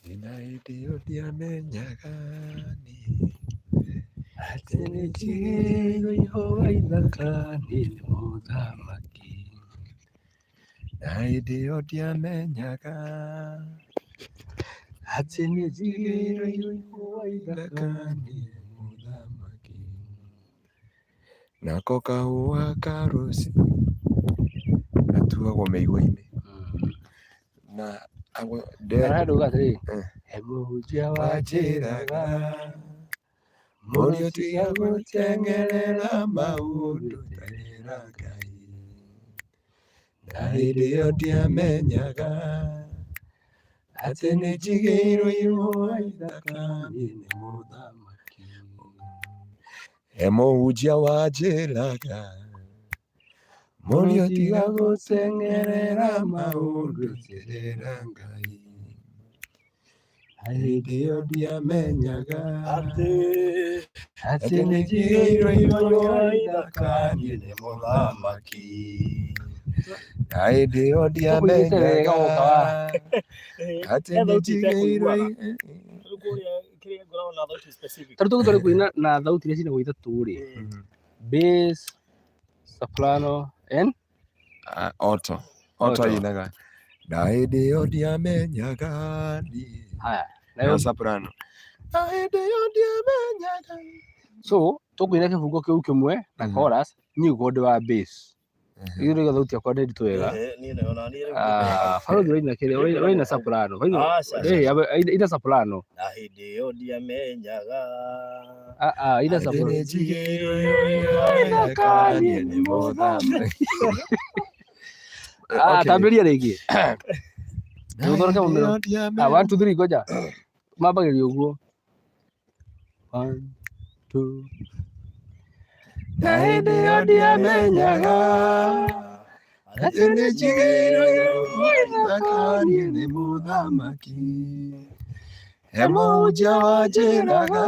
Na hĩndĩ ĩyo ndiamenyaga niĩ atĩ nĩ njigĩirwo ihũa ithaka niĩ nĩ mũthamaki. Na hĩndĩ ĩyo ndiamenyaga atĩ nĩ njigĩirwo ihũa ithaka niĩ nĩ mũthamaki. Nako kahũa ka rũci gatuagwo mĩigua-inĩ. Na Handũ uga atĩrĩrĩ, he mũhunjia wanjĩraga mũriũ tiga gũteng'erera maũndũ teng'era Ngai. Na hĩndĩ ĩyo ndiamenyaga atĩ nĩ njigĩirwo ihũa ithaka niĩ nĩ mũthamaki. He mũhunjia wanjĩraga mũriũ tiga gũteng'erera maũndũ terera Ngai. Na hĩndĩ ĩyo ndiamenyaga atĩ nĩ njigĩirwo ihũa ithaka niĩ nĩ mũthamaki. Na hĩndĩ ĩyo ndiamenyaga atĩ nĩ njigĩirwo. Tarĩu tũgũtwara kũina na thauti iria cinagwo ithatũ rĩ, bass, soprano and Ah, Otto. Otto Otto. ainaga na hĩndĩ ĩyo ndiamenyaga niĩ. Haya. Na Nayo soprano. Na hĩndĩ ĩyo ndiamenyaga. So tũkũina kĩbungo kĩu kĩmwe na chorus, niĩ ngorwo ndĩ wa bass. Ithuĩ rĩu thauti yakwa nĩ nditũ wega. Ah, Barũthi ũraina kĩrĩa, ũraina soprano. Aca, Eh, ina soprano. Na hĩndĩ ĩyo ndiamenyaga. Ah, ah, ina Atĩ soprano. nĩ njigĩirwo ithaka niĩ nĩ mũthamaki. Ah, Okay. tambĩrĩria rĩngĩ. Na Tũthondeke hĩndĩ mũmero. ĩyo Ah, ndiamenyaga. one, two, three, ngoja. Mambagĩrĩria ũguo. One, two. Na hĩndĩ ĩyo ndiamenyaga atĩ nĩ njigĩirwo ithaka niĩ nĩ mũthamaki. He mũhunjia wanjĩraga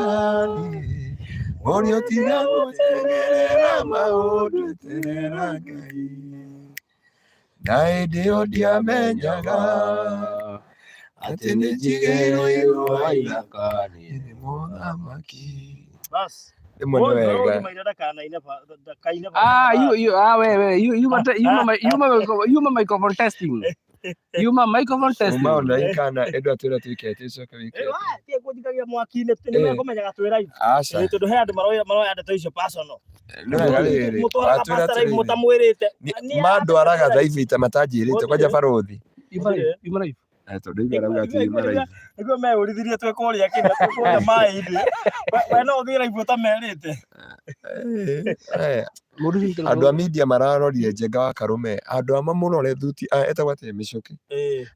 niĩ mũriũ tiga gũteng'erera maũndũ terera Ngai. Na hĩndĩ ĩyo ndiamenyaga atĩ nĩ njigĩirwo ihũa ithaka niĩ nĩ mũthamaki. Bas. Rĩmwe nĩ wega. Ah, you, ah, we, we, you, ma, microphone testing. You ma microphone testing. Uma online kana ĩndũ atwĩra twĩke atĩ ũcoke wĩke atĩ. Kũnjikagia mwaki-inĩ nĩ mekũmenyaga twĩ live. Aca. Tondũ he andũ maroya ndeto icio personal. Nĩ wega rĩrĩ. Mũtwaraga Watwĩra pastor live atĩrĩrĩ. mũtamwĩrĩte. Mandwaraga thaa ici ta matanjĩrĩte kwanja barũthi. You ma live, you ma live. Eh, tondũ ithe arauga atĩ yuma live. Nĩguo meũrithirie twĩ kũrĩa kĩrĩa twĩ kũrĩa maĩ-inĩ. We no ũthiĩ live ũtamerĩte. Eh, eh, Mũndũ ũcio andũ a media mararorire Njenga wa Karũme andũ a mamũrore thuti ah, etagwo atĩa Mĩcũkĩ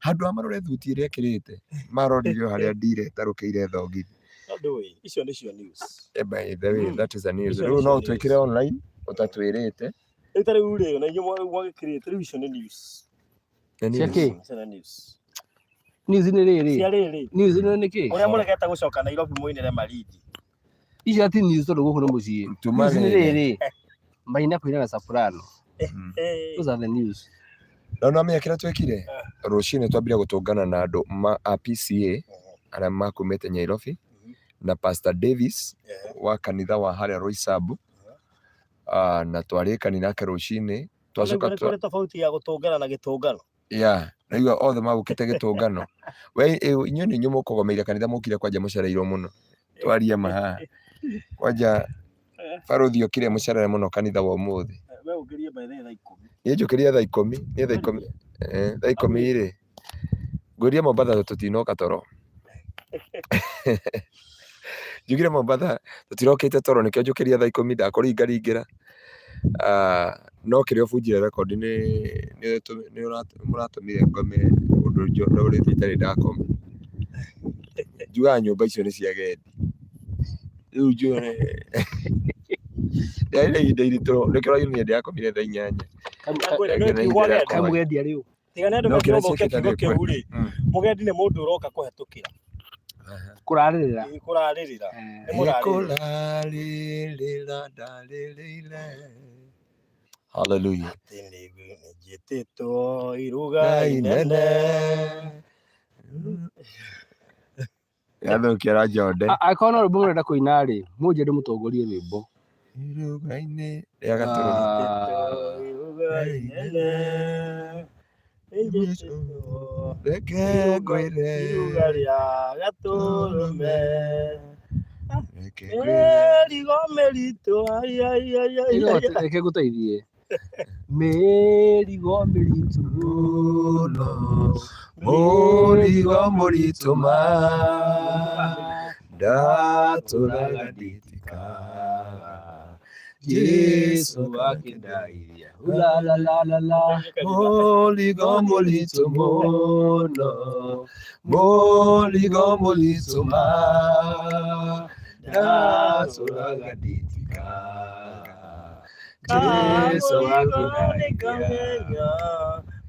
handũ a marore thuti ĩrĩa ĩkĩrĩte marorire o harĩa ndire ĩtarũkĩire thogithi. No ndũĩ, icio nĩcio news. Eh, by the way, that is a news. Icio Rĩu nĩcio no news. ũtwĩkĩre online ũtatwĩrĩte. Rĩu ta rĩu rĩ, na inyuĩ mwagĩkĩrĩte rĩu icio nĩ news. Nĩ Cia news. kĩ? Icio nĩ news. News nĩ rĩrĩ. Cia rĩrĩ, News nĩ nĩ kĩ? ũrĩa mũregete gũcoka Nairobi mũinĩre Malindi. Icio ti news tondũ gũkũ nĩ mũciĩ. Tuma News nĩ rĩrĩ. rĩrĩ. Maina kũina na soprano. Those are the news. No no amenya kĩrĩa twekire rũcinĩ twambire gũtũngana na andũ ma a PCA arĩa makumĩte Nyairobi na Pastor Davis wa kanitha wa harĩa Roysambu. Ah, na twarĩkani nake rũcinĩ twacoka Nĩ kũrĩ tofauti ya gũtũngana na gĩtũngano. Yeah, naigua othe magũkĩte gĩtũngano. We inyuĩ nĩ inyuĩ mũkũgomeire kanitha mũkire kwanja mũcereirwo mũno. Twarie ma haha. Kwanja barũthi okire mũcerere mũno kanitha wa ũmũthĩ. We ũkĩrie by the way thaa 10. Niĩ njũkĩria thaa 10, niĩ thaa 10, thaa 10 rĩ, ngwĩrire Mombatha tũtinoka toro. Njugire Mombatha tũtirokĩte toro nĩkĩo njũkĩria thaa 10 ndakũringaringĩra. Ah, no kĩrĩa ũbunjire rekondi nĩ mũratũmire ngome ũndũ ndorĩte itarĩ ndakoma. Njugaga nyũmba icio nĩ cia agendi. Rĩu njũĩ ndĩarĩ na ihinda iritũ nĩkĩo ũraigua niĩ ndĩrakomire thaa 8. Kaĩ mũgendi arĩ ũ? Tiga nĩ andũ No kĩrĩa mekĩrwo moke ciĩkĩte kiugo nĩ kĩu rĩ, mũgendi nĩ mũndũ ũroka kũhetũkĩra. Kũrarĩrĩra. Ĩ, kũrarĩrĩra. Nĩ mũrarĩrĩra. Kũrarĩrĩra ndarĩrĩire. Hallelujah. Atĩ nĩ njĩtĩtwo iruga Ngai inene. nene. Yathũkia na njonde. Angĩkorwo no rwĩmbo mũrenda kũina rĩ, mũnje ndĩmũtongorie rwĩmbo. Iruga-inĩ rĩa Gatũrũme. Iruga inene. Reke ngwĩre. Iruga rĩa Gatũrũme. Reke ngwĩre. Mĩrigo mĩritũ ai ai ai ai Ĩno ai. Reke ngũteithie. Mĩrigo mĩritũ Mũno. Mũrigo mũritũ ma. Ndatũraga nditikaga. Jesu akĩndaithia. Ulalalala. Mũrigo mũritũ mũno. Mũrigo mũritũ ma. Ndatũraga nditikaga. Jesu akĩndaithia.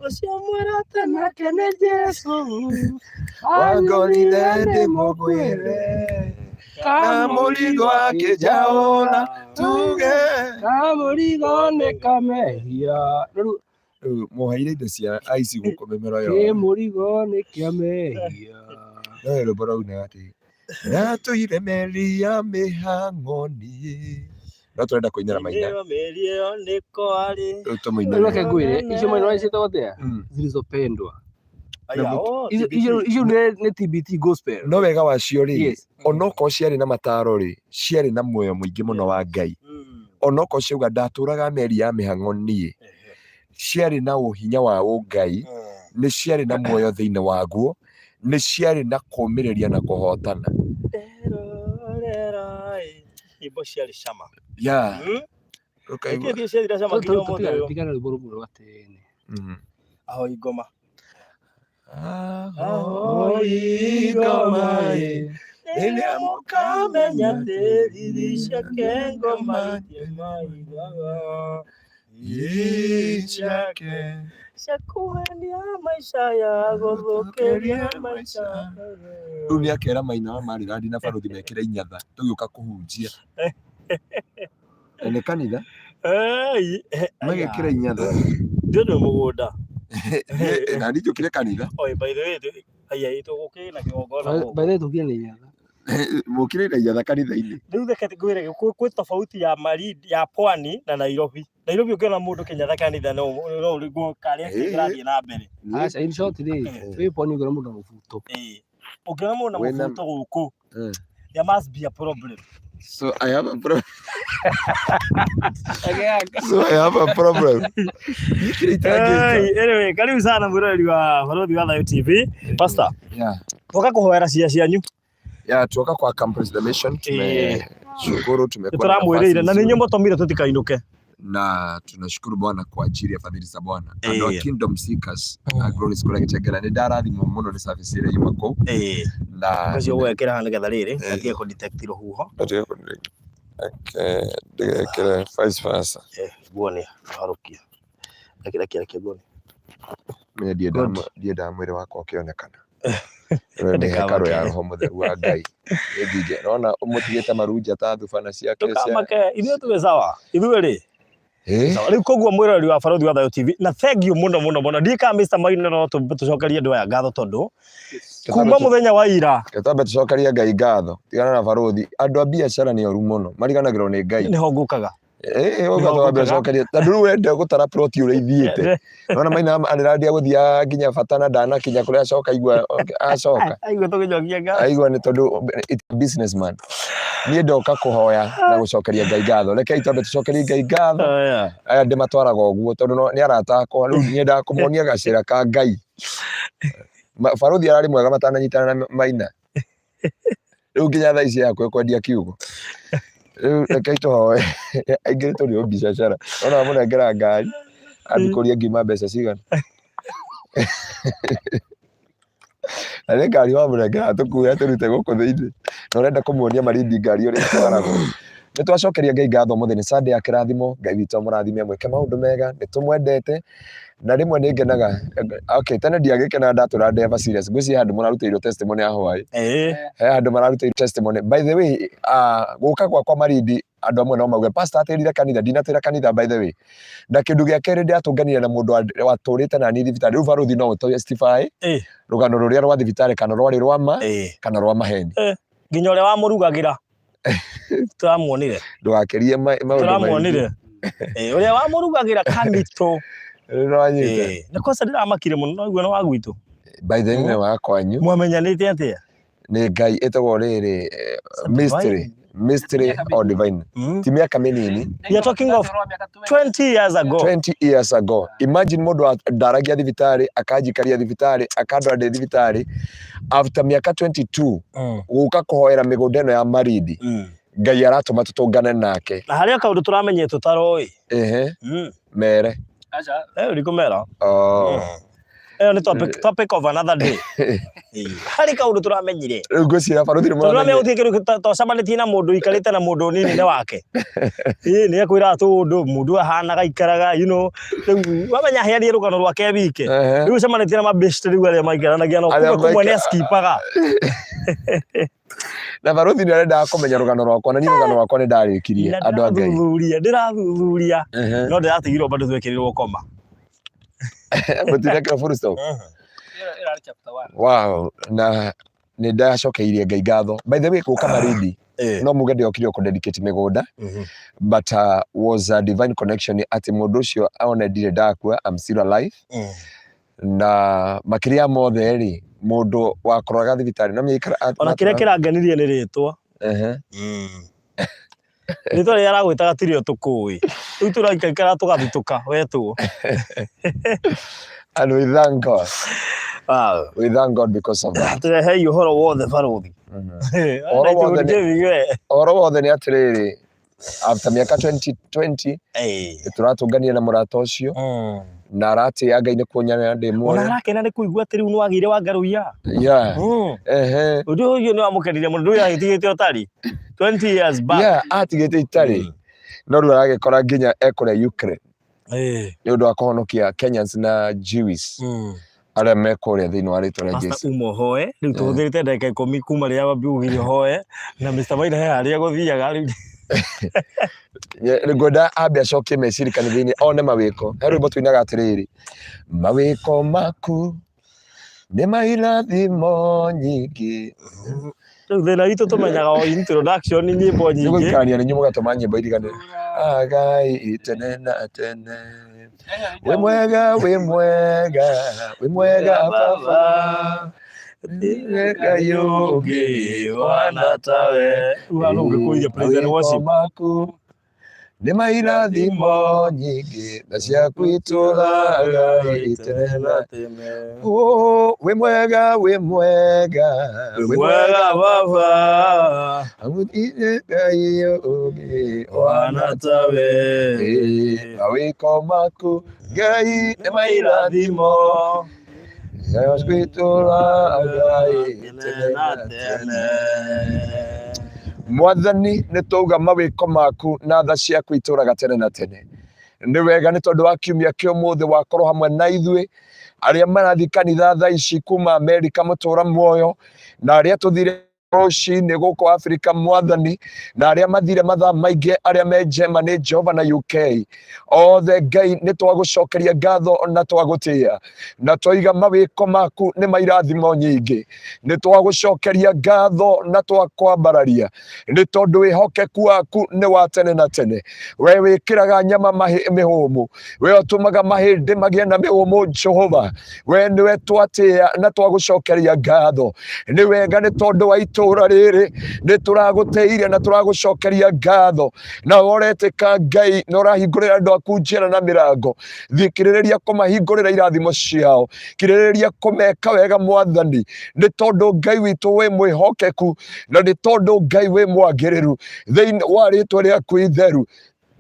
Ũcio mũrata nake nĩ Jesu. Wangorire ndĩmũgwĩre. Na mũrigo akĩnjaũra tuge. Kamũrigo nĩ kamehia. Rĩu Rĩu mũheire indo cia aici gũkũ mĩmero kĩ yothe. mũrigo nĩ kĩa mehia. No rwĩmbo rwauna atĩ ndatũire meri ya mĩhang'o niĩ. No tũrenda kũinĩra maina. Ĩyo mĩri ĩyo nĩko arĩ. Rĩu Rĩu tũmũinĩre. reke ngwĩre, icio maina ciĩtagwo atĩa? Zilizopendwa. Aya, oh, Icio TBT. icio nĩ TBT gospel. No wega wacio rĩ, Yes. onokorwo ciarĩ na mataro rĩ, ciarĩ na muoyo mũingĩ mũno wa Ngai. Onokorwo ciauga ndatũraga meri ya mĩhang'o niĩ, ciarĩ na ũhinya wa ũngai, nĩ ciarĩ na muoyo thĩinĩ waguo, nĩ ciarĩ na kũũmĩrĩria na kũhotana. Nderorera, ĩ. Nyĩmbo ciarĩ cama. Yeah. Ũkaigua. Nĩkĩĩ ciathira cama nginya ũmũthĩ ũyũ? Tigana rwĩmbo rũmwe rwa tene. Ahoi ngoma. Ahoi ngoma ĩ, rĩrĩa Mũkamenya atĩ riri ciake ngoma itimaithaga. Ciake Cia kũhenia maica ya gũthũkĩria maica. Rĩu nĩ akera maina wa Maryland na barothi mekĩre inyatha tũgĩũka kũhunjia. Na nĩ kanitha Ei, eh, magekĩra inyatha. Ndĩ mũgũnda. Na niĩ njũkire kanitha. Oi, by the way, aya tũgũkĩrĩ na kĩgongona gũkũ. By the way tũkire na inyatha. Mũkĩrĩ na inyatha kanitha-inĩ. Rĩu reke ngwĩre gwĩ tofauti ya Malindi ya Pwani na Nairobi. Nairobi ũngĩona mũndũ kĩnyatha kanitha no no ũrigwo karĩa Eh. kĩrathiĩ na mbere. Aca, in short rĩ, wĩ pwani ũngĩona mũndũ na mũbuto. Ĩĩ. Ũngĩona mũndũ na Wĩna- mũbuto gũkũ, Eh. there must be a problem. So I have a problem. So I have a problem. Niĩ kĩrĩa itangĩka. Hey, anyway, karibu sana mwĩroreri wa Barũthi wa Thayũ TV. Pastor, Yeah. twoka kũhoera cia cianyu. Yeah, tuoka kwa Accomplish the Mission. Tumeshukuru, tumekuwa na Nĩtũramwĩrĩire na nafasi nĩ nzuri. inyuĩ mũtũmire tũtikainũke. Na tunashukuru Bwana kwa ajili ya fadhili za Bwana. Andũ a Eh. Kingdom Seekers na Glory School ya Gĩtengera nĩ ndarathimwo mũno nĩ service ĩrĩa yuma kũu na Ũcio ũgekĩra haha nĩgetha rĩrĩ Eh. atige kũ detect rũhuho. Ndĩgekĩre vice versa. Eh, nguo nĩ harũkia. Reke reke reke nguo nĩ. Mimi Good. ndiendaga mwĩrĩ wakwa ũkĩonekana. Ĩno nĩ hekarũ ya Roho Mũtheru wa Ngai. Niĩ ndingĩ- Nĩwona ũmũtigĩte marunja ta thubana ciake cia Ndũkamake, ithuĩ twĩ sawa. Ithuĩ rĩ, Eh? sawa. Rĩu koguo mwĩroreri wa Barũthi wa Thayũ TV na thank you mũno mũno mũno. Ndiũĩ kana Mr. Maina no tũcokerie andũ aya ngatho tondũ kuma mũthenya wa ira Reke twambe tũcokerie Ngai ngatho tigana na barũthi andũ a biacara nĩ oru mũno mariganagĩrwo nĩ Ngai. nĩho ngũkaga. Eh, ũguo twambe tũcokerie tondũ rĩu wenda gũtara plot ũrĩa ithiĩte. Nĩwona Maina arĩrandia gũthiaga nginya bata na ndanakinya kũrĩa acoka aigua acoka. Aigua tũgĩcokia ngatho. Aigua nĩ tondũ it's a businessman. Niĩ ndoka kũhoya na gũcokeria Ngai ngatho. Rekei twambe tũcokerie Ngai ngatho. Aya. Aya ndĩmatwaraga ũguo tondũ nĩ arata akwa rĩu nyendaga kũmonia gacĩra ka Ngai. Barũthi ararĩ mwega matananyitana na Maina. Rĩu nginya thaa ici hakuhĩ kwendia kiugo. Rĩu rekei tũhoe aingĩrĩtwo nĩ ũmbicacara. Nona wamũnengera ngari ambi kũria ngiuma mbeca cigana. Na nĩ ngari wamũnengera tũkue atũrute gũkũ thĩinĩ. Na ũrenda kũmuonia Malindi ngari ũrĩa ĩtwaragwo. Nĩ twacokeria Ngai ngatho ũmũthĩ nĩ Sunday ya kĩrathimo. Ngai witũ amũrathime amwĩke maũndũ mega. Nĩ tũmwendete. Na rĩmwe nĩ ngenaga. Okay, tene ndiagĩkenaga ndatũra ndeba serious. Ngwĩciria handũ mũrarutĩirwo testimony ya hwaĩ. Eh. He handũ mararutĩirwo testimony. By the way, gũka gwakwa Malindi Andũ amwe no mauge pastor atĩrire kanitha, ndinatĩra kanitha by the way. Na kĩndũ gĩa kerĩ ndĩratũnganire na mũndũ watũrĩte na niĩ thibitarĩ. Rĩu barũthi no ũtestify rũgano rũrĩa rwa thibitarĩ kana rwarĩ rwa ma kana rwa maheni. Nginya ũrĩa wamũrugagĩra tũramuonire. Ndũgakĩrie maũndũ maingĩ. Tũramuonire. Ũrĩa wamũrugagĩra kanitũ. Nĩwanyita. Na kwanza ndĩramakire mũno no iguo nĩ wa gwitũ. By the way, nĩ wa kwanyu. Mwamenyanĩte atĩa? Nĩ Ngai ĩtagwo rĩrĩ mystery, mystery or divine. Ti mĩaka mĩnini. We are talking of 20 years ago. 20 years ago. Imagine mũndũ ndaragia thibitarĩ, akanjikaria thibitarĩ, akandwara ndĩ thibitarĩ. After mĩaka 22 gũka kũhoera mĩgũnda ĩno ya Marindi. Ngai aratũma tũtũngane nake. Na harĩ o kaũndũ tũramenyire tũtaroĩ. Ehe. Mere. Ndikũmera. Oh. Ĩyo nĩ topic of another day. Harĩ kaũndũ tũramenyire. Rĩu ngwĩciria barũthi nĩ Tondũ mũramenyire. ũramenya gũtirĩ kĩndũ tocemanĩtie na mũndũ ũikarĩte na mũndũ nini nĩ wake. Ĩĩ nĩ ekwĩraga tũũndũ mũndũ ahanaga aikaraga you know rĩu wamenya aheanire rũgano rwake wike. Rĩu ũcemanĩtie na mabeshte rĩu arĩa maikaranagia nao Arĩa kumwe kumwe nĩ askipaga. Na barũthi nĩ arendaga kũmenya rũgano rwakwa na niĩ rũgano rwakwa nĩ ndarĩkirie Na andũ a Ngai. ndĩrathuthuria ndĩrathuthuria no ndĩratigirwo bado twekĩrirwo koma. Mũtinekĩrwo full stop. Wow, na nĩ ndacokeirie Ngai ngatho. By the way, gũka Marindi no muge ndĩokire kũ dedicate mĩgũnda but was a divine connection atĩ mũndũ ũcio one ndirĩ ndakua, I'm still alive. Na makĩria ya mothe rĩ, mũndũ wakũroraga thibitarĩ no mĩikara Ona kĩrĩa kĩrangenirie nĩ rĩtwa. Rĩtwa rĩrĩa aragwĩtaga tirĩo tũkũĩ. Rĩu tũraikaikara tũgathitũka wetwo. And we thank God. Wow. We thank God because of that. Tũrehei ũhoro wothe barũthi. Ũhoro wothe nĩ ũhoro wothe nĩ atĩrĩrĩ, after mĩaka 2020 tũratũnganire na mũrata ũcio na aratĩĩa Ngai nĩ kuonia ndĩ Ona muoyo. arakena nĩ kũigua atĩ rĩu nĩ wagĩire wa Ngaruiya. Yeah. Ehe. Ũndũ ũcio nĩ wamũkenirie mũno, ndũĩ agĩtigĩte ũtarĩ 20 years back. Yeah, atigĩte itarĩ. No rĩu aragĩkora nginya ekũrĩa Ukraine nĩ ũndũ wa kũhonokia Kenyans na Jewish arĩa me kũrĩa thĩinĩ wa rĩtwa rĩa Pastor Jesu. uma ũhoe rĩu tũhũthĩrĩte ndagĩka ikũmi kuma rĩrĩa wambi ugire ũhoe na Mr. Maina he harĩa gũthiaga rĩu. Ngwenda ambe acokie meciria kanitha-inĩ one mawĩko. He rwĩmbo tũinaga atĩrĩrĩ, mawĩko maku nĩ mairathimo nyingĩ. Rĩu thĩna witũ tũmenyaga o introduction nyĩmbo Nĩ nyingĩ. gũikarania nĩ inyuĩ mũgatũma nyĩmbo irigane. Agai tene na tene. Wĩ mwega, wĩ mwega, wĩ mwega baba. Ndirĩ Ngai ũngĩ wana tawe. Rĩu haha no ũngĩkũria praise and Mawĩko worship. maku nĩ mairathimo nyingĩ na ciaku itũũraga tene na tene. Oh, wĩ mwega, wĩ mwega, Wĩ mwega baba Gũtirĩ Ngai ũngĩ wana tawe. Mawĩko maku Ngai nĩ mairathimo ciaku itũũraga tene na tene. Mwathani nĩ twauga mawĩko maku na tha ciaku itũũraga tene na tene. Nĩ wega nĩ tondũ wa kiumia kĩa ũmũthĩ wakorwo hamwe na ithuĩ arĩa marathiĩ kanitha thaa ici kuma Amerika mũtũra muoyo na arĩa tũthire rũcinĩ gũkũ Afrika mwathani na arĩa mathire mathaa maingĩ arĩa me Germany Jehova na UK othe Ngai nĩ twagũcokeria ngatho na twagũtĩĩa na twaiga mawĩko maku nĩ mairathimo nyingĩ nĩ twagũcokeria ngatho na twakwambararia nĩ tondũ wĩhokeku waku nĩ wa tene na tene. We wĩkĩraga nyama mĩhũmũ, we ũtũmaga mahĩndĩ magĩe na mĩhũmũ Jehova, we nĩwe twatĩĩa na twagũcokeria ngatho. Nĩ wega nĩ tondũ wa itũũra rĩrĩ nĩ tũragũtĩire na tũragũcokeria ngatho, na ũretĩka Ngai na ũrahingũrĩra andũ aku njĩra na mĩrango. Thikĩrĩria kũmahingũrĩra irathimo ciao, kirĩrĩria kũmeka wega mwathani, nĩ tondũ Ngai witũ wĩ mwĩhokeku na nĩ tondũ Ngai wĩ mwagĩrĩru. Thĩinĩ wa rĩtwa rĩaku itheru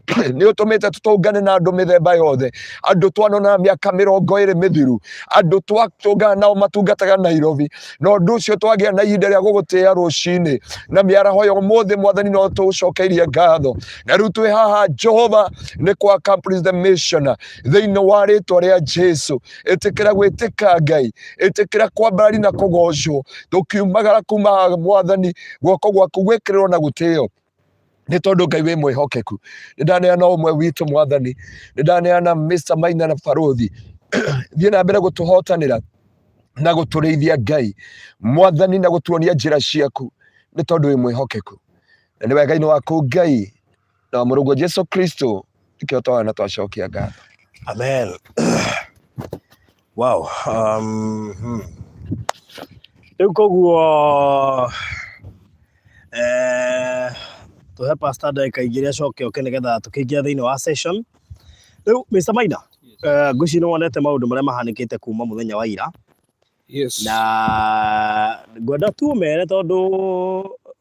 nĩ ũtũmĩte tũtũngane na andũ mĩthemba yothe, andũ twanona mĩaka 20 mĩthiru, andũ twatũngana nao matungataga Nairobi, na ũndũ ũcio twagĩa na ihinda rĩa gũgũtĩĩa rũcinĩ na mĩaraho ya ũmũthĩ mwathani no tũgũcokeirie ngatho. Na rĩu twĩ haha Jehova nĩ kwa accomplish the mission thĩinĩ wa rĩtwa rĩa Jesu. Ĩtĩkĩra gwĩtĩka Ngai, ĩtĩkĩra kwambarari na kũgocwo, tũkiumagara kuma haha mwathani, guoko gwaku gwĩkĩrĩrwo na gũtĩo. Nĩ tondũ Ngai wĩ mwĩhokeku. Nĩ ndaneana ũmwe witũ Mwathani, nĩ ndaneana Mr. Maina na Barũthi, thiĩ na mbere gũtũhotanĩra na gũtũrĩithia Ngai Mwathani, na gũtuonia njĩra ciaku, nĩ tondũ wĩ mwĩhokeku na nĩ wega-inĩ waku Ngai na wa mũrũguo Jesu Kristo nĩkĩo twahoya na twacokia ngatho. Amen. Wow. Rĩu koguo tũhe pastor ndagĩka igĩrĩ acoke oke nĩgetha tũkĩingĩra thĩinĩ wa session. Rĩu Mr. Maina, ngwĩciria nĩ wonete maũndũ marĩa mahanĩkĩte kuma mũthenya wa ira. Yes. Na ngwenda tu ũmere tondũ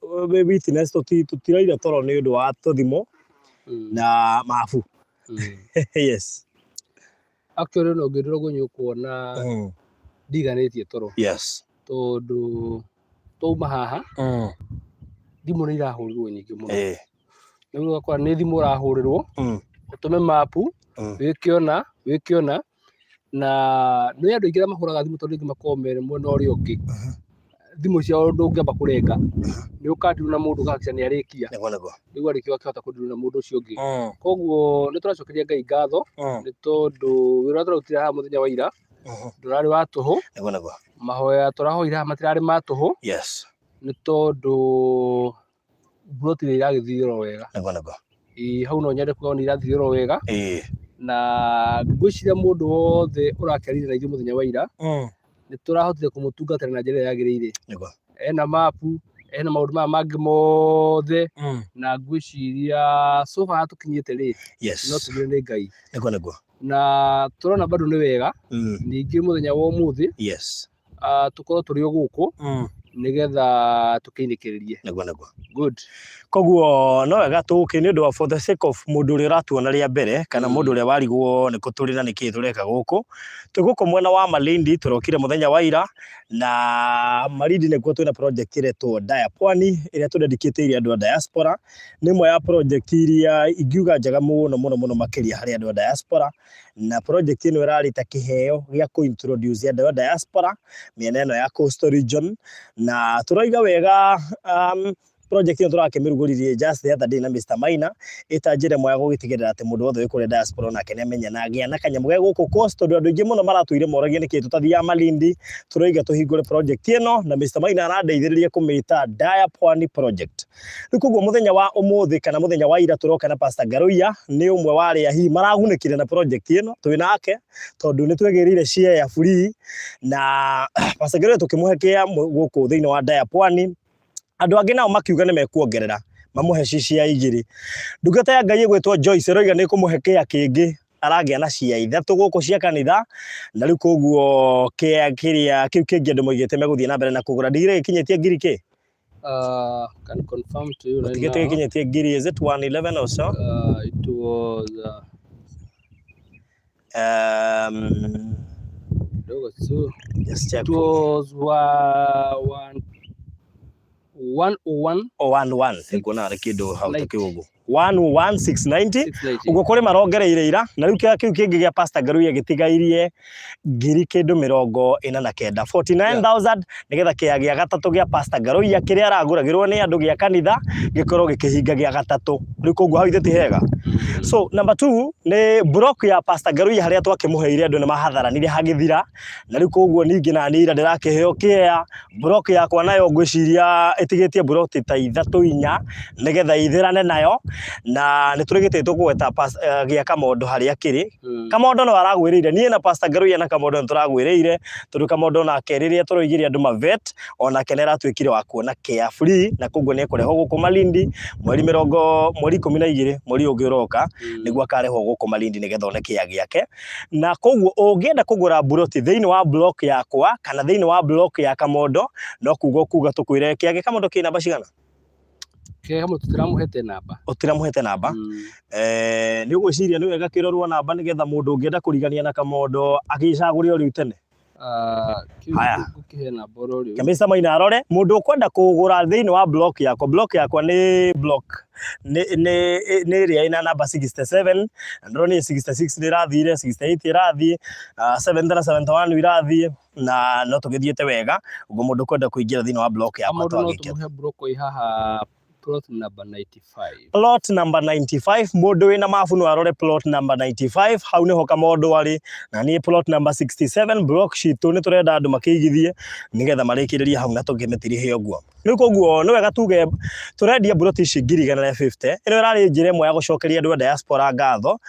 wĩ witness tũtiraire toro nĩ ũndũ wa tũthimũ na mabu. Yes. Actually no ngĩndora ũguo nĩ ũkuona ndiganĩtie toro. Tondũ twauma haha thimũ nĩ irahũrirwo nyingĩ mũno. Rĩu ũgakora nĩ thimũ ũrahũrĩrwo ũtũme mapu wĩke ũna wĩke ũna, na nĩ andũ aingĩ arĩa mahũraga thimũ tondũ rĩngĩ makoragwo me mwena ũrĩa ũngĩ. Thimũ ciao ndũngĩamba kũrenga, nĩ ũkandirwo na mũndũ ũgahakikisha nĩ arĩkia. Nĩguo nĩguo. Rĩu arĩkia ũgakĩhota kũndirwo na mũndũ ũcio ũngĩ. Koguo nĩ tũracokeria Ngai ngatho nĩ tondũ wĩra ũrĩa tũrarutire haha mũthenya wa ira ndũrarĩ wa tũhũ. Nĩguo nĩguo. Mahoya tũrahoire haha matirarĩ ma tũhũ. Nĩ tondũ mburoti nĩ iragĩthiĩ oro wega. Nĩguo nĩguo. Ĩĩ hau no nyende kuga nĩ irathiĩ oro wega. Na ngwĩciria mũndũ wothe ũrakĩarire na ithuĩ mũthenya wa ira nĩ tũrahotire kũmũtungatĩra na njĩra ĩrĩa yagĩrĩire. Nĩguo. Ena mapu, ena maũndũ maya mangĩ mothe, na ngwĩciria so far haha tũkinyĩte rĩ, no tugire nĩ Ngai. Nĩguo nĩguo. Na tũrona bado nĩ wega. Ningĩ mũthenya wa ũmũthĩ, tũkorwo tũrĩ o gũkũ nĩgetha tũkĩinĩkĩrĩrie. Nĩguo nĩguo. Good. Koguo no wega tũke nĩ ũndũ wa for the sake of mũndũ ũrĩa ũratuona rĩa mbere kana mũndũ ũrĩa warigwo nĩ kũ tũrĩ na nĩkĩ tũreka gũkũ. Twĩ gũkũ mwena wa Malindi, tũrokire mũthenya wa ira na Malindi nĩkuo twĩna project ĩretwo Daya Pwani ĩrĩa tũdedicatĩire andũ a diaspora. Nĩ ĩmwe ya project iria ingiuga njega mũno mũno mũno makĩria harĩ andũ a diaspora. Na project ĩno ĩrarĩ ta kĩheo gĩa kũ introduce andũ a diaspora mĩena ĩno ya Coastal Region. Na tũroiga wega project ĩno tũrakĩmĩrugũririe just the other day na Mr. Maina, ĩta njĩra ĩmwe ya gũgĩtigĩrĩra atĩ mũndũ wothe wĩ kũrĩa diaspora onake nĩ amenya na agĩa na kanyamũ ge gũkũ Coast, tondũ andũ aingĩ mũno maratũire moragia nĩkĩ tũtathiaga Malindi. Tũroiga tũhingũre project ĩno na Mr. Maina arandeithĩrĩria kũmĩta Daya Pwani Project. Rĩu koguo mũthenya wa ũmũthĩ kana mũthenya wa ira tũroka na Pastor Ngaruiya, nĩ ũmwe wa arĩa hihi maragunĩkire na project ĩno twĩ nake, tondũ nĩ twegĩrĩire share ya free na Pastor Ngaruiya tũkĩmũhe kĩa gũkũ thĩinĩ wa Daya Pwani. Andũ angĩ nao makiuga nĩ mekuongerera mamũhe cia igĩrĩ. Ndungata ya Ngai ĩgwĩtwo Joyce ĩroiga nĩ ĩkũmũhe kĩa kĩngĩ, aragĩa na cia ithatũ gũkũ cia kanitha, na rĩu koguo kĩa kĩrĩa kĩu kĩngĩ andũ moigĩte megũthiĩ na mbere na kũgũra. Ndigire gĩkinyĩtie ngiri kĩ? Can confirm to you right Tigĩte now. gĩkinyĩtie ngiri, is it 111 or so? It was Kidogo tu. Just check. It was one, one oh one. Oh, one, one. Six Nguona arĩ kĩndũ hau ta ninety. kĩu ũguo. 11690. Six ninety. Ũguo kũrĩ marongereire ira, na rĩu kĩrĩa kĩu kĩngĩ gĩa Pastor Ngaruiya gĩtigairie ngiri kĩndũ 49, 49,000, nĩgetha kĩa gĩa gatatũ gĩa Pastor Ngaruiya kĩrĩa aragũragĩrwo nĩ andũ gĩa kanitha gĩkorwo gĩkĩhinga gĩa gatatũ. Rĩu koguo hau ithe ti hega. So number 2 nĩ block ya Pastor Ngaruiya harĩa twakĩmũheire andũ nĩ mahatharanire hagĩthira, na rĩu koguo ningĩ na niĩ ira ndĩrakĩheo kĩea block yakwa nayo ngwĩciria ĩtigĩtie block ta ithatũ inya nĩgetha ithirane nayo, na nĩ tũrĩgĩtĩtwo kũgweta gĩa Kamondo harĩa kĩrĩ. Kamondo no aragwĩrĩire, niĩ na Pastor Ngaruiya na Kamondo nĩ tũragwĩrĩire, tondũ Kamondo nake rĩrĩa tũroigire andũ mavet, onake nĩ aratuĩkire wa kuona kĩa free, na koguo nĩ ekũrehwo gũkũ Malindi mweri mĩrongo, mweri 12 mweri ũngĩ ũroka, nĩguo akarehwo gũkũ Malindi nĩgetha one kĩa gĩake. Na koguo ũngĩenda kũgũra mburoti thĩinĩ wa block yakwa kana thĩinĩ wa block ya Kamondo, no kuga ũkuga tũkwĩre kĩa gĩa Kamondo kĩ namba cigana? Kĩa Kamondo tũtiramũhete namba. Ũtiramũhete namba? Nĩ ũgwĩciria nĩ wega kĩrorwo namba nĩgetha mũndũ ũngĩenda kũrigania na Kamondo agĩcagũre o rĩu tene? Kĩu Haya. ngũkĩhe namba oro rĩu. Mr. Maina arore mũndũ ũkwenda kũgũra thĩinĩ wa block yakwa, block yakwa nĩ block nĩ nĩ ĩrĩa ĩna namba 67, na ndĩronire 66 nĩ ĩrathire, 68 ĩrathiĩ, 70 na 71 irathiĩ, na no tũgĩthiĩte wega. Ũguo mũndũ ũkwenda kũingĩra thĩinĩ wa block yakwa Kamondo no twagĩke. tũmũhe block ĩ haha Plot number 95. Plot number 95. Mũndũ wĩna mabu no arore plot number 95, hau nĩho Kamondo arĩ, na niĩ plot number 67 block citũ. Nĩ tũrenda andũ makĩigithie nĩgetha marĩkĩrĩrie hau na tũkĩmĩtirihe ũguo. Rĩu koguo nĩ wega tuge tũrendia mburoti ici 150,000. Ĩno ĩrarĩ njĩra ĩmwe ya gũcokeria andũ a diaspora ngatho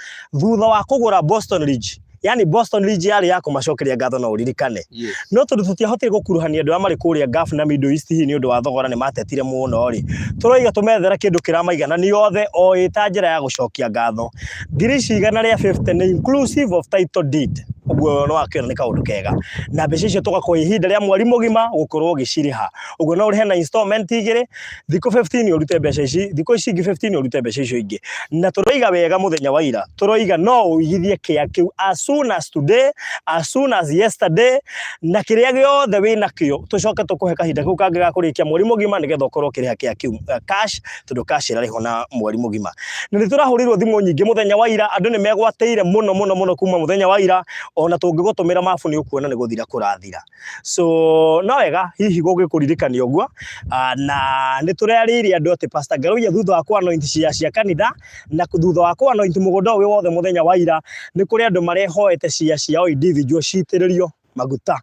thutha wa kũgũra Boston Ridge. Yani Boston Ridge yarĩ ya kũmacokeria ngatho, no ũririkane. Yes. No tondũ tũtiahotire gũkuruhania andũ arĩa marĩ kũrĩa Gulf na Middle East hihi nĩ ũndũ wa thogora, nĩ matetire mũno rĩ, tũroiga tũmethere kĩndũ kĩramaiganania othe o ĩta njĩra ya gũcokia ngatho. Ngiri ici 150 nĩ inclusive of title deed. Ũguo no wakĩona nĩ kaũndũ kega, na mbeca icio tũgakũhe ihinda rĩa mweri mũgima gũkorwo ũgĩcirĩha. Ũguo no ũrĩhe na installment igĩrĩ, thikũ 15 ũrute mbeca ici, thikũ ici ingĩ 15 ũrute mbeca icio ingĩ. Na tũroiga wega mũthenya wa ira, tũroiga no ũigithie kĩa kĩu as soon as today, as soon as yesterday, na kĩrĩa gĩothe wĩna kĩo tũcoke tũkũhe kahinda kau kangĩ ga kũrĩkia mweri mũgima nĩgetha ũkorwo ũkĩrĩha kĩa kĩu cash, tondũ cash ĩrarĩhwo na mweri mũgima. Na nĩ tũrahũrĩirwo thimũ nyingĩ mũthenya wa ira, andũ nĩ megwatĩire mũno mũno mũno kuma mũthenya wa ira. Ona tũngĩgũtũmĩra mabu nĩ ũkuona nĩ gũthira kũrathira. So no wega hihi gũgĩkũririkania ũguo. Na nĩ tũrarĩirie andũ atĩ Pastor Ngaruiya thutha wa kũ anoint cia cia kanitha na thutha wa kũ anoint mũgũnda ũyũ wothe mũthenya wa ira, nĩ kũrĩ andũ marehoete cia ciao individual citĩrĩrio maguta,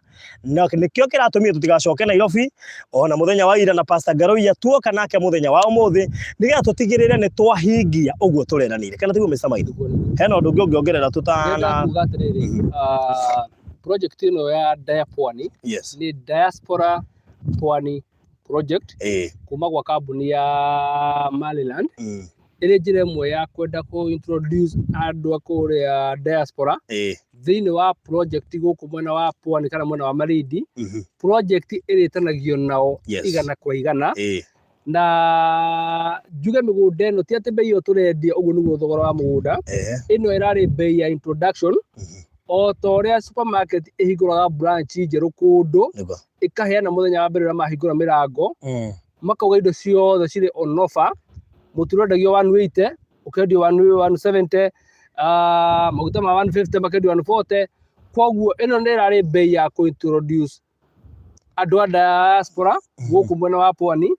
na nĩkĩo kĩratũmire tũtigacoke Nairobi ona mũthenya wa ira, na Pastor Ngaruiya tuoka nake mũthenya wa ũmũthĩ nĩgetha tũtigĩrĩre nĩ twahingia ũguo tũreranĩire. Kana tiguo, Mr. Maitho? Hena ũndũ ũngĩ ũngĩongerera Ndĩrenda tũtana? Kuga atĩrĩrĩ, project ĩno ya Dia Pwani nĩ Diaspora Pwani project kuma gwa kambuni ya Maryland, ĩrĩ njĩra ĩmwe ya kwenda kũ introduce andũ a kũrĩa diaspora thĩinĩ wa project gũkũ mwena wa Pwani kana mwena wa Malindi. Project ĩrĩtanagio nao 100%. Na njuge mĩgũnda ĩno ti atĩ bei ĩyo tũrendia ũguo nĩguo thogora wa mũgũnda. Ĩno ĩrarĩ bei ya introduction, o ta ũrĩa supermarket ĩhingũraga branch njerũ kũndũ, ĩkaheana mũthenya wa mbere ũrĩa mahingũra mĩrango, makauga indo ciothe cirĩ on offer. Mũtu ũrendagio 180 ũkendio 170, maguta ma 150 makendio 140. Koguo ĩno nĩ ĩrarĩ bei ya kũ introduce andũ a diaspora gũkũ mwena wa Pwani,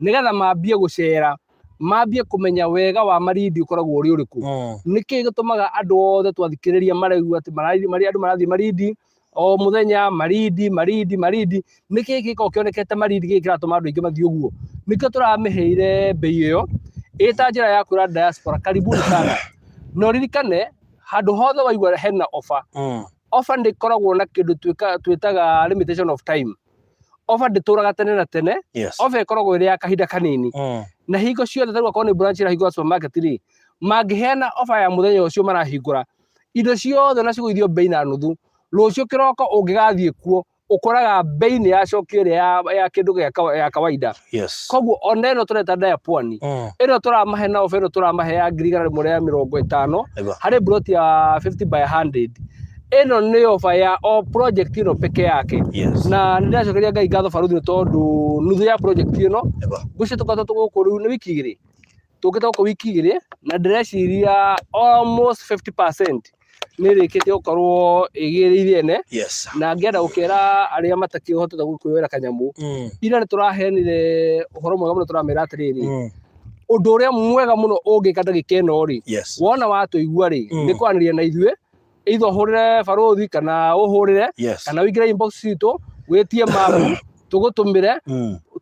nĩgetha mambie gũcera, mambie kũmenya wega wa Malindi ũkoragwo ũrĩ ũrĩkũ. Nĩkĩ gĩtũmaga andũ othe twathikĩrĩria maraigua atĩ andũ marathiĩ Malindi o mũthenya, Malindi, Malindi, Malindi? Nĩkĩ gĩkoragwo kĩonekete Malindi gĩkĩ kĩratũma andũ aingĩ mathiĩ ũguo? Nĩkĩo tũramĩheire bei ĩyo ĩta njĩra ya kwĩra diaspora karibuni sana. Na ũririkane, handũ hothe waigua hena offer, offer ndĩkoragwo na kĩndũ twĩtaga limitation of time. Offer ndĩtũraga tene na tene. Offer ĩkoragwo ĩrĩ ya kahinda kanini. Na hingo ciothe, tarĩu akorwo nĩ branch ĩrahingũra supermarket rĩ, mangĩheana offer ya mũthenya ũcio marahingũra, indo ciothe na cigũithio bei na nuthu, rũciũ kĩroko ũngĩgathiĩ kuo ũkoraga bei nĩ yacokio ĩrĩa ya kĩndũ gĩa ya kawaida. Koguo ona ĩno tũreta Dia Pwani, ĩno tũramahe na offer ĩno tũramahe ya 150,000 harĩ plot ya 50 by 100. Ĩno nĩ offer ya o project ĩno peke yake. Na nĩ ndĩracokeria Ngai ngatho, baruthi, nĩ tondũ nuthu ya project ĩno, ngwĩciria tũkoretwo tũgũkũ rĩu nĩ wiki 2, tũkĩte gũkũ wiki 2, na ndĩreciria almost 50% nĩ ĩrĩkĩtie gũkorwo ĩgĩrĩire ene. Na ngĩenda gũkĩra arĩa matakĩhotete kwĩyoera kanyamũ, ira nĩ tũraheanire ũhoro mwega mũno, tũramera atĩrĩrĩ, ũndũ ũrĩa mwega mũno ũngĩka ndagĩka ĩno rĩ, wona watũigua rĩ, nĩ kwaranĩria na ithuĩ, either ũhũrĩre barothi kana ũhũrĩre kana ũingĩre inbox citũ wĩtie mapu tũgũtũmĩre,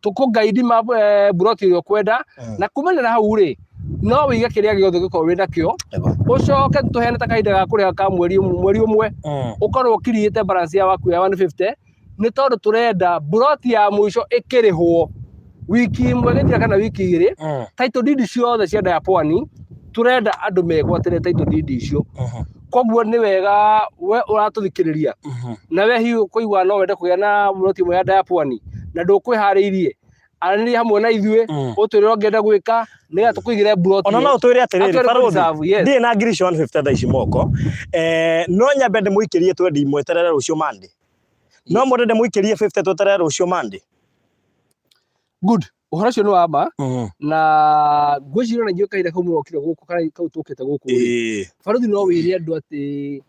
tũkũgaidi mapu buroti ĩrĩa ũkwenda. Na kumania na hau rĩ, no wĩige kĩrĩa gĩothe ũngĩkorwo wĩ nakĩo, ũcoke tũheane ta kahinda ga kũrĩha ka mweri 1, ũkorwo ũkiriĩte balance ya waku ya 150, nĩ tondũ tũrenda buroti ya mũico ĩkĩrĩhwo wiki 1 ĩgĩthira kana wiki 2. Title deed ciothe cia Dia Pwani, tũrenda andũ megwatĩre title deed icio. Koguo nĩ wega we ũratũthikĩrĩria na we hihi ũkũigua no wende kũgĩa na buroti ĩmwe ya Dia Pwani na ndũkwĩharĩirie, aranĩria hamwe na ithuĩ, ũtwĩre ũrĩa ũngĩenda gwĩka nĩgetha tũkũigĩre buroti Ona ĩyo. no ũtwĩre atĩrĩrĩ, Actually, barothi, kũ-reserve, yes. ndirĩ na ngiri icio 150 thaa ici moko, no nyambe ndĩmũikĩrie twendi mweterere rũciũ Monday. No mwende ndĩmũikĩrie 50 tweterere rũciũ Monday? Good, ũhoro ũcio nĩ wa ma, na ngwĩciria ona inyuĩ kahinda kau mũrokire gũkũ kana kau tũkĩte gũkũ rĩ, barothi, no wĩre andũ atĩ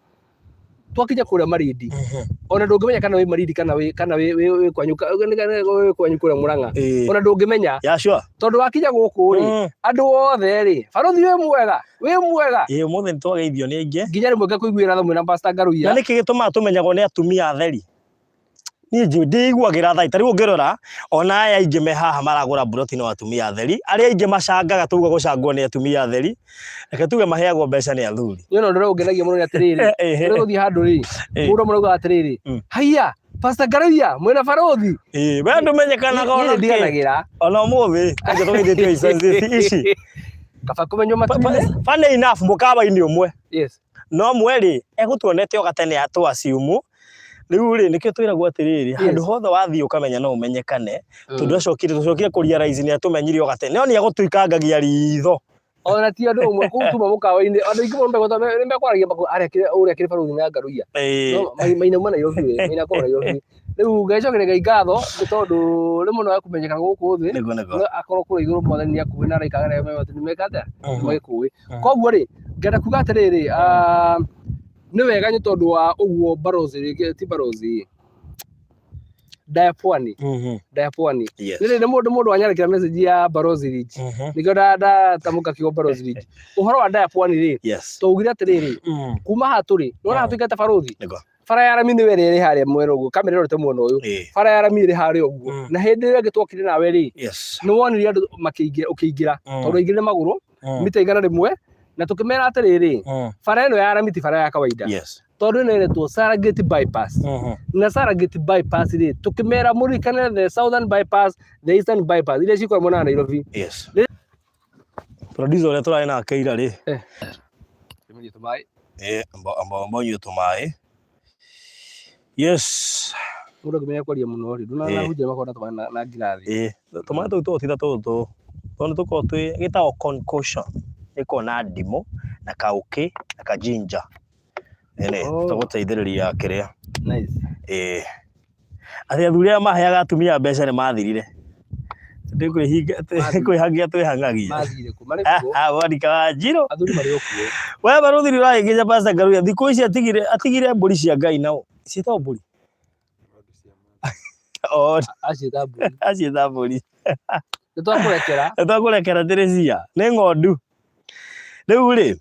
Twakinya kũrĩa Malindi, ona ndũngĩmenya kana wĩ Malindi kana wĩ kana wĩ wĩ wĩ kwanyu wĩ kwanyu kũrĩa Murang'a. Ona ndũngĩmenya. Yeah, sure. Tondũ wakinya gũkũ rĩ, andũ othe rĩ, barothi wĩ mwega, wĩ mwega. Ĩĩ, ũmũthĩ nĩ twageithio nĩ aingĩ. Nginya rĩmwe ngakũiguĩra tha mwĩna Pastor Ngaruiya. Na nĩkĩ gĩtũmaga tũmenyagwo nĩ atumia atheri? Niĩ njũĩ ndĩiguagĩra tha, ta rĩu ũngĩrora ona aya aingĩ me haha maragũra mburoti no atumia atheri, arĩa aingĩ macangaga tauga gũcangwo nĩ atumia atheri, reke tuge maheagwo mbeca nĩ athuri. Niĩ ona ũndũ ũrĩa ũngenagia mũno nĩ atĩrĩrĩ, rĩrĩa ũgũthiĩ handũ rĩ, mũndũ amwe arauga atĩrĩrĩ, haiya, Pastor Ngaruiya, mwĩna barũthi? Ĩĩ, we ndũmenyekanaga Niĩ ona nĩ kĩ. ndiganagĩra. Ona ũmũthĩ, kwanja tũgeithĩtio ici ici. Kaba kũmenywo matu-inĩ. Funny enough, mũkawa-inĩ ũmwe. Yes. No ũmwe rĩ, egũtuonete o gatene tũ assume Rĩu rĩ, nĩkĩo twĩragwo atĩrĩrĩ, handũ hothe wathiĩ ũkamenya no ũmenyekane, tondũ acokire, tũcokire kũ realize nĩ atũmenyire o gatene, no nĩ egũtũikangagia ritho. Ona ti andũ ũmwe kũu tuma mũkawa-inĩ, andũ aingĩ mũno megũta nĩ mekwaragia arĩa ũrĩa kĩrĩ barũthi na Ngaruiya. No maina Nairobi we, maina kũu Nairobi. Rĩu ngaicokeria Ngai ngatho nĩ tondũ rĩmwe no ekũmenyeka gũkũ thĩ, no akorwo kũrĩa igũrũ Mwathani nĩ akũĩ na araika arĩa me nĩ meka atĩa? Magĩkũĩ. Koguo rĩ, ngenda kuga atĩrĩrĩ, nĩ wega nĩ tondũ wa ũguo barozi rĩngĩ ti barozi Daya Pwani Daya Pwani nĩ nĩ mũndũ mũndũ wanyandĩkĩra message ya barozi Ridge nĩkĩo ndatamũka kiugo barozi Ridge ũhoro wa Daya Pwani rĩ twaugire atĩrĩrĩ kuma haha tũrĩ nĩwona haha tũingate barothi bara ya rami nĩwe ĩrĩa ĩrĩ harĩa mwena ũguo kamera ĩrorete mwena ũyũ bara ya rami ĩrĩ harĩa ũguo na hĩndĩ ĩrĩa ĩngĩ twokire nawe rĩ nĩ wonire andũ makĩingĩra ũkĩingĩra tondũ aingĩrire magũrũ mita 100 na tũkĩmera atĩrĩrĩ bara ĩno ya rami ti bara ya kawaida tondũ ĩno ĩretwo Serengeti bypass na Serengeti bypass rĩ tũkĩmera mũririkane the southern bypass, the eastern bypass iria cikoragwo mwena wa Nairobi. Producer ũrĩa tũrarĩ nake ira rĩ Tũmenyie tũmaĩ. Amba ũnyue tũmaĩ. Yes. Mũndũ angĩmenya kwaria mũno rĩ, ndũnahunjia makorwo na tũmaĩ na ngirathi. Ĩĩ, tũmaĩ tũu tũgũtinda tũtũ tondũ nĩ tũkoragwo twĩ gĩtagwo concoction, gĩkoragwo na ndimũ na kaũkĩ na ka ginger. Ĩni, tũgũteithĩrĩria kĩrĩa. Nice. Ĩĩ. Atĩ athuri arĩa maheaga atumia mbeca nĩ mathirire. Nĩ kwĩhangia twĩhangagia. Mathire kũ? Marĩ kuo. Monica Wanjiru. Athuri marĩ o kuo. We barũthi nĩ ũrahĩngĩca Pastor Ngaruiya thikũ ici atigire atigire mbũri cia Ngai nao. Ciĩtagwo mbũri? Oh, Aciĩta mbũri. Aciĩta mbũri. Nĩ twakũrekera. Nĩ twakũrekera tĩrĩ cia. Nĩ ng'ondu. Rĩu rĩ,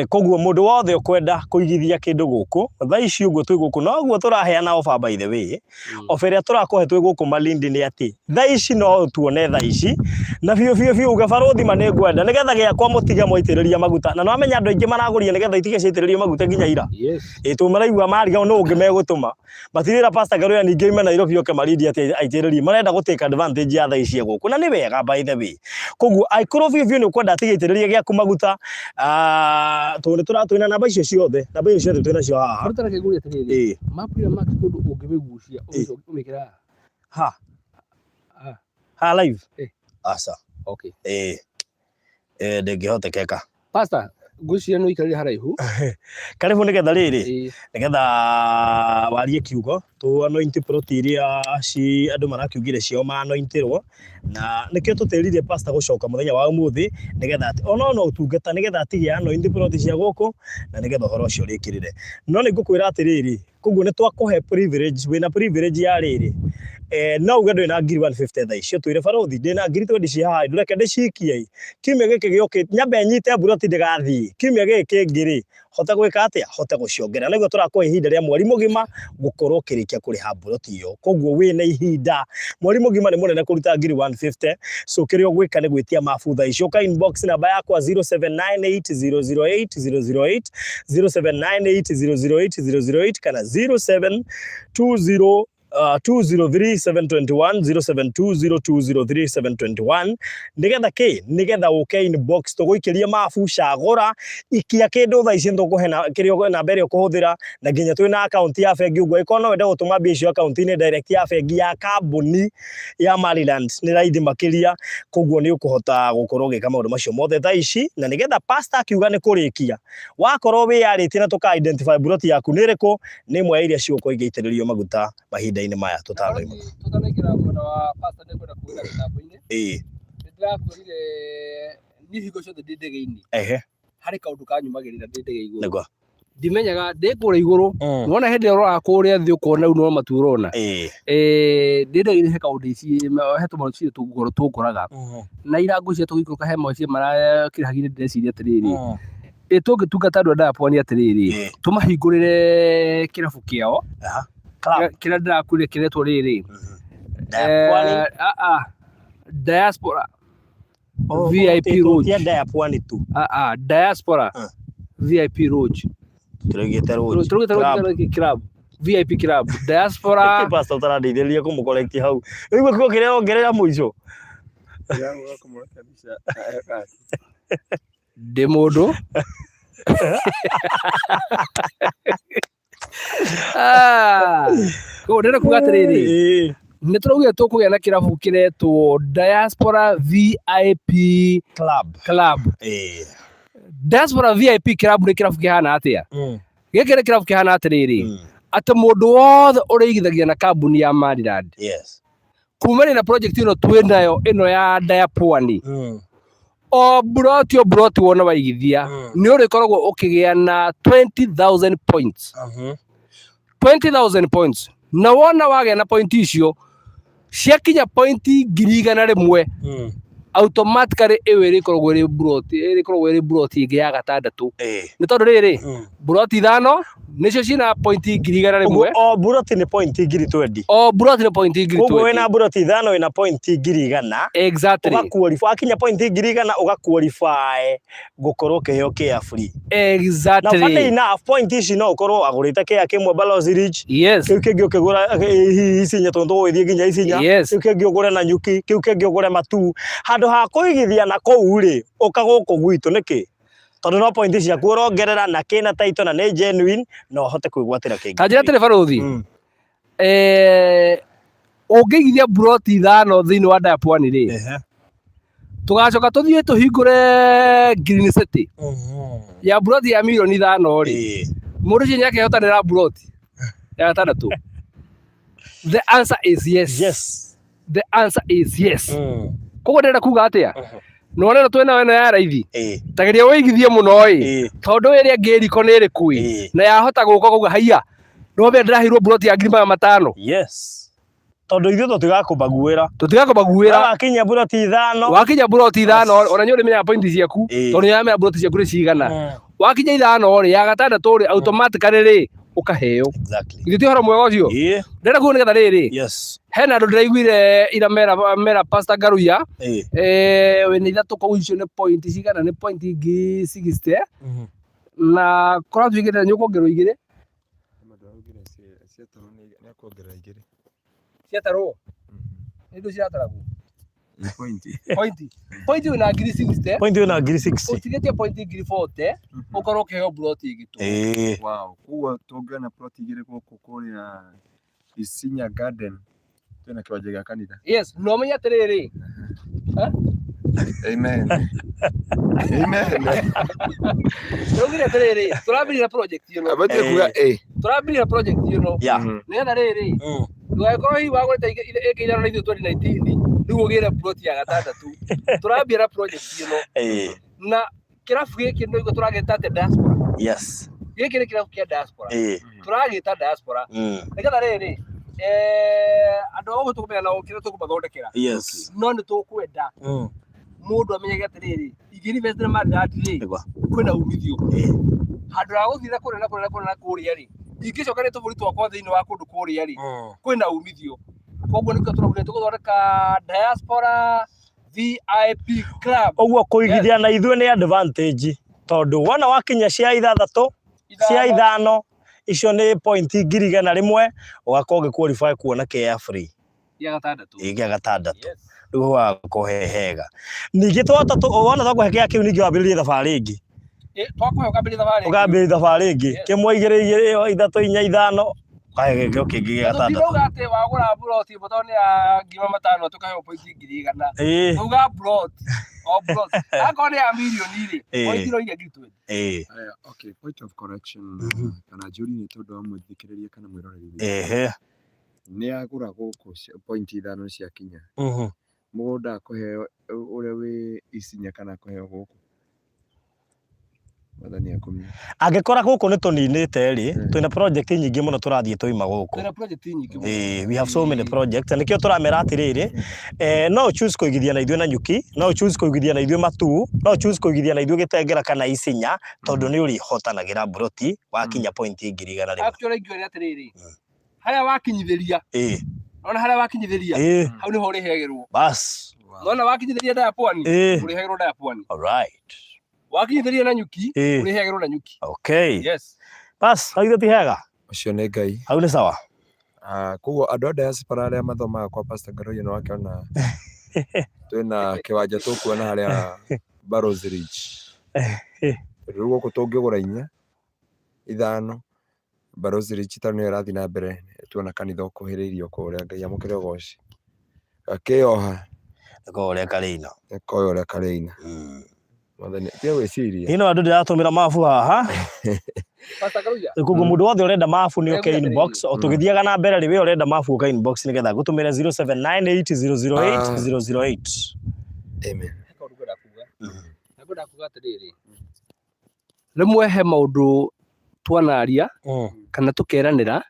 koguo mũndũ wothe ũkwenda kũigithia kĩndũ gũkũ, thaa ici ũguo twĩ gũkũ, noguo tũraheana offer by the way, offer ĩrĩa tũrakũhe twĩ gũkũ Malindi nĩ atĩ, thaa ici no ũtuone thaa ici, na biũ biũ biũ uge barũthi ma nĩ ngwenda, nĩgetha gĩakwa mũtige mwaitĩrĩria maguta, na nĩwamenya andũ aingĩ maragũrire nĩgetha itige ciaitĩrĩrio maguta nginya ira. Ĩĩ tondũ maraigua marigagwo nũ ũngĩ megũtũma. Matirĩra Pastor Ngaruiya ningĩ oime Nairobi oke Malindi atĩ aitĩrĩrie. Marenda gũ take advantage ya thaa ici e gũkũ. Na nĩ wega by the way. Koguo angĩkorwo biũ biũ nĩ ũkwenda atige aitĩrĩrie gĩaku maguta, tondũ nĩ tũra twĩna namba icio ciothe, namba icio ciothe twĩnacio haha. Ruta reke ngũrie atĩrĩrĩ, mapu ĩrĩa maki kũndũ ũngĩmĩgucia ũmĩkĩre haha? Ha? Ha live? Aca. Okay. Ĩĩ. Ndĩngĩhotekeka. Pastor, ngwĩciria nĩ ũikarire haraihu. Karibu nĩgetha rĩrĩ, nĩgetha warie kiugo, tũ anoint plot iria ci andũ marakiugire ciao ma anointirwo, na nĩkĩo tũtĩrire pastor gũcoka mũthenya wa ũmũthĩ, nĩgetha atĩ ona no ũtungata nĩgetha atige anoint plot cia gũkũ, na nĩgetha ũhoro ũcio ũrĩkĩrĩre. No nĩ ngũkwĩra atĩrĩrĩ, Koguo nĩ twakũhe privilege, wĩna privilege ya rĩrĩ, no uge ndũrĩ na ngiri 150 thaa ici, ũtwĩre barũthi ndĩna ngiri 20 ciĩ haha, ndũreke ndĩcikie ĩ, kiumia gĩkĩ gĩũkĩte, nyambe nyite mburoti ndĩgathiĩ, kiumia gĩkĩ kĩngĩ rĩ, hote gwĩka atĩa, hote gũciongerera. Nĩguo tũrakũhe ihinda rĩa mweri mũgima gũkorwo ũkĩrĩkia kũrĩha mburoti ĩyo. Koguo wĩna ihinda, mweri mũgima nĩ mũnene kũruta ngiri 150, so kĩrĩa ũgwĩka nĩ gwĩtia mabu thaa ici, ũka inbox namba yakwa 0798008008, 0798008008 kana 0720 203 721, 0720203721, nigetha ki nigetha uke inbox tuguikirie mabu, cagura, ikia kindu thaa ici nitukuhe na kiria namba ĩrĩa ũkũhũthĩra, na nginya twĩna account ya bengi ũguo ĩkorwo no wende gũtũma mbia icio account-inĩ direct ya bengi ya kambuni ya Maryland nĩ raithi makĩria, koguo nĩ ũkũhota gũkorwo ũgĩka maũndũ macio mothe thaa ici, na nĩgetha pastor akiuga nĩ kũrĩkia, wakorwo wĩyarĩtie na tũka identify mburoti yaku nĩ ĩrĩkũ, nĩ ĩmwe ya iria cigũkorwo igĩitĩrĩrio maguta mahinda-inĩ maya tũtanoima. Tũtanaingĩra mwena wa pastor nĩ ngwenda kuuga mĩtambo-inĩ. Nĩ ndĩrakwĩrire niĩ hingo ciothe ndĩ ndege-inĩ. Harĩ kaũndũ kanyumagĩrĩra ndĩ ndege igũrũ. Ndimenyaga ndĩ kũrĩa igũrũ. Wona hĩndĩ ĩrĩa ũroraga kũrĩa thĩ ũkona rĩu no matu ũrona. Ndĩndagire he kaũndũ ici he tũmociĩ tũngoro tũngoraga. Na ira ngwĩciria tũgĩikũrũka he mociĩ marakĩrĩhagire ndĩreciria atĩrĩrĩ. Ĩ tũngĩtungata andũ a Diapwani atĩrĩrĩ, tũmahingũrĩre kĩrabu kĩao. Club. Kĩrĩa ndĩrakwĩrire kĩretwo rĩrĩ. Diapwani. Diaspora. Oh, VIP oh, Lodge. Tia Diapwani tu. Diaspora. VIP Lodge. Tũraugĩte Lodge. Tũraugĩte Club. Lodge club. VIP club. Diaspora. Pastor ũtarandeithĩrĩria kũmũ-correct hau. Rĩu kiugo kĩrĩa ongerera mũico. Ndĩ mũndũ. Ah, koguo ndĩrenda kuga atĩrĩrĩ, nĩ tũraugire tũkũgĩa na kĩrabu kĩretwo Diaspora VIP Club. Club. Diaspora VIP Club nĩ kĩrabu kĩhana atĩa? Gĩkĩ nĩ kĩrabu kĩhana atĩrĩrĩ, atĩ mũndũ wothe ũrĩigithagia na kambuni ya Maryland kumania na project ĩno twĩ nayo ĩno ya Diapwani, o mburoti o mburoti wona waigithia, nĩ ũrĩkoragwo ũkĩgĩa na 20,000 points. 20,000 points, na wona wagĩa na point icio ciakinya point 100,000, automatically ĩyo ĩrĩkoragwo ĩrĩ mburoti, ĩrĩkoragwo ĩrĩ mburoti ĩngĩ ya gatandatũ. Nĩ tondũ rĩrĩ, mburoti ithano nĩcio ciĩna point 100,000. Ũguo o mburoti nĩ point 20,000. O mburoti nĩ point ngiri Koguo 20. wĩna mburoti ithano wĩna point 100,000. Ũga-qualify, wakinya point 100,000 ũga-qualify gũkorwo ũkĩheo kĩa free. Na funny enough, point ici no ũkorwo agũrĩte kĩa kĩmwe Balozi Ridge, kĩu kĩngĩ ũkĩgũra hihi Isinya, tondũ tũgũgĩthiĩ nginya Isinya, kĩu kĩngĩ ũgũre Nanyuki, kĩu kĩngĩ ũgũre Matuu. Handũ ha kũigithia na kũu rĩ, ũka gũkũ gwitũ nĩkĩ? Tondũ no point ciaku ũrongerera na kĩna title na nĩ genuine, no ũhote kwĩgwatĩra kĩngĩ. Ta njĩra atĩrĩ barũthi, ũngĩigithia mburoti ithano thĩinĩ wa Diapwani rĩ, tũgacoka tũthiĩ tũhingũre Green City ya mburoti ya mirioni 5 rĩ, mũndũ ũcio nĩakehotanĩra mburoti ya gatandatũ? The answer is yes. The answer is yes. Koguo ndĩrenda kuga atĩa, nĩwona ĩno twĩnayo ĩno ya raithi, tageria wĩigithie mũno ĩ, tondũ ĩrĩa ĩngĩ ĩriko nĩ ĩrĩkũ ĩ, na yahota gũka kuga haiya, nĩwamenya ndĩraheirwo mburoti ya 500,000. Yes, tondũ ithuĩ tũtigakũbaguĩra. Tũtigakũbaguĩra. Wakinya mburoti ithano. Wakinya mburoti ithano, ona nĩ ũrĩmenyaga point ciaku, tondũ nĩ ũramenya mburoti ciaku nĩ cigana. Wakinya ithano rĩ, ya gatandatũ rĩ, automatically rĩ, ũkaheo. Githĩ ti ũhoro mwega ũcio? Ndĩrenda kuga nĩgetha rĩrĩ, hena andũ ndĩraiguire ira mera mera Pastor Ngaruiya, wĩna ithatũ kũu, icio nĩ point cigana? Nĩ point 60,000, na korwo tuigĩte nĩ ũkuongererwo igĩrĩ. Ciatarwo nĩ indo cirataragwo point point wĩna 60,000. Point wĩna 60,000. Ũtigĩtie point 40,000 ũkorwo ũkĩheo plot ĩngĩ tu. Wow, koguo tũngĩona plot igĩrĩ gũkũ kũrĩa Isinya Garden twĩna kĩwanja gĩa kanitha. Yes, no ũmenye atĩrĩrĩ. Amen. Amen. Tũraugire atĩrĩrĩ, tũrambĩrĩria project ĩno. Abatiĩ kuga ĩ. Tũrambĩrĩria project ĩno nĩgetha rĩrĩ, ndũgagĩkorwo hihi wagũrĩte ĩka ithano na ithuĩ 2019 rĩu ũgĩre plot ya gatandatũ. Tũrambia na project ĩno na kĩrabu gĩkĩ nĩguo tũragĩta atĩ diaspora. Gĩkĩ nĩ kĩrabu kĩa diaspora. Tũragĩta diaspora nĩgetha rĩrĩ, andũ a gũkũ tũkũmenya nao kĩrĩa tũkũmathondekera. No nĩ tũkwenda mũndũ amenyage atĩrĩrĩ, ingĩ-invest na Maryland rĩ, kwĩna umithio. Handũ ha gũthiĩ na kũrĩa na kũrĩa na kũrĩa na kũrĩa rĩ, ingĩcoka nĩ tũbũri twakwa thĩinĩ wa kũndũ kũrĩa rĩ, kwĩna umithio. Koguo nĩkĩo tũraugire tũgũthondeka Diaspora VIP Club. Ũguo kũigithia na ithuĩ nĩ advantage, tondũ wona wakinya cia ithathatũ, cia ithano icio nĩ point 100,000, ũgakorwo ũgĩ qualify kuona kĩa free. Gĩa gatandatũ. Ĩ, gĩa gatandatũ. Rĩu hagakorwo he hega. Ningĩ twahota wona twakũhe kĩa kĩu, ningĩ wambĩrĩrie thabarĩ ĩngĩ. Twakũhe ũkambĩrĩria thabarĩ ĩngĩ. Ũkambĩrĩria thabarĩ ĩngĩ. Kĩmwe, igĩrĩ, igĩrĩ, ithatũ, inya, ithano, ũkahe gĩkĩro kĩngĩ gĩa gatandatũ. Tũtirauga atĩ wagũra mburoti ĩmwe tondũ nĩ ya 500,000 tũkaheo point 100,000. Tauga mburoti o mburoti akorwo nĩ ya mirioni rĩ, point no iria 20,000. Aya, okay, point of correction, kana njũri nĩ tondũ wa mũthikĩrĩria kana mwĩroreri witũ. Nĩ agũra gũkũ point ithano ciakinya, mũgũnda akũheo ũrĩa wĩ Isinya kana akũheo gũkũ? Mwathani akumio. Angĩkora gũkũ nĩ tũninĩte rĩ, twĩna project nyingĩ mũno tũrathiĩ twaima gũkũ. Twĩna project nyingĩ mũno. Eh, we have so many projects na nĩkĩo tũramera atĩrĩrĩ, eh, no choose kũigithia na ithuĩ Nanyuki, no choose kũigithia na ithuĩ Matuu, no choose kũigithia na ithuĩ Gĩtengera kana Isinya, tondũ nĩ ũrĩhotanagĩra mburoti wakinya point 100,000. Actually ingiuga nĩ atĩrĩrĩ, harĩa wakinyithĩria, ona harĩa wakinyithĩria, hau nĩho ũrĩheagĩrwo. Bas. Nona wakinyithĩria ndaya pwani, ũrĩheagĩrwo ndaya pwani. All right. Wakinyithĩria na nyuki, ũrĩheagĩrwo na nyuki. Okay. Yes. Bas, hau ithe ti hega? Ũcio nĩ Ngai. Hau nĩ sawa? Koguo andũ a diaspora arĩa mathomaga kwa Pastor Ngaruiya nĩ wakĩona twĩna kĩwanja tũkuona harĩa Barrows Ridge. Rĩu gũkũ tũngĩgũra inya, ithano, Barrows Ridge tondũ nĩyo ĩrathiĩ na mbere, tuona kanitha ũkuhĩrĩirie o kũrĩa, Ngai amũkĩre ũgoci. Gakĩoha. Nĩkoĩ ũrĩa karĩina. Nĩkoĩ ũrĩa karĩina. Mwathani, tiga gwĩciria. Ĩno andũ ndĩratũmĩra mabu haha. Pastor Karuya. Koguo mũndũ wothe ũrenda mabu nĩ oke inbox. O tũgĩthiaga na mbere rĩ, we ũrenda mabu ũka inbox nĩgetha ngũtũmĩre 0798008008. Amen. He kaũndũ ngwenda kuga. Na ngwenda kuga atĩrĩrĩ, rĩmwe he maũndũ twanaria kana tũkeranĩra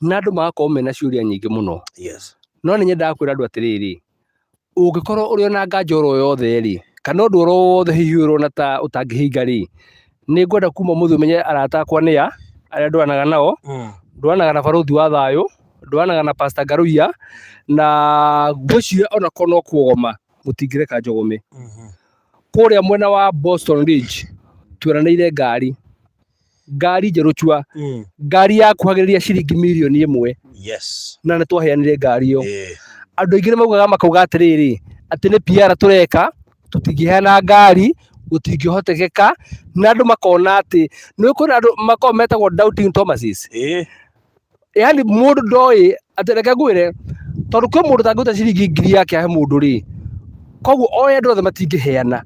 na andũ magakorwo mena ciũria nyingĩ mũno. Yes. No nĩ nyendaga kwĩra andũ atĩrĩrĩ, ũngĩkorwo ũrĩ ona nganja oro yothe rĩ, kana ũndũ oro wothe hihi ũrona ta ũtangĩhinga rĩ, nĩ ngwenda kuma ũmũthĩ ũmenye arata akwa nĩ a, arĩa ndwanaga nao, ndwanaga na barũthi wa thayũ, ndwanaga na Pastor Ngaruiya, na ngwĩciria ona korwo no kuogoma, mũtingĩreka njogome. Kũrĩa mwena wa Boston Ridge, tweranĩire ngari, ngari njerũ cua, ngari yakuhagĩrĩria ciringi mirioni ĩmwe. Yes. Na nĩ twaheanire ngari ĩyo. Eh. Andũ aingĩ nĩ maugaga makauga atĩrĩrĩ, atĩ nĩ PR tũreka, tũtingĩheana ngari, gũtingĩhotekeka, na andũ makona atĩ, nĩ kwĩna andũ makoragwo metagwo doubting Thomases. Eh. Yaani mũndũ ndoĩ, atĩ reke ngwĩre, tondũ kwĩ mũndũ ũtangĩruta ciringi ngiri yake ahe mũndũ rĩ, koguo oĩ andũ othe matingĩheana.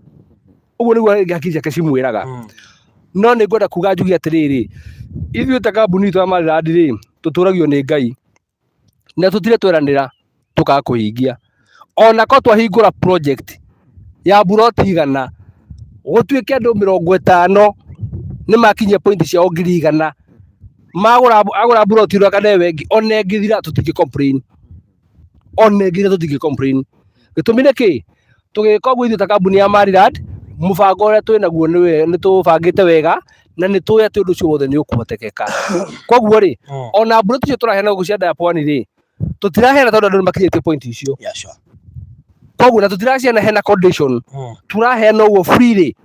Ũguo nĩguo hakiri ciake cimwĩraga. No nĩ ngwenda kuga njuge atĩrĩrĩ, ithuĩ ta kambuni itũ ya Maryland rĩ, tũtũragio nĩ Ngai. Na tũtirĩ tweranĩra tũkaga kũhingia. Ona korwo twahingũra project ya mburoti igana, gũtuĩke andũ mĩrongo ĩtano nĩ makinyia point ciao ngiri igana, magũra, agũra mburoti ĩno kana ĩyo ĩngĩ, ona ĩngĩthira tũtingĩ complain. Ona ĩngĩthira tũtingĩ complain. Gĩtũmi nĩ kĩ? Tũgĩka ũguo ithuĩ ta kambuni ya Maryland, mũbango ũrĩa twĩ naguo nĩ tũbangĩte wega, na nĩ tũĩ atĩ ũndũ ũcio wothe nĩ ũkũhotekeka. Koguo rĩ, ona mburoti icio tũraheana gũkũ cia Diapwani rĩ, tũtiraheana tondũ andũ nĩ makinyĩtie point icio. Yeah, sure. Koguo na tũtiraciheana hena condition. Tũraheana ũguo freely.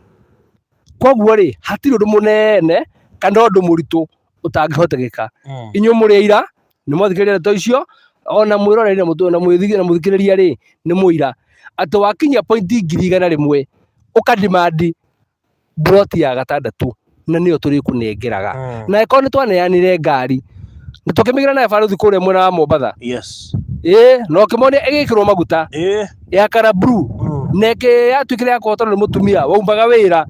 Koguo rĩ, hatirĩ ũndũ mũnene kana ũndũ mũritũ ũtangĩhotekeka. Inyuĩ mũrĩ aira, nĩ mwathikĩrĩria ndeto icio, ona mwĩroreri na mũthikĩrĩria rĩ, nĩ mũira. Atĩ wakinyia point 100,000, ũka demand mburoti ya gatandatũ, na nĩyo tũrĩkũnengeraga. Na ĩkorwo nĩ twaneanire ngari, na tũkĩmĩgĩra nayo barũthi kũrĩa mwena wa Mombatha. Yes. Ĩĩ, na ũkĩmonia ĩgĩkĩrwo maguta. Eh. Ya kara blue. Na ĩkĩ yatuĩkire ya kũhotana nĩ mũtumia waumaga wĩra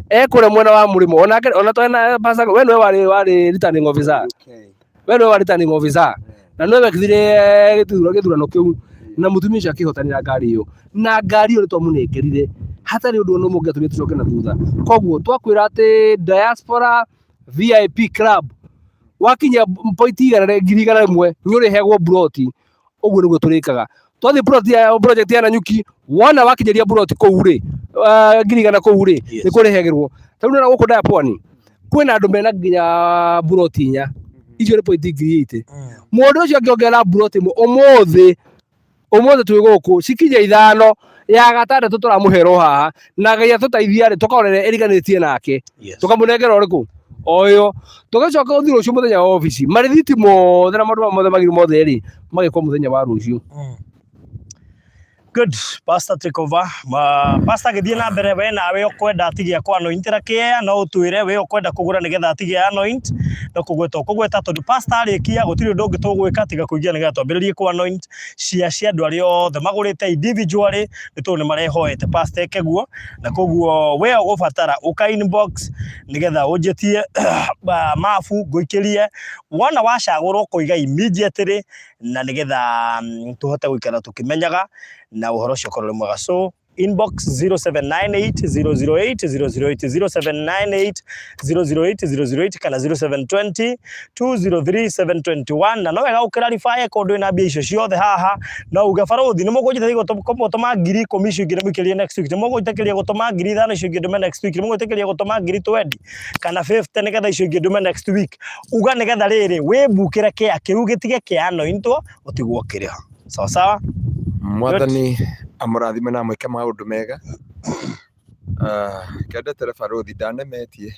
ekũrĩa mwena wa mũrĩmo. Onake ona twena pastor, we nĩwe warĩ returning officer. We nĩwe warĩ returning officer. Na nĩwe wekithire gĩthurano kĩu. Na mũtumia ũcio akĩhotanĩra ngari ĩyo. Na ngari ĩyo nĩ twamũnengerire. Hatarĩ ũndũ ona ũmwe ũngĩatũmire tũcoke na thutha. Koguo twakwĩra atĩ Diaspora VIP Club wakinya point 100,000 nĩ ũrĩheagwo mburoti. Ũguo nĩguo tũrĩkaga. Twathiĩ plot ya project ya Nanyuki, wona wakinyĩria mburoti kũu rĩ, 100,000 kũu rĩ, Yes. nĩ kũrĩhagĩrwo. Ta rĩu nĩwona gũkũ Diapwani, kwĩna andũ mena nginya mburoti inya. Icio nĩ point 80,000. Mũndũ ũcio angĩongerera mburoti ĩmwe ũmũthĩ, ũmũthĩ twĩ gũkũ, cikinye ithano, ya gatandatũ tũramũhera o haha, na Ngai atũteithia rĩ, tũkaona ĩrĩa ĩriganĩtie nake. Yes. Tũkamũnengera ũrĩkũ? O ĩyo. Tũgĩcoka gũthiĩ rũciũ mũthenya wa obici, marĩthiti mothe na maũndũ mothe magĩrĩru mothe rĩ, magĩkwo mũthenya wa rũciũ. Good. Pastor take over. Ma, Pastor agĩthiĩ na mbere we nawe ũkwenda atige akũ anointĩra kĩea no ũtwĩre we ũkwenda kũgũra nĩgetha atige anoint no kũgweta ũkũgweta tondũ pastor arĩkia gũtirĩ ũndũ ũngĩ tũgwĩka tiga kũingĩra nĩgetha twambĩrĩrie kũ anoint cia andũ arĩa othe magũrĩte individually nĩ tondũ nĩ marehoete pastor eke guo na koguo we ũgũbatara ũka inbox nĩgetha ũnjĩtie mabu ngũikĩrie wona wacagũrwo kũiga immediately na nĩgetha tũhote gũikara tũkĩmenyaga na ũhoro ũcio ũkorwo ũrĩ mwega. So Inbox 0798 008 008, 0798 008 008 kana 0720 203 721. Na no wega ũkĩraribaye kũndũ ĩna mbia icio ciothe haha, no uge barothi nĩ mũkũnjĩtĩria gũtũma 10,000 icio ingĩ ndĩmũikĩrie next week, nĩ mũgũnjĩtĩkĩria gũtũma 5,000 icio ingĩ ndũme next week, nĩ mũgũnjĩtĩkĩria gũtũma 20,000 kana 50 nĩgetha icio ingĩ ndume next week. Uga nĩgetha rĩrĩ wĩmbukĩre kĩa kĩu gĩtige kĩa anointwo ũtigwo ũkĩrĩha. Sawa sawa. Mwathani amũrathime na amwĩke maũndũ mega. Ah, kendetere barũthi ndanemetie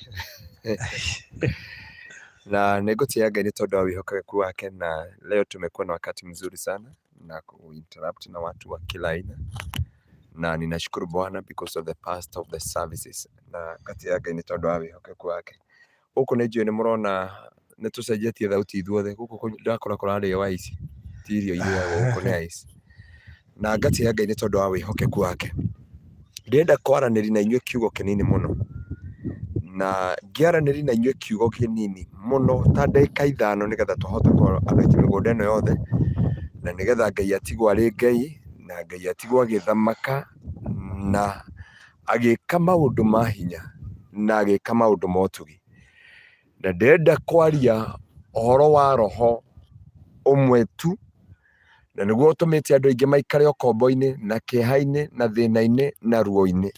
na nĩ ngũtĩĩa Ngai nĩ tondũ wa wĩhokeku wake, na leo tumekuwa na wakati mzuri sana na kuinteract na watu wa kila aina, na ninashukuru Bwana because of the pastor of the services, na ngatĩĩa Ngai nĩ tondũ wa wĩhokeku wake. Gũkũ nĩ njũĩ nĩ mũrona nĩ tũcenjetie thauti ithuothe, gũkũ ndakora kũrarĩo ice, ti irio irĩagwo gũkũ nĩ ice. Na ngatĩĩa Ngai nĩ tondũ wa wĩhokeku wake. Ndĩrenda kwaranĩria na inyuĩ kiugo kĩnini mũno, na ngĩaranĩria na inyuĩ kiugo kĩnini mũno ta ndagĩka 5 nĩgetha tũhote kũ mĩgũnda ĩno yothe, na nĩgetha Ngai atigwo arĩ Ngai, na Ngai atigwo agĩthamaka, na agĩka maũndũ ma hinya, na agĩka maũndũ ma ũtugi. Na ndĩrenda kwaria ũhoro wa roho ũmwe tu, na nĩguo ũtũmĩte andũ aingĩ maikare ũkombo-inĩ na kĩeha-inĩ na thĩna-inĩ na ruo-inĩ.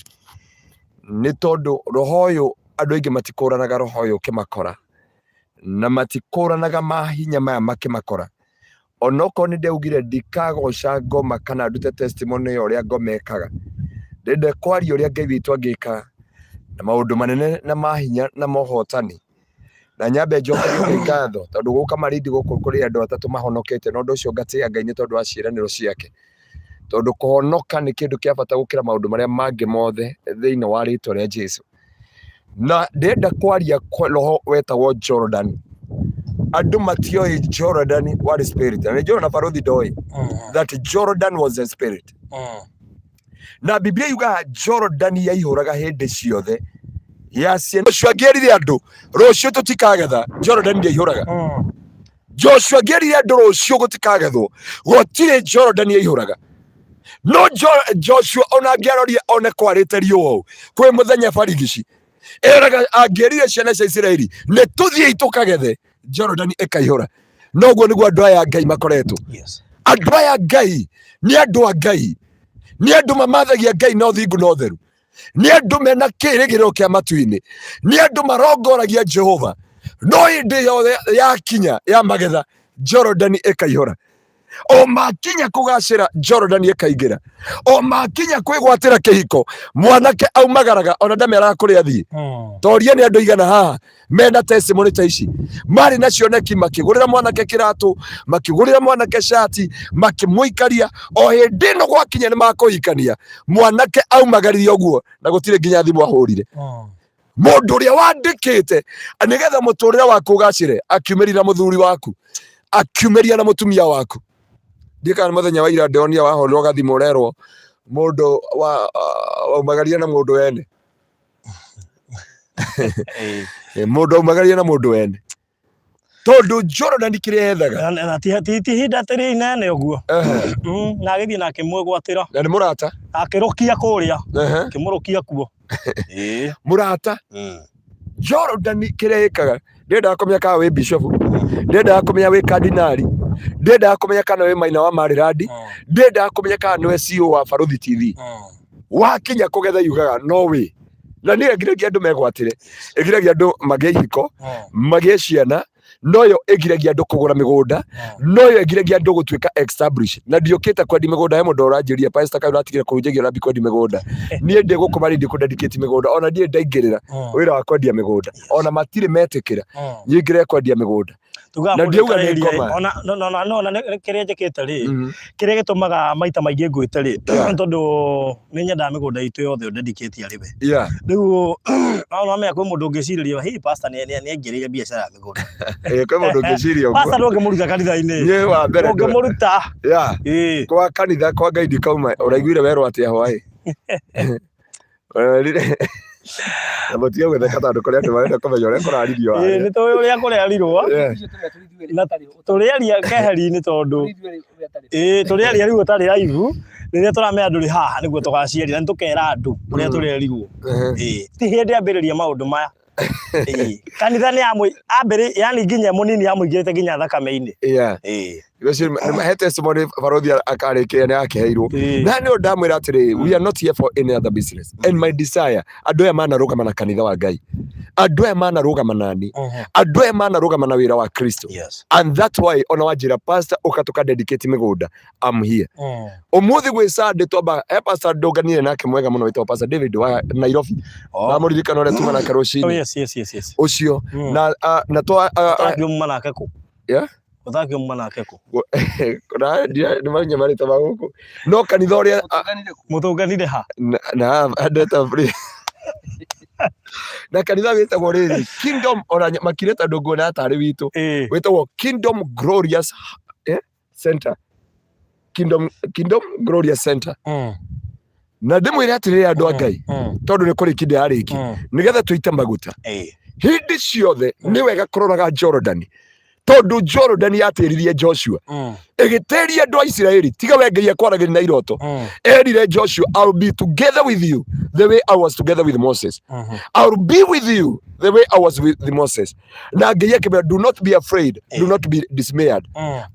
Nĩ tondũ roho ũyũ andũ aingĩ matikũranaga roho ũyũ ũkĩmakora, na matikũranaga mahinya maya makĩmakora. Onokorwo nĩ ndaugire ndikagoca ngoma kana ndute testimony ya ũrĩa ngoma ĩkaga, ndĩrenda kwaria ũrĩa Ngai witũ angĩka na maũndũ manene na mahinya na mohotani. Na nyambe njokerie Ngai ngatho tondũ gũka Malindi gũkũ kũrĩ andũ atatũ mahonokete, na ũndũ ũcio ngatĩĩa Ngai nĩ tondũ wa ciĩranĩro ciake, tondũ kũhonoka nĩ kĩndũ kĩa bata gũkĩra maũndũ marĩa mangĩ mothe thĩinĩ wa rĩtwa rĩa Jesu. Na ndĩrenda kwaria roho wetagwo Jordan. Andũ matioĩ Jordan warĩ spirit, na nĩ njũĩ ona barũthi ndoĩ that Jordan was a spirit. Na Biblia yugaga Jordan yaihũraga hĩndĩ ciothe ya ciana. Joshua angĩerire andũ rũciũ tũtikagetha, Jordan ndĩaihũraga. Joshua angĩerire andũ rũciũ gũtikagethwo, gũtirĩ Jordan yaihũraga. No Joshua ona angĩarorie one kwarĩte riũa ũũ kwĩ mũthenya barigici, eraga angĩerire ciana cia Isiraeli nĩ tũthiĩi tũkagethe, Jordan ĩkaihũra. Noguo nĩguo andũ aya a Ngai makoretwo. Andũ aya Ngai nĩ andũ a Ngai, nĩ andũ mamathagia Ngai na ũthingu na ũtheru, nĩ andũ mena kĩĩrĩgĩrĩro kĩa matu-inĩ, nĩ andũ marongoragia Jehova. No hĩndĩ yothe yakinya ya magetha, Jordan ĩkaihũra. O makinya kũgacĩra, Jordan ĩkaingĩra. O makinya kwĩgwatĩra kĩhiko, mwanake aumagaraga ona ndameraga kũrĩa athiĩ. Toria nĩ andũ igana haha mena testimony ta ici, marĩ na cioneki, makĩgũrĩra mwanake kĩratũ, makĩgũrĩra mwanake cati, makĩmũikaria. O hĩndĩ ĩno gwakinya nĩ makũhikania, mwanake aumagaririe ũguo na gũtirĩ nginya thimũ ahũrire. Mũndũ ũrĩa wandĩkĩte nĩgetha mũtũrĩre waku ũgacĩre akiumĩria na mũthuri waku, akiumĩria na mũtumia waku. Ndiĩ kana mũthenya wa ira ndĩronire wahũrĩrwo gathimũ ũrerwo mũndũ waumagaria na mũndũ wene. Mũndũ aumagaria na mũndũ wene, tondũ Jordan kĩrĩa ethaga. Na ti ihinda atĩ inene ũguo. Na agĩthiĩ na akĩmwĩgwatĩra. Na nĩ mũrata. Akĩrũkia kũrĩa. Akĩmũrũkia kuo. Mũrata. Jordan kĩrĩa ĩkaga, ndĩrendaga kũmenya kana wĩ bishop, ndĩrendaga kũmenya wĩ kardinali, ndĩrendaga kũmenya kana wĩ maina wa Maryland, ndĩrendaga kũmenya kana nĩwe CEO wa Barũthi TV. Wakinya kũgetha yugaga no wĩ. Na niĩ ĩgiragia andũ megwatĩre, ĩgiragia andũ magĩe ihiko, magĩe ciana, noyo ĩgiragia andũ kũgũra mĩgũnda, noyo ĩgiragia andũ gũtuĩka establish. Na ndiũkĩte kwendi mĩgũnda, he mũndũ ũranjĩria pastor kaĩ ũratigire kũhunjagia ũrambi kwendi mĩgũnda. Niĩ ndĩ gũkũ Malindi kũ dedicate mĩgũnda, ona niĩ ndaingĩrĩra wĩra wa kwendia mĩgũnda, ona matirĩ metĩkĩra nyingĩre kwendia mĩgũnda. Tugaga Na mũndũ ndiauga nĩ aikarĩrie, ngoma. ona no no no no na kĩrĩa njĩkĩte rĩ, kĩrĩa gĩtũmaga maita maingĩ ngwĩte rĩ, tondũ nĩ nyendaga mĩgũnda itũ yothe ũndedicate arĩ we. Rĩu no no menya kwĩ mũndũ ũngĩcirĩria hey pastor nĩ nĩ aingĩrĩire biacara ya mĩgũnda. Kwĩ mũndũ ũngĩciria ũguo. Pastor ndũngĩmũruta kanitha-inĩ. Niĩ wa mbere Ndũngĩmũruta. Kwa kanitha kwa Ngai ndikauma. Ũraiguire werwo atĩa hwaĩ? Na mũtige gwĩtheka tondũ kũrĩ andũ marenda kũmenya ũrĩa kũraririo Ĩĩ, harĩa. nĩ tũĩ ũrĩa kũrerirwo. Yeah. Na tũrĩaria keheri-inĩ tondũ ĩĩ tũrĩaria rĩu ũtarĩ live rĩrĩa tũramenya ndũrĩ haha nĩguo tũgaciaria na nĩ tũkera andũ ũrĩa tũrerirwo. Ĩĩ, ti hĩndĩ ambĩrĩria maũndũ maya. Ĩĩ, kanitha nĩ yamũ ambĩrĩ yani nginya mũnini yamũingĩrĩte nginya thakame-inĩ. Yeah. Ĩĩ. Ũcio nĩ- he testimony barothi akarĩkĩra nĩ akeheirwo. Ĩĩ. Na nĩ ndamwĩra atĩrĩ, we are not here for any other business. And my desire, andũ aya manarũgama na kanitha wa Ngai. Andũ aya manarũgama nani. Andũ aya manarũgama na wĩra wa Kristo. Yes. And that's why ona wanjĩra pastor ũka tũka dedicate mĩgũnda, I'm here. Ũmũthĩ gwĩ Sunday twamba he pastor ndũnganire nake mwega mũno wĩtagwo Pastor David wa Nairobi. Oh. Ndamũririkana ũrĩa tuma nake Oh, rũcinĩ. yes. Ũcio na ah, na twa ah, ah, Ũtakio muma nake kũ? Yeah? Ũtakio muma nake kũ? na nĩ manya marĩtwa ma gũkũ no kanitha ũrĩa ah, Mũtũnganire ha? na andeta free na kanitha wĩtagwo rĩrĩ Kingdom ona makire tondũ nguona tarĩ witũ Ĩĩ. wĩtagwo Kingdom Glorious eh, Center Kingdom Glorious Center na ndĩmwĩre atĩrĩrĩ andũ a Ngai tondũ nĩ kũrĩki ndĩrarĩki nĩgetha tũite maguta Ĩĩ. hĩndĩ ciothe nĩ wega kũroraga Jordan tondũ Jordan yatĩririe Joshua ĩgĩtĩria andũ a Isiraeli tiga we Ngai akwaragĩria na iroto erire Joshua, I'll be together with you the way I was together with Moses. I'll be with you the way I was with Moses. Na Ngai akĩmwĩra, do not be afraid, do not be dismayed.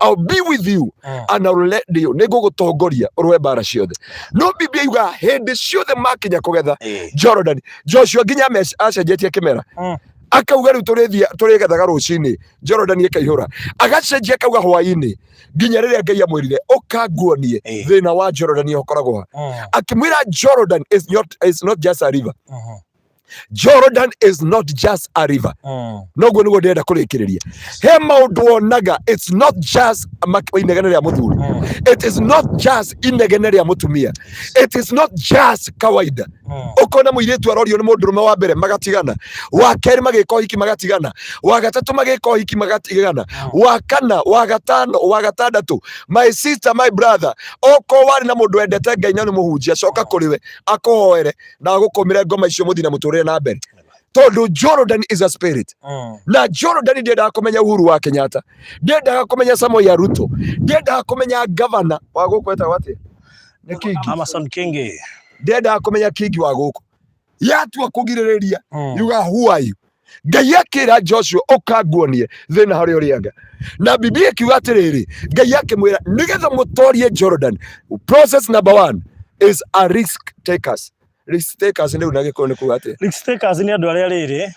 I'll be with you and I'll let you. Nĩ ngũgũtongoria ũrũe mbara ciothe. No Biblia yugaga hĩndĩ ciothe makinya kũgetha Jordan, Joshua nginya acenjetie kĩmera. Akauga rĩu tũrĩthiĩ tũrĩgethaga rũcinĩ, Jordan ĩkaihũra. Agacenjia akauga hwaĩ-inĩ nginya rĩrĩa Ngai amwĩrire ũka nguonie thĩna wa Jordan ũkoragwo ha. Akĩmwĩra Jordan is not just a river. Jordan is not just a river. Noguo nĩguo ndĩrenda kũrĩkĩrĩria. He maũndũ wonaga it's not just inegene rĩa mũthuri. It is not just inegene rĩa mũtumia. It is not just kawaida. Ũkona mũirĩtu arorio nĩ mũndũrũme wa mbere magatigana, wa kerĩ magĩka ũhiki magatigana, wa gatatũ magĩka ũhiki magatigana, wa kana, wa gatano, wa gatandatũ. My sister, my brother, okorwo warĩ na mũndũ wendete Ngai na nĩ mũhunjia, coka kũrĩ we akũhoere na agũkũmĩre ngoma icio mũthiĩ na mũtũrĩre na mbere. Tondũ Jordan is a spirit. Na Jordan ndiendaga kũmenya Uhuru wa Kenyatta, ndiendaga kũmenya Samoei Ruto, ndiendaga kũmenya gavana wa gũkũ etagwo atĩa? Nĩ Kingi. Amason Kingi. Ndiendaga kũmenya Kingi wa gũkũ. Yatua kũgirĩrĩria yuga who are you? Ngai akĩra Joshua ũka nguonie thĩna harĩa ũrĩanga. Na Biblia ĩkiuga atĩrĩrĩ, Ngai akĩmwĩra nĩgetha mũtorie Jordan, process number one is a risk takers. Risk takers nĩ na gĩkũyũ nĩ kuga atĩa? Risk takers nĩ andũ arĩa rĩrĩ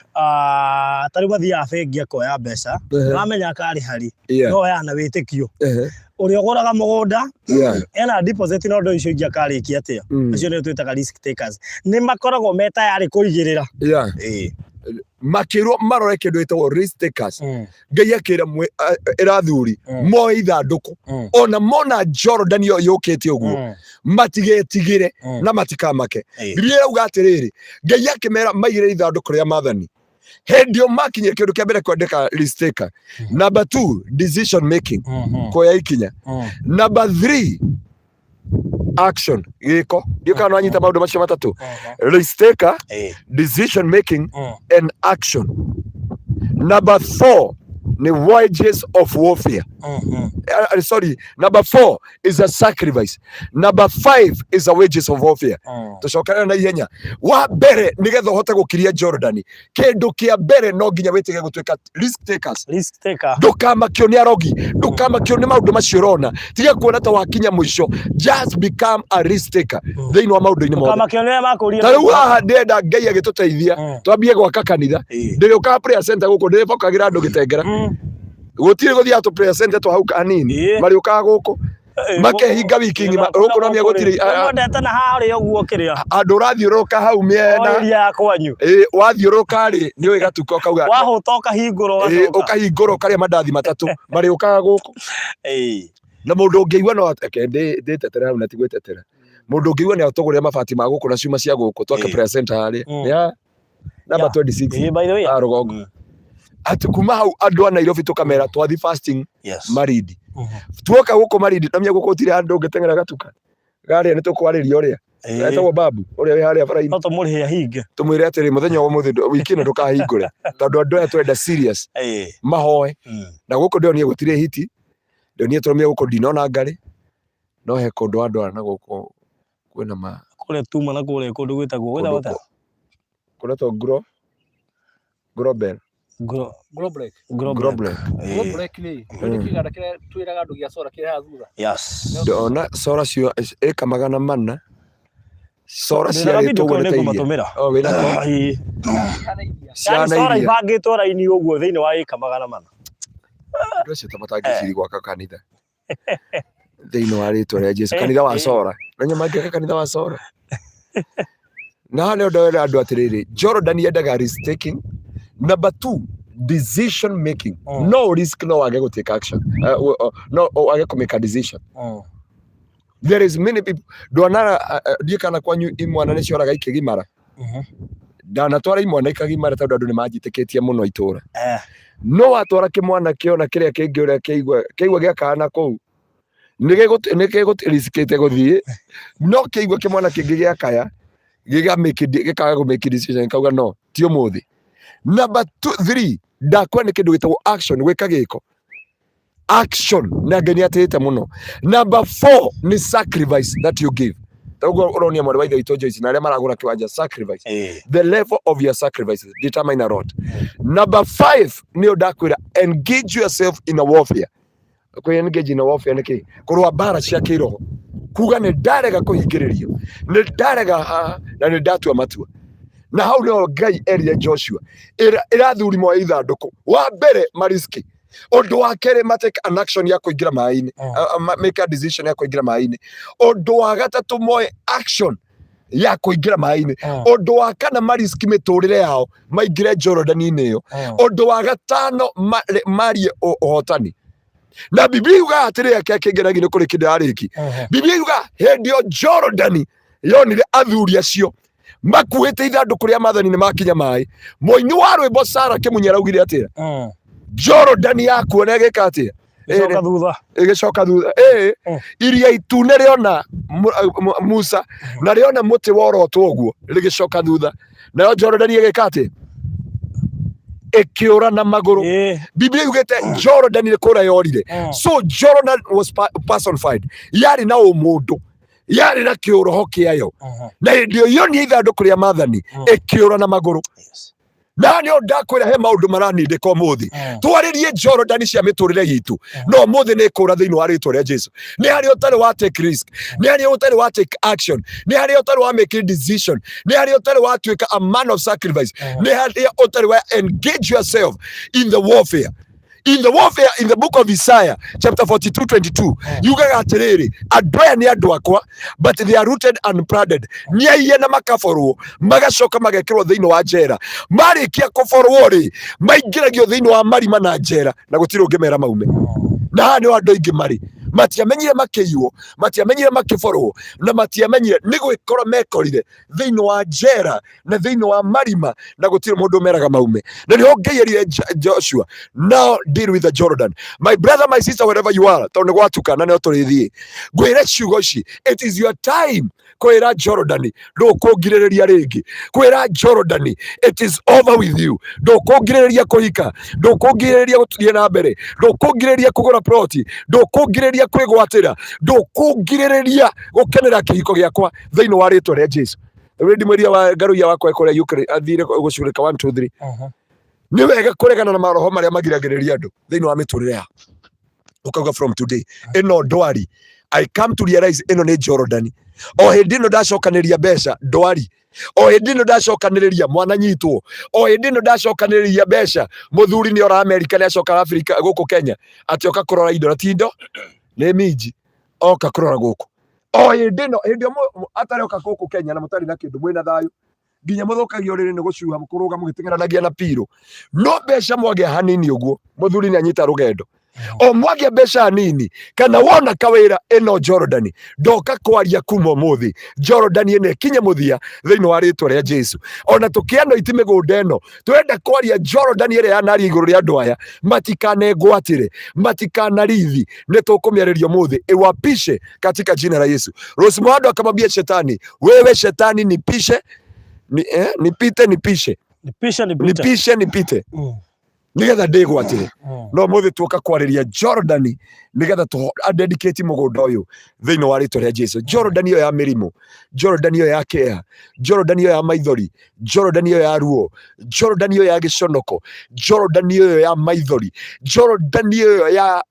ta rĩu mathiaga bengi akoya mbeca ramenya akarĩha rĩ no oyaga na wĩtĩkio ũrĩa ũgũraga mũgũnda ena deposit na ũndũ icio ingĩ akarĩkia atĩa. Acio nĩo twĩtaga risk takers, nĩ makoragwo me tayarĩ kũigĩrĩra. Ĩĩ. Makĩrwo marore kĩndũ gĩtagwo risk takers. Ngai akĩra ĩra athuri moe ithandũkũ ona mona Jordan ĩyo yũkĩte ũguo matigetigĩre na matikamake. Biblia ĩrauga atĩrĩrĩ, Ngai akĩmera maigĩrĩre ithandũkũ rĩa maathani hĩndĩ ĩyo makinyire. Kĩndũ kĩa mbere kwandĩka risk taker. Number two, decision making, kuoya ikinya. Number three, action, gĩko. Ndiũ kana wanyita maũndũ macio matatũ: risk taker, decision making and action. Number four ni wages of warfare. Sorry, number four is a sacrifice. Number five is a wages of warfare. Tucokerera na ihenya. Wa mbere, nigetha ũhote gũkiria Jordan, kĩndũ kĩa mbere no nginya wĩtĩke gũtuĩka risk takers. Risk taker. Ndũkamakio nĩ arogi, ndũkamakio nĩ maũndũ macio ũrona, tiga kuona ta wakinya mũico. Just become a risk taker thĩinĩ wa maũndũ-inĩ mothe. Ũkamakio nĩ arĩa makũria. Ta rĩu haha ndĩrenda Ngai agĩtũteithia twambie gwaka kanitha. Ndĩrĩũkaga prayer center gũkũ, ndĩrĩbokagĩra andũ gĩtengera. Gũtirĩ gũthiaga tũ prayer center twa hau kanini. Marĩũkaga gũkũ makehinga wiki ng'ima gũkũ namia gũtirĩ Mwendete na harĩa ũguo kĩrĩa andũ ũrathiũrũrũka hau o mĩena. Area ya kwanyu. Ĩ, wathiũrũrũka rĩ nĩ ũĩ gatuka ũkauga wahũta ũkahingũra ĩ, ũgacoka. Ũkahingũra ũkarĩa mandathi matatũ marĩũkaga gũkũ. Na mũndũ ũngĩigua no reke ndĩtetere hau na ti gwĩtetera, mũndũ ũngĩigua nĩ atũgũrĩra mabati ma gũkũ na cuma cia gũkũ twake prayer center harĩa ya number 26 Ĩĩ, by the way. a rũgongo atĩ kuma hau andũ a Nairobi tũkamera twathi fasting Marindi. Tuoka gũkũ Marindi namia gũkũ gũtirĩ handũ ũngĩteng'era gatuka garĩa nĩ tũkwarĩria ũrĩa. Etagwo babu ũrĩa wĩ harĩa bara-inĩ. No tũmũrĩhe ahinge. Tũmwĩre atĩrĩ, mũthenya wa ũmũthĩ wiki ĩno ndũkahingũre, tondũ andũ aya twenda serious mahoe. Na gũkũ ndĩronire gũtirĩ hiti, ndĩronire tũromire gũkũ ndinona ngarĩ, no he kũndũ andwara na gũkũ kwĩna ma Kũrĩa tuma na kũrĩa kũndũ gwĩtagwo gwĩtagwo kũndũ atĩa? Kũretwo Gro Grobel. Gro Globreak. Grobreak. Grobreak. Globreak nĩ nĩ kĩganda kĩrĩa twĩraga andũ gĩa cora kĩrĩa haha thutha. Yes. Ndona cora cio ĩka 400 cora Ndĩna ciarĩtwo video ũguo kau nĩ ta iria. nĩngũmatũmĩra. O wĩna ko Ĩĩ. Cihana iria. Yaani ciana cora iria. ibangĩtwo raini ũguo thĩinĩ wa ĩka 400. Andũ acio ta matangĩciri gwaka kanitha thĩinĩ wa rĩtwa rĩa Jesu, kanitha wa cora. Na nyama mangĩaka kanitha wa cora. Na haha nĩho ndĩrera andũ atĩrĩrĩ, Jordan yendaga risk taking. Number two, decision making. No risk no wage gũ take action. No wage kũ make a decision. There is many people ndwanara ndiĩ kana kwanyu imwana nĩ cioraga ikĩgimara. Ndanatwara imwana ikagimara tondũ andũ nĩ manjĩtĩkĩtie mũno itũra. No watwara kĩmwana kĩona kĩrĩa kĩngĩ ũrĩa kĩigua kĩigua gĩakana kũu nĩ gĩgũriskĩte gũthiĩ, no kĩigua kĩmwana kĩngĩ gĩakaya gĩkaga gũ make decision, gĩkauga no ti ũmũthĩ. Number two, three, ndakwa nĩ kĩndũ gĩtagwo action, gwĩka gĩko action, na Ngai nĩ atĩĩte mũno. Number four nĩ sacrifice that you give. Ũguo ũronia mwarĩ wa ithe witũ Joyce na arĩa maragũra kĩwanja, sacrifice, the level of your sacrifices determine a lot. Number five nĩyo ndakwĩra, engage yourself in a warfare. Kwĩ engage in a warfare nĩ kĩ? Kũrũa mbara cia kĩroho, kuga nĩ ndarega kũhingĩrĩrio, nĩ ndarega haha na nĩ ndatua matua. Na hau nĩho Ngai erire Joshua, ĩra athuri moe ithandũkũ, wa mbere mariski, ũndũ wa kerĩ ma take an action ya kũingĩra maĩ-inĩ, make a decision ya kũingĩra maĩ-inĩ, ũndũ wa gatatũ moe action ya kũingĩra maĩ-inĩ, ũndũ wa kana mariski mĩtũrĩre yao maingĩre Jorodani-inĩ ĩyo, ũndũ wa gatano marie ũhotani. Na Biblia yugaga atĩrĩ, ake akĩngenagia nĩ kũrĩkia ndĩrarĩki, Biblia yugaga hĩndĩ ĩyo Jorodani yonire athuri acio makuĩte ithandũkũ rĩa maathani nĩ makinya maĩ. Mũini wa rwĩmbo Sara Kĩmunyi araugire atĩa? Jorodani yakuona ĩgĩka atĩa? Ĩgĩcoka thutha. Ĩgĩcoka thutha. Iria itune rĩona Musa na rĩona mũtĩ worotwo ũguo rĩgĩcoka thutha, nayo Jorodani ĩgĩka atĩa? Ĩkĩũra na magũrũ. Biblia yugĩte Jorodani nĩ kũra yorire. So Jordan was personified, yarĩ na ũmũndũ, yarĩ na kĩũroho kĩayo, na hĩndĩ ĩyo yonia ithandũkũ rĩa maathani ĩkĩũra na magũrũ. Na nĩ ndakwĩra he maũndũ maranindĩka ũmũthĩ, twarĩrie Jorodani cia mĩtũrĩre itũ, no ũmũthĩ nĩ kũra thĩinĩ wa rĩtwa rĩa Jesu. Nĩ harĩa ũtarĩ wa take risk, nĩ harĩa ũtarĩ wa take action, nĩ harĩa ũtarĩ wa make decision, nĩ harĩa ũtarĩ wa tuĩka a man of sacrifice, nĩ harĩa ũtarĩ wa engage yourself in the warfare. In the warfare, in the book of Isaiah chapter 42:22 yugaga atĩrĩrĩ, andũ aya nĩ andũ akwa, but they are rooted and planted, nĩ aiye na makaborwo, magacoka magekĩrwo thĩinĩ wa njera. Marĩkia kũborwo rĩ, maingĩragio thĩinĩ wa marima na njera, na gũtirĩ ũngĩmera maume. Na haha nĩho andũ aingĩ marĩ, matiamenyire makĩiywo, matiamenyire makĩborwo, na matiamenyire nĩ gwĩkora mekorire thĩinĩ wa njera na thĩinĩ wa marima, na gũtirĩ mũndũ ũmeraga maume. Na nĩho Ngai erire Joshua, now deal with the Jordan. My brother, my sister, wherever you are, tondũ nĩ gwatuka na nĩho tũrĩthiĩ, ngwĩre ciugo ici, it is your time kwĩra Jordan ndũkũngirĩrĩria rĩngĩ, kwĩra Jordan it is over with you, ndũkũngirĩrĩria kũhika, ndũkũngirĩrĩria gũthiĩ na mbere, ndũkũngirĩrĩria kũgũra ploti, ndũkũngirĩrĩria kwĩgwatĩra, ndũkũngirĩrĩria gũkenera kĩhiko gĩakwa thĩinĩ wa rĩtwa rĩa Jesu. Rĩu ndimwĩria wa ngaruia wakwa kũrĩa Ukraine athire gũcurĩka 1 2 3. Nĩ wega kũregana na maroho marĩa magiragĩrĩria andũ thĩinĩ wa mĩtũrĩre yao. Ũkauga from today ĩno ndwari, I come to realize ĩno nĩ Jorodani. O hĩndĩ ĩno ndacokanĩrĩria mbeca ndwari, o hĩndĩ ĩno ndacokanĩrĩria mwana nyitwo, o hĩndĩ ĩno ndacokanĩrĩria mbeca mũthuri nĩ ora Amerika, nĩ acoka Afrika gũkũ Kenya atĩ oka kũrora indo, na ti indo nĩ minji, oka kũrora gũkũ. O hĩndĩ ĩno, hĩndĩ ĩyo atarĩ oka gũkũ Kenya na mũtarĩ na kĩndũ, mwĩna thayũ, nginya mũthũkagio rĩrĩ nĩ gũcuha kũrũga mũgĩteng'eranagia na pirũ, no mbeca mwagĩa hanini ũguo mũthuri nĩ anyita rũgendo. O mwagĩa mbeca nini kana wona kawĩra, ĩno Jorodani ndoka kwaria kuma ũmũthĩ. Jorodani ĩno ĩkinye mũthia thĩinĩ wa rĩtwa rĩa Jesu. Ona tũkĩanoiti mĩgũnda ĩno, twenda kwaria Jorodani ĩrĩa yanaria igũrũ rĩa andũ aya matikanegwatĩre, matikanarithi, nĩ tũkũmĩarĩria ũmũthĩ, iwapishe katika jina la Yesu. Rose Muhando akamwambia shetani, wewe shetani nipishe ni, nipite nipishe. Nipishe nipite. Nipishe nipite nigetha ndĩgwatĩre. No mũthĩ tuoka kwarĩria Jorodani nigetha tũ dedicate mũgũnda ũyũ thĩinĩ wa rĩtwa rĩa Jesu. Jorodani ĩyo ya mĩrimũ, Jorodani ĩyo ya kĩeha, Jorodani ĩyo ya maithori, Jorodani ĩyo ya ruo, Jorodani ĩyo ya gĩconoko, Jorodani ĩyo ya maithori, Jorodani ĩyo ya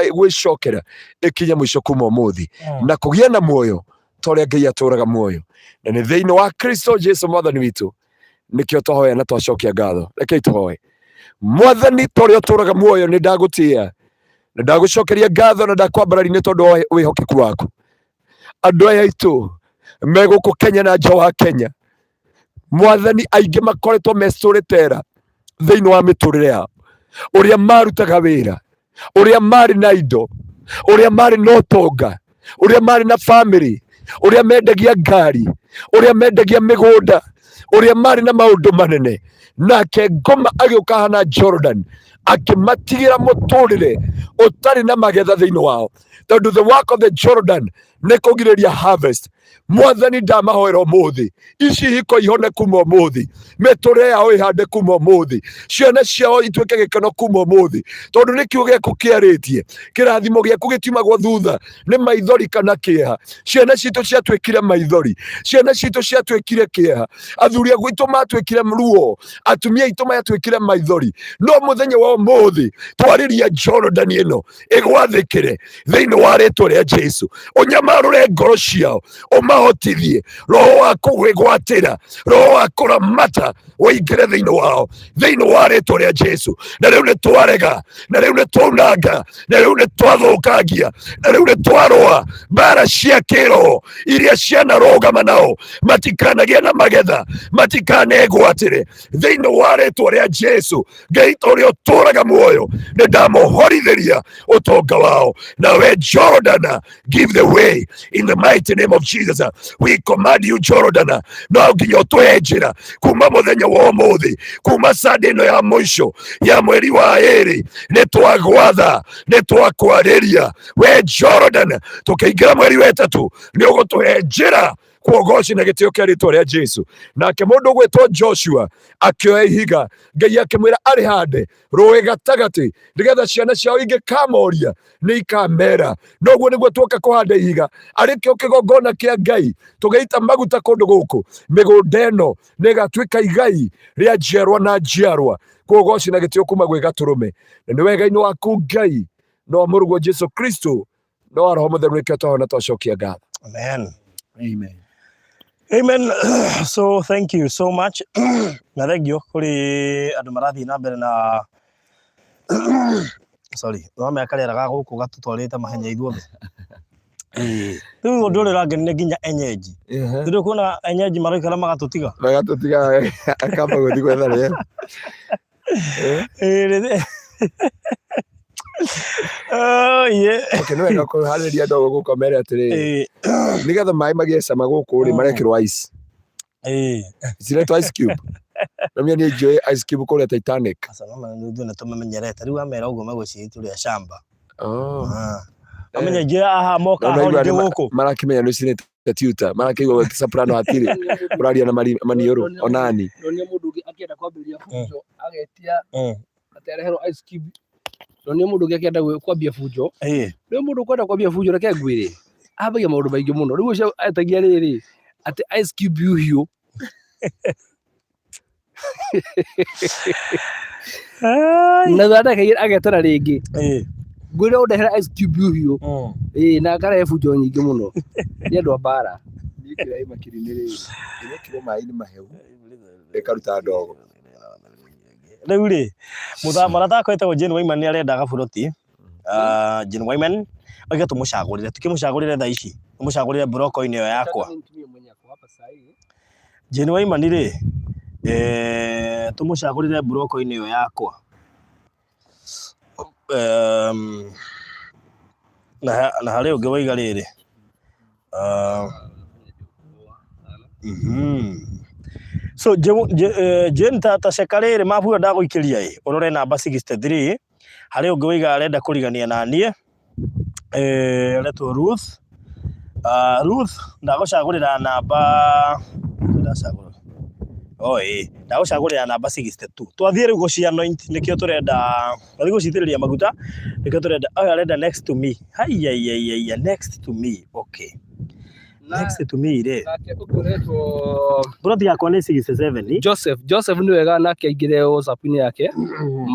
gwĩcokera ĩkinye mũico kuma ũmũthĩ na kũgĩa na muoyo ta ũrĩa Ngai atũraga muoyo, na nĩ thĩinĩ wa Kristo Jesu mwathani witũ nĩkĩo twahoya na twacokia ngatho. Rekei tũhoe. Mwathani, ta ũrĩa ũtũraga muoyo, nĩ ndagũtĩĩa na ndagũcokeria ngatho na ndakwambararia nĩ tondũ wa wĩhokeku waku. Andũ aya aitũ me gũkũ Kenya na nja wa Kenya, mwathani, aingĩ makoretwo me storyteller thĩinĩ wa mĩtũrĩre yao, ũrĩa marutaga wĩra, ũrĩa marĩ na indo, ũrĩa marĩ na ũtonga, ũrĩa marĩ na family, ũrĩa mendagia ngari, ũrĩa mendagia mĩgũnda, ũrĩa marĩ na maũndũ manene. Nake ngoma agĩũka hana Jordan akĩmatigĩra mũtũrĩre ũtarĩ na magetha thĩinĩ wao, tondũ the work of the Jordan nĩ kũgirĩrĩria harvest. Mwathani, ndamahoera ũmũthĩ, ici hiko ihone kuma ũmũthĩ, mĩtũrĩre yao ĩhande kuma ũmũthĩ, ciana ciao ituĩke gĩkeno kuma ũmũthĩ, tondũ nĩ kiugo gĩaku kĩarĩtie, kĩrathimo gĩaku gĩtiumagwo thutha nĩ maithori kana kĩeha. Ciana citũ ciatuĩkire maithori, ciana citũ ciatuĩkire kĩeha, athuri a gwitũ matuĩkire ruo, atumia aitũ matuĩkire maithori. No mũthenya wa ũmũthĩ twarĩria Jorodani ĩno ĩgwathĩkĩre thĩinĩ wa rĩtwa rĩa Jesu. Ũnyamarũre ngoro ciao, ũmahotithie roho wa kũgwĩgwatĩra, roho wa kũramata ũingĩre thĩinĩ wao thĩinĩ wa rĩtwa rĩa Jesu. Na rĩu nĩ twarega, na rĩu nĩ twaunanga, na rĩu nĩ twathũkangia, na rĩu nĩ twarũa mbara cia kĩroho iria cianarũgama nao matikanagĩe na magetha, matikanegwatĩre thĩinĩ wa rĩtwa rĩa Jesu. Ngai ta ũrĩa ũtũraga muoyo, nĩ ndamũhorithĩria ũtonga wao. Nawe Jordan, give the way in the mighty name of Jesus. We command you, Jordan, no nginya ũtũhe njĩra kuma mũthenya wa ũmũthĩ, kuma Sunday ĩno ya mũico ya mweri wa ĩrĩ. Nĩ twagwatha, nĩ twakwarĩria we Jordan, tũkĩingĩra mweri wa ĩtatũ nĩ ũgũtũhe njĩra kuogoci na gĩtĩo kĩa rĩtwa rĩa Jesu. Nake mũndũ ũgwĩtwo Joshua akĩoya ihiga, Ngai akĩmwĩra arĩhande rũĩ gatagatĩ nĩgetha ciana ciao ingĩkamoria nĩ ikamera. Noguo nĩguo tuoka kũhanda ihiga arĩkĩo kĩgongona kĩa Ngai, tũgĩita maguta kũndũ gũkũ, mĩgũnda ĩno nĩ ĩgatuĩka igai rĩa njiarwa na njiarwa. Kuogoci na gĩtĩo kuma gwĩ Gatũrũme, na nĩ wega-inĩ waku Ngai, no wa mũrũguo Jesu Kristo, no wa Roho Mũtheru, nĩkĩo twahona twacokia ngatho. Amen. Amen. Amen. So thank you so much. Na thengio kũrĩ andũ marathiĩ na mbere na, sorry, no karĩera ga gũkũ gatũtwarĩte mahenya ithuothe. Rĩu ũndũ ũrĩa ũrangenia nginya enyenji. Rĩu kuona enyenji maraikara magatũtiga. Magatũtiga, akamba gũthiĩ gwetha rĩera. Oh, yeah. Okay, nĩ wega kũharĩria andũ gũkũ mere atĩrĩrĩ, nĩgetha maĩ magĩe cama gũkũ rĩ, marekĩrwo ice. Ciretwo ice cube. Namia niĩ njũĩ ice cube kũrĩa Titanic. Aca, no ithuĩ nĩ tũmamenyerete. Rĩu amera ũguo megwĩciria tũrĩ a shamba. Oh. Amenya aingĩ haha moka Na ũnaigua holiday nĩ gũkũ. Marakĩmenya nĩ cinĩte tuta, marakĩigua gwĩ soprano hatirĩ ũraria na maniũrũ onani. Ndonire mũndũ ũngĩ akĩenda kwambĩrĩria bunjo agetia atĩ areherwo ice cube. Ndonire mũndũ ũngĩ akĩenda kwambia bunjo. Rĩu mũndũ ũkwenda kwambia bunjo, reke ngwĩre, ambagia maũndũ maingĩ mũno. Rĩu ũcio etagia rĩrĩ, atĩ ice cube hiũ. Na thutha wa ndagĩka igĩrĩ agetera rĩngĩ, ngwĩre ũndehere ice cube hiũ. Ĩĩ, na akarehe bunjo nyingĩ mũno. Nĩ andũ a mbara. Niĩ kĩrĩa ĩ makiri-inĩ rĩ, ĩrekĩrwo maĩ-inĩ mahehu ĩkaruta ndogo. Rĩu rĩ, mũrata wakwa wĩtagwo Jane Waiman nĩ arenda gaburoti. Ah, Jane Waiman oiga tũmũcagũrĩre, tũkĩmũcagũrĩre thaa ici, tũmũcagũrĩre mburoko-inĩ ĩyo yakwa. Jane Waiman rĩ, tũmũcagũrĩre mburoko-inĩ ĩyo yakwa. Na harĩ ũngĩ waiga rĩrĩ. So Jane ta ceka rĩrĩ mabu ĩyo ndagũikĩria ĩ ũrore namba 63. Harĩ ũngĩ waiga arenda kũrigania na niĩ, aretwo Ruth. Ruth ndagũcagũrĩra namba, ndacagũra oh ĩĩ ndagũcagũrĩra namba 62. Twathiĩ rĩu gũci anoint nĩkĩo tũrenda, twathiĩ gũcitĩrĩria maguta nĩkĩo tũrenda. Ũyũ arenda next to me, haiya next to me, okay. Next to me rĩ, Nake ũkoretwo plot yakwa nĩ 67. Joseph, Joseph nĩ wega nake aingĩre WhatsApp-inĩ yake,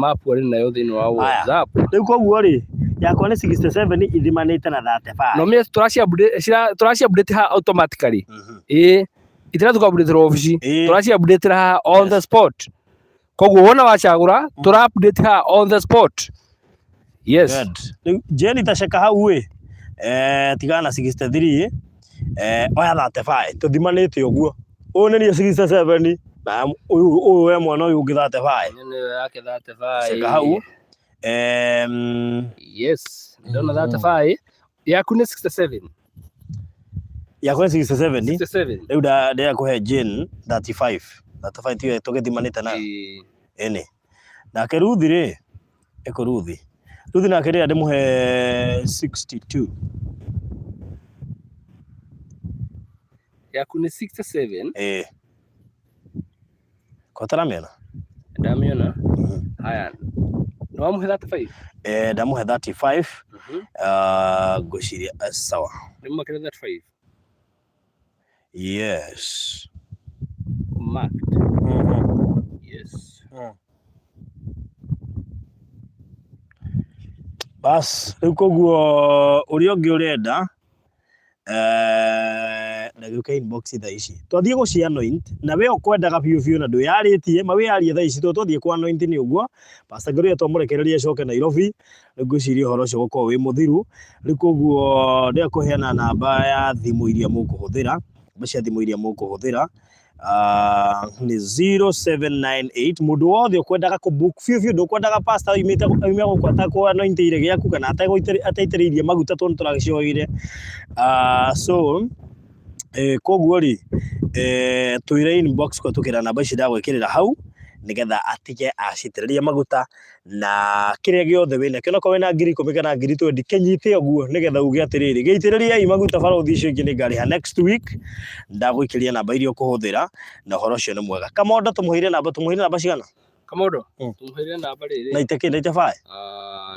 map arĩ nayo thĩinĩ wa Aya. WhatsApp. Rĩu koguo rĩ, yakwa nĩ 67 ithimanĩte na 35. No mĩ tũraci update haha automatically. Ĩĩ, itirathiĩ kũ update obici, tũraci update haha on the spot. Koguo wona wacagũra, tũra update haha on the spot. Yes. Good. Rĩu Jane ta ceka hau ĩ, tigana na 63, oya 35 tũthimanĩte ũguo. Ũyũ nĩ niĩ 67 na ũyũ we mwana ũyũ ũngĩ 35. Nĩ yake 35. Ceka hau. Yes, ndona 35. Yaku nĩ 67. Yakwa nĩ 67. 67. Rĩu ndĩrenda kũhe Jane 35. 35 tiyo tũgĩthimanĩte nayo. Ĩni. Nake Ruth rĩ, ĩkũ Ruth. Ruth nake rĩrĩa ndĩmũhe 62. Yaku nĩ 67. Ĩĩ. Ko ũtaramĩona? Ndamĩona. Haya. Nĩ wamũhe 35? Ndamũhe 35. Ngwĩciria sawa. Nĩ mũmakĩre 35? Yes. Marked. Yes. Bas, rĩu koguo ũrĩa ũngĩ ũrenda ndagĩũke inbox thaa ici. Twathiĩ gũci anoint na we ũkwendaga biũ biũ na ndwĩyarĩtie, ma wĩyarie thaa ici tondũ twathiĩ kũ anoint nĩ ũguo. Pastor Ngũrũye twamũrekereria acoke Nairobi, rĩu ngwĩciria ũhoro ũcio ũgũkorwo wĩ mũthiru. Rĩu koguo ndĩrenda kũheana namba ya thimũ iria mũkũhũthĩra, namba cia thimũ iria mũkũhũthĩra nĩ 0798 mũndũ wothe ũkwendaga kũ book biũ biũ, ndũkwendaga pastor oimĩte oime gũkũ atakũ anointĩire gĩaku kana ataitĩrĩirie maguta tondũ nĩtũragĩcioire. So koguo rĩ, twĩre inbox kũhĩtũkĩra namba ici ndagwĩkĩrĩra hau nĩgetha atige acitĩrĩrie maguta na kĩrĩa gĩothe wĩnakĩo, onokorwo wĩna 10,000 kana 20,000 kĩnyite ũguo nĩgetha uge atĩrĩrĩ, gĩitĩrĩriei maguta barothi icio ingĩ nĩngarĩha next week. Ndagũikĩria namba iria ũkũhũthĩra na ũhoro ũcio nĩ mwega. Kamondo tũmũheire namba, tũmũheire namba cigana? Kamondo, tũmũheire namba rĩrĩ. Naite kĩ, naite five?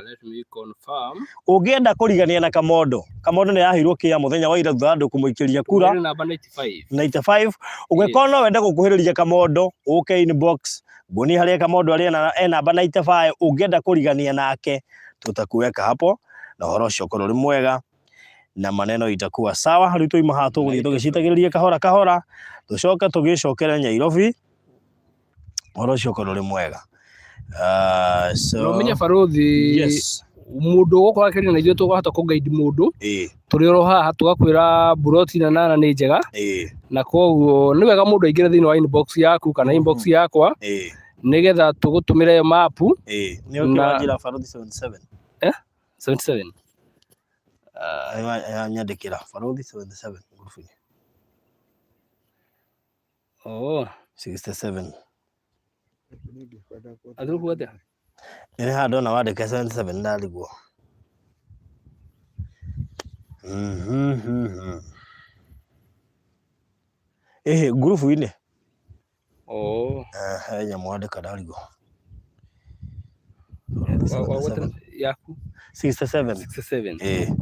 Let me confirm. Ũngĩenda kũrigania na Kamondo, Kamondo nĩ yaheirwo kĩa mũthenya wa ira thutha wa andũ kũmũikĩria kura. Tũmũheire namba 95. 95. Ũngĩkorwo no wende gũkuhĩrĩria Kamondo, ũke inbox, nguonie harĩa Kamondo arĩ e namba 95. Ũngĩenda kũrigania nake, tutakuweka hapo na ũhoro ũcio ũkorwo ũrĩ mwega na maneno itakuwa sawa. Rĩu twauma haha tũgũthiĩ tũgĩcitagĩrĩria kahora kahora, tũcoke tũgĩcokere Nyairobi, ũhoro ũcio ũkorwo ũrĩ mwega. So, Na ũmenye barothi, yes. Mũndũ ũgũkorwo akĩaria na ithuĩ tũkahota kũ guide mũndũ. Tũrĩ oro haha tũgakwĩra buroti na nana nĩ njega. Na koguo nĩ wega mũndũ aingĩre thĩinĩ wa inbox yaku kana inbox yakwa nĩgetha tũgũtũmĩre mapu. Nĩ ũkĩ wanjĩra barothi 77? 77. Nyandĩkĩra barothi 77 ngurubu-inĩ. Oh. 67. Athiĩ atĩa? Nĩ haha ndona wandĩka 77 ndarigwo. Ĩhĩ ngurubu-inĩ. Oh. He nyamũ wandĩka ndarigwo. Yaku? 67. 67. Ĩĩ.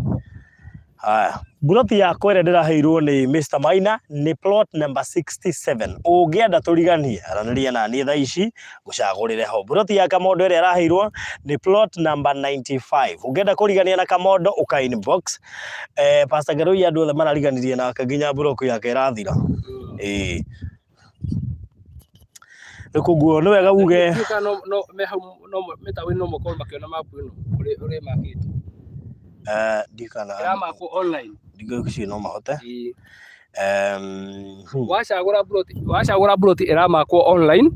Haya, mburoti yakwa ĩrĩa ndĩraheirwo nĩ Mr. Maina nĩ plot number 67. Ũngĩenda tũriganie, aranĩria na niĩ thaa ici ngũcagũrĩre ho. Mburoti ya Kamondo ĩrĩa ĩraheirwo nĩ plot number 95. Ũngĩenda kũrigania na Kamondo ũka inbox. Pastor Ngerũi andũ othe marariganirie nake nginya mburoko yake ĩrathira. Ĩĩ. Rĩu koguo nĩ wega uge Ndiũĩ kana no me hau no mĩtaũ-inĩ no makorwo makĩona mapu ĩno ũrĩa ĩmakĩtwo. Ndikana Ĩramakwo online. Ndigwĩciria no mahote. Ĩĩ. Wacagũra plot, wacagũra plot ĩramakwo online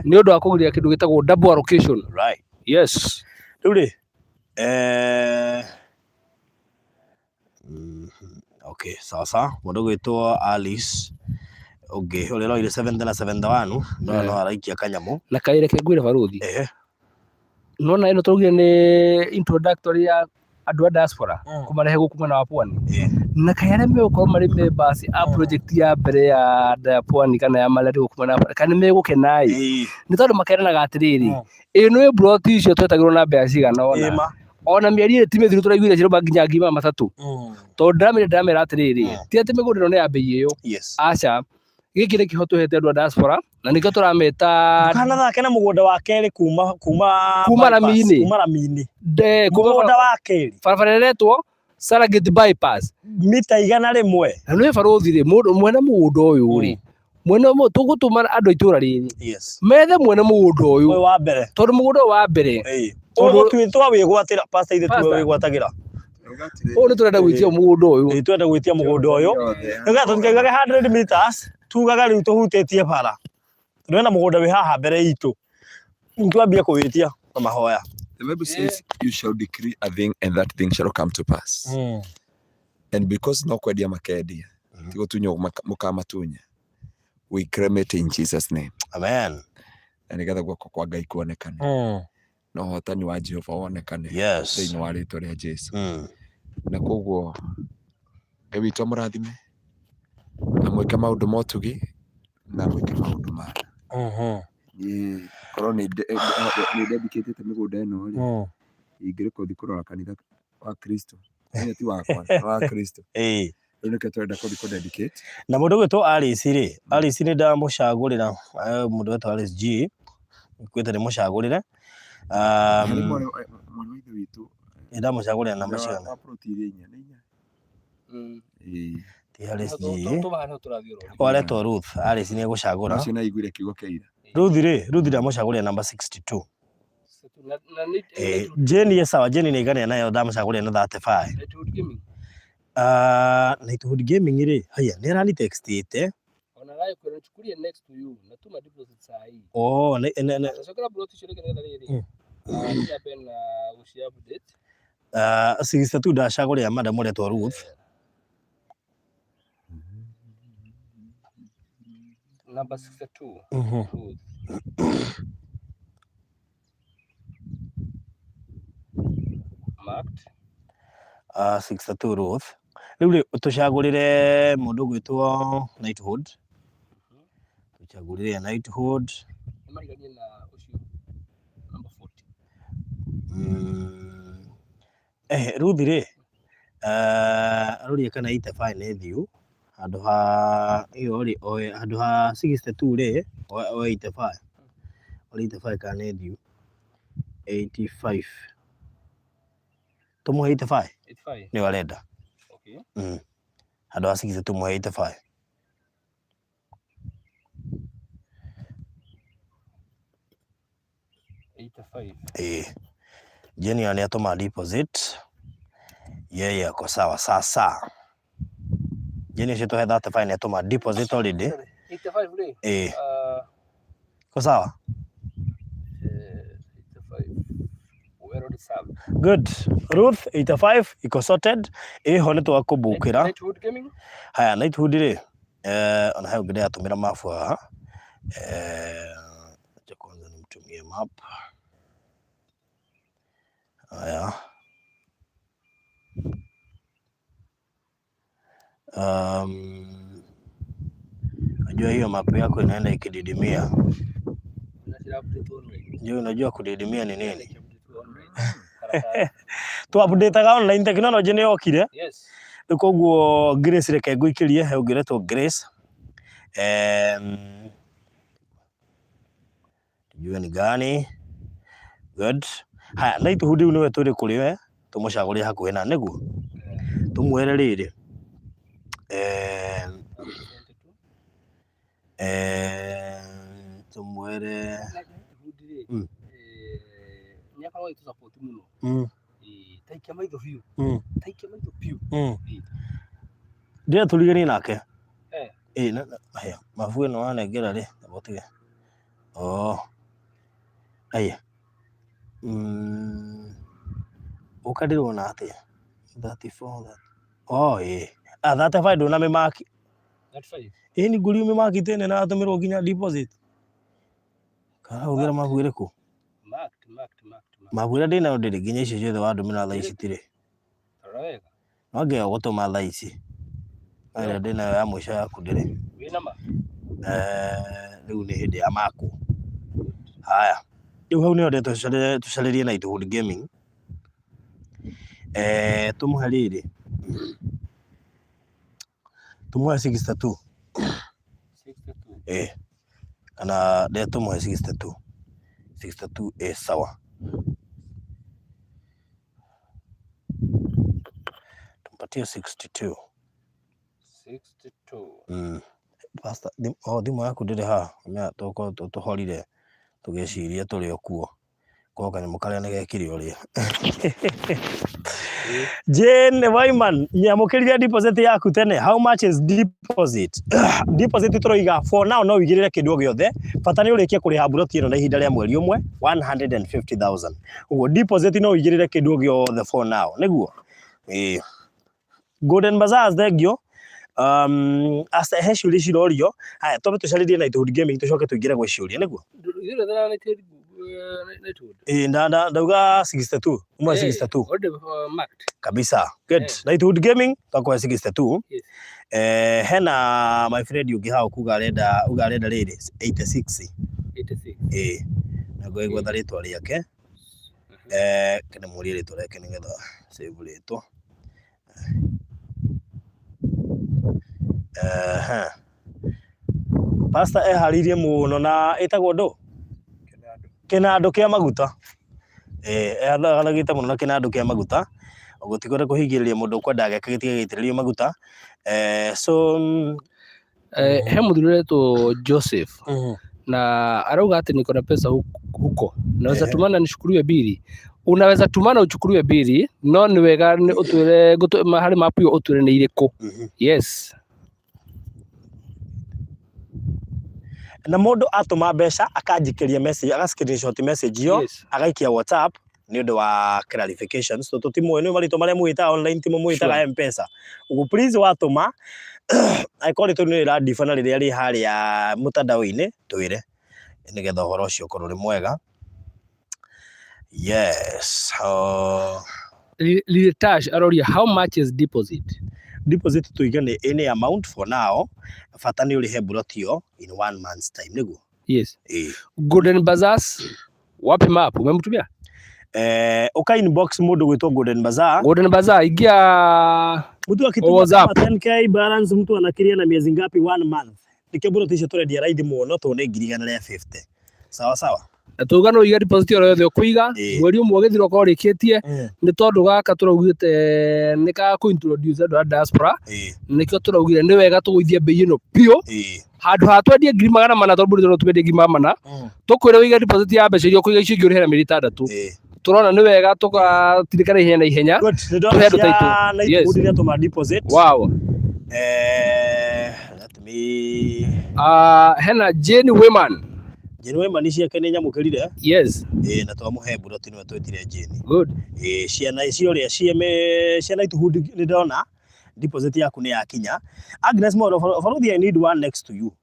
nĩ ũndũ wa kũgiria kĩndũ gĩtagwo double allocation. Right. Yes. Rĩu rĩ, Eh, okay, sawa sawa. Mũndũ ũgwĩtwo Alice ũngĩ ũrĩa ũroire 70 na 71 no no araikia kanyamũ. Na kaĩ reke ngwĩre barũthi. Ehe. Nona ĩno tũraugire nĩ introductory ya andũ a diaspora kũmarehe gũkũ mwena wa pwani. Na kaĩ arĩa megũkorwo marĩ members a project ya mbere ya ya pwani kana ya marĩa gũkũ mwena wa pwani kana nĩ megũkena ĩ. Nĩ tondũ makeranaga atĩrĩrĩ, ĩ nĩ plot icio twetagĩrwo na mbeca cigana ũna. Ĩma. Ona mĩeri ĩrĩ ti mĩthiru tũraiguire cirauga nginya 300,000. Tondũ ndĩramera ndĩramera atĩrĩrĩ, ti atĩ mĩgũnda ĩno nĩ ya mbei ĩyo. Aca. Gĩkĩ nĩkĩo tũhete andũ a diaspora na nĩkĩo tũrameta Ndũkanathake na mũgũnda wa kerĩ kuma kuma Kuma bypass, rami-inĩ. kuma rami-inĩ. Nde- kuma Mũgũnda wa kerĩ barabara ĩretwo Saragate bypass. Mita 100. Na nĩ barũthi rĩ, mũndũ mwene mũgũnda ũyũ rĩ, mwene tũgũtũma andũ a itũra rĩrĩ methe mwene mũgũnda ũyũ. Ũyũ wa mbere. Tondũ mũgũnda ũyũ wa mbere. Tondũ twĩ wĩgwatĩra, pastor ithuĩ tiwe Pastor. wĩgwatagĩra. Ũyũ nĩ tũrenda gwĩtia mũgũnda ũyũ. Ĩĩ, twenda gwĩtia mũgũnda ũyũ. Nĩgetha tũtikaigage 100 meters, tugaga rĩu tũhutĩtie bara. Tondũ hena mũgũnda wĩ haha mbere itũ. Rĩu twambie kũwĩtia na mahoya. The Bible says, you shall decree a thing and that thing shall come to pass. And because no kwendia makendia, ti gũtunywo mũkamatunya. We claim it in Jesus name. Amen. Na nĩgetha guoko kwa Ngai kuonekane. Na ũhotani wa Jehova wonekane. Thĩinĩ wa rĩtwa rĩa Jesu. Na koguo Ngai witũ amũrathime, amwĩke maũndũ ma ũtugi, na amwĩke maũndũ ma tha. Niĩ korwo nĩ ndendikĩtĩte mĩgũnda ĩno rĩ, ingĩrĩ kũthiĩ kũrora kanitha wa Kristo. Nĩ ti wakwa, nĩ wa Kristo. Rĩu nĩkĩo tũrenda kũthiĩ kũ dedicate. Na mũndũ ũgwĩtwo Alice rĩ, Alice nĩ ndamũcagũrĩra, mũndũ ũgwĩtwo Alice G, ngwĩte ndĩmũcagũrĩre. Harĩ mwarĩ wa ithe witũ. Nĩ ndamũcagũrĩra namba cigana? Wa plot iria inya, nĩ inya? Ti Alice G. O aretwo Ruth, Alice nĩ egũcagũra. Ũcio nĩ aiguire kiugo kĩa ira. Ruth rĩ, Ruth ndamũcagũrĩra namba 62. Jane ye sawa, Jane nĩ aiganĩra nayo ndamũcagũrĩra na 35. Nightwood Gaming rĩ, haya nĩ arani textĩte. Oh, ne ne ne. 62 ndacagũrĩra madam ũretwo Ruth. Number 62. Ruth. Marked. 62 Ruth. Rĩu rĩ tũcagũrĩre mũndũ ũgwĩtwo Nighthood. Tũcagũrĩre Nighthood. Nĩmariganie na ũcio number 40. Ruth rĩ, aroria kana 85 nĩ thiu. Handũ ha ĩyo rĩ, oe handũ ha 62 rĩ, oe 85. Oe 85 kana nĩ thiu. 85. Tũmũhe 85? 85. Nĩyo arenda. Okay. Handũ ha 62 tũmũhe 85. 85. Jeni nĩ atũma deposit. Yeye ako sawa sasa. Jeni ũcio tũhe 35 nĩ atũma deposit already. 85 rĩ? Ko sawa? 85. Well reserved. Good. Ruth 85 iko sorted. Ĩho nĩ twakũmbũkĩra. Nightwood Gaming. Haya Nightwood rĩ, ona he ũngĩ ndĩratũmĩra map haha. Acha kwanza nimtumie map. Haya. Najua hiyo map yako inaenda ikididimia. Je, unajua kudidimia ni nini? Tu update online technology nĩ yokire. Yes. Rĩu koguo Grace reke ngũikĩrie, he ũngĩretwo Grace. Tujue ni gani. Good. Haya, Nighthood rĩu nĩwe tũrĩ kũrĩ we, tũmũcagũrĩre hakuhĩ na nĩguo. Tũmwĩre rĩrĩ. Tũmwĩre. Nĩ akoragwo agĩtũ support mũno. Taikia maitho biũ. Taikia maitho biũ. Ndĩrenda tũriganie nake. Na, na, haya, mabu ĩno wanengera rĩ, amba ũtige. Oh. Aya. Ũka ndĩrona atĩa? 34 that. Oh, ĩĩ. Ah, 35 ndũnamĩmaki. 35. Ĩĩ nĩ ngũri ũmĩmaki tene na atũmĩrwo nginya deposit. Kana hũthĩra mabu ĩrĩkũ? Marked, marked, marked, marked. Mabu ĩrĩa ndĩnayo ndĩrĩ nginya icio ciothe wandũmĩra thaa ici itirĩ. Rora wega. No ngĩaga gũtũma thaa ici. No ĩrĩa ndĩnayo ya mũico yaku ndĩrĩ. Wĩna ma? Eh, rĩu nĩ hĩndĩ ya maku. Haya. Rĩu hau nĩho ndĩrenda tũcarĩrie Nightwood Gaming. Eh, tũmũhe rĩrĩ. Tũmũhe 62. 62. Eh. Kana ndĩrenda tũmũhe 62. 62 ĩ sawa. Tumpatie 62. 62. Pastor, oh, thimũ yaku ndĩrĩ haha. Menya tũkorwo tũhorire tũgĩciria tũrĩ o kuo. Korwo kanyamũ karĩa nĩ gekire ũrĩa. Jane Wyman, nyamũkĩrire deposit yaku tene. How much is deposit? Deposit tũroiga for now no ũigĩrĩre kĩndũ o gĩothe. Bata nĩ ũrĩkie kũrĩha mburoti ĩno na ihinda rĩa mweri ũmwe 150,000. Ũguo deposit no ũigĩrĩre kĩndũ o gĩothe for now. Nĩguo? Ĩĩ. Golden Bazaars thengio. Asa he ciũria cirorio. Haya, twambe tũcarĩrie Nightwood Gaming tũcoke tũingĩre gwĩ ciũria nĩguo? Ithuĩ Nightwood. Ĩĩ ndauga 62. Uma 62. Already marked. Kabisa. Good. Nightwood Gaming twakũhe 62. Yes. Hena my friend ũngĩ haha ũkuga arenda uga arenda rĩrĩ 86. 86. Ĩĩ. Na ngwetha rĩtwa rĩake. Kĩndĩmũrie rĩtwa rĩake nĩgetha save rĩtwa. Ehe. Pastor eharĩirie mũno na ĩtagwo ndũ? Kĩnandũ kĩa maguta. Ĩĩ mũno na kĩnandũ kĩa maguta. Ũguo ti kwenda kũhingĩrĩria mũndũ ũkwenda gĩake gĩtige gĩitĩrĩrio maguta. So He mũthuri ũretwo Joseph na arauga atĩ niko na pesa huko naweza tumana nichukuliwe bili. Unaweza tumana uchukuliwe bili no nĩ wega nĩ ũtwĩre harĩ mapu ĩyo ũtwĩre nĩ irĩkũ. Yes. Na mũndũ atũma mbeca akanjikĩria message, aga screenshot message ĩyo, agaikia WhatsApp nĩ ũndũ wa clarification. So tũtimũĩ nĩ marĩtwa marĩa mwĩtaga online timo mwĩtaga M-Pesa. Ũguo please watũma angĩkorwo rĩtwa nĩ rĩra na rĩrĩa rĩ harĩa mũtandao-inĩ twĩre nĩgetha ũhoro ũcio ũkorwo ũrĩ mwega. Yes. Lilitash aroria how much is deposit? Deposit tuige nĩ any amount for now, bata nĩ ũrĩhe mburoti ĩyo in 1 month's time nĩguo? Yes. Golden Bazaars wapi map umemtumia? Uka inbox mũndũ gwĩtwo Golden Bazaar. Golden Bazaar ingia mtu akituma WhatsApp 10k balance mtu anakiria na miezi ngapi? 1 month. Nĩkĩo mburoti icio tũrendia raithi mũno tondũ nĩ 150,000. Sawa sawa. Na tuga no ũige deposit oro yothe ũkũiga mweri ũmwe ũgĩthira ũkorwo ũrĩkĩtie nĩ tondũ gaka tũraugĩte nĩ ka kũ introduce andũ a diaspora nĩkĩo tũraugire nĩ wega tũgũithie mbei ĩno biũ handũ ha twendie 400,000 tondũ mbũri tũrona twendie 400,000 tũkwĩre ũige deposit ya mbeca iria ũkũiga icio ingĩ ũrĩhe na mĩeri ĩtandatũ tũrona nĩ wega tũgatirĩka na ihenya na ihenya tũhe andũ taitũ. Yes. Wow. Let me Hena Jane Wayman. Jane Wayman ciake nĩ nyamũkĩrire. Yes. Na twamũhe mburoti nĩwe twĩtire Jane. Good. Ciana icio ũrĩa ciana ituhundi nĩ ndona deposit yaku nĩ yakinya. Agnes Moro, Baruthi, I need one next to you.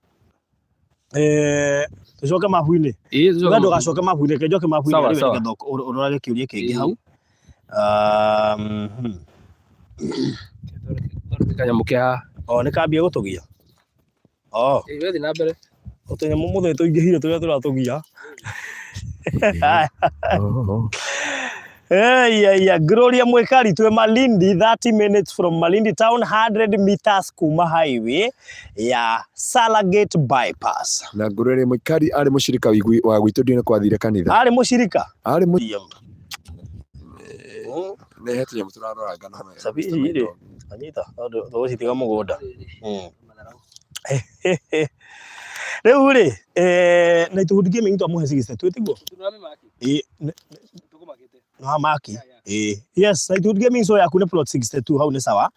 Tucoke mabu-inĩ. Ĩĩ, We ndũgacoke mabu-inĩ, reke njoke mabu-inĩ Sawa, rĩu sawa. nĩgetha ũrorage kĩũria kĩngĩ hau. Kanyamũ ke haha. O nĩ kambia gũtũgia. O. Ĩĩ, we thiĩ na mbere. Tũnyamũ mũthee tũingĩhire tũrĩa tũratũgia. Hey, yeah, yeah. Gloria Mwikali tuwe Malindi 30 minutes from Malindi town 100 meters kuma highway ya Salagate bypass. Na Gloria Mwikali arĩ mũcirika wa gwitũ ndiũ nĩ kwathire kanitha. Arĩ mũcirika? Arĩ Nĩ he tũnyamũ tũraroranga na Cabi ici rĩ, anyita, tondũ tũgũcitiga mũgũnda. Rĩu rĩ, na ituhundi Gaming twamũhe 62 tiguo? Nĩ maki. Ĩĩ. Yes, Knighthood Gaming so yaku nĩ plot 62 hau nĩ sawa.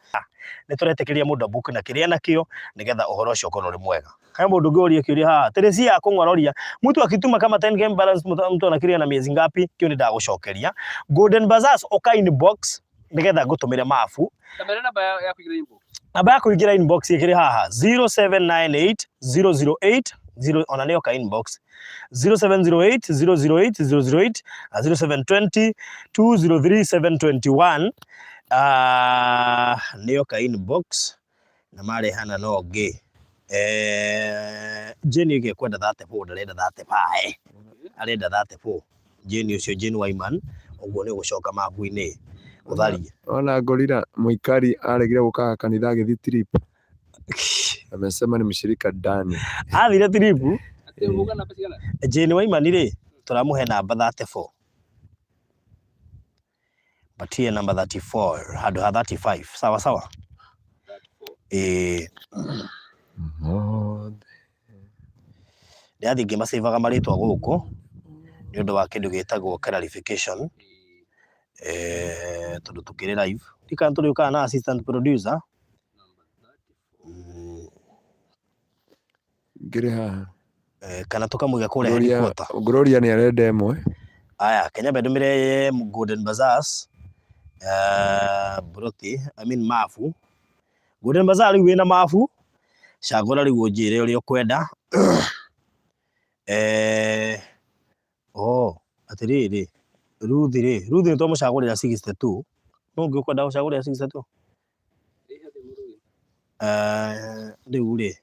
Nĩ tũretĩkĩria mũndũ abook na kĩrĩa nakĩo nĩgetha ũhoro ũcio ũkorwo ũrĩ mwega. He mũndũ ũngĩ ũrie kĩũria haha. Teresia akũng'ororia. Mtu akituma kama 10K balance mtu anakiria na miezi ngapi? Kĩu nĩ ndagũcokeria. Golden Bazaars ũka inbox nĩgetha ngũtũmĩre mabu. Kamera namba ya kũingĩra inbox. Namba ya kũingĩra inbox ĩkĩrĩ haha 0798 008 0 ona nĩyo ka inbox 0708 008 008 na 0720 203 721 ah, nĩyo ka inbox na marehana na ũngĩ eh, Jane ĩngĩ kwenda 34 ndarenda 35 arenda 34 Jane ũcio Jane Wyman ũguo nĩ ũgũcoka mabu-inĩ ũtharie Ona ngorira mũikari aregire gũkaga kanitha agĩthiĩ trip. Amesema ni mshirika ndani. Athire trip. Atĩ uga namba cigana? Jane Wyman rĩ tũramũhe namba 34 patie namba 34 handũ ha 35 sawa sawa ĩĩ Mothe. Ndĩrathiĩ ngĩmacĩvaga marĩtwa gũkũ nĩ ũndũ wa kĩndũ gĩtagwo clarification eh, tondũ tũkĩrĩ live ndikana tũrĩũkaga na assistant producer Ngĩrĩ haha. eh, kana tũkamũiga kũrĩa Gloria, headquarter Gloria nĩ arenda ĩmwe. Aya, Kenya nyambe ndũmĩre Golden Bazaars eh, Broti, I mean mabu. Golden Bazaar rĩu wĩna mabu, cagũra rĩu ũnjĩre ũrĩa ũkwenda. Eh, oh, atĩrĩrĩ, Ruth rĩ, Ruth nĩ twamũcagũrĩra 62. Nũ ũngĩ ũkwenda gũcagũrĩra 62? Eh, rĩu rĩ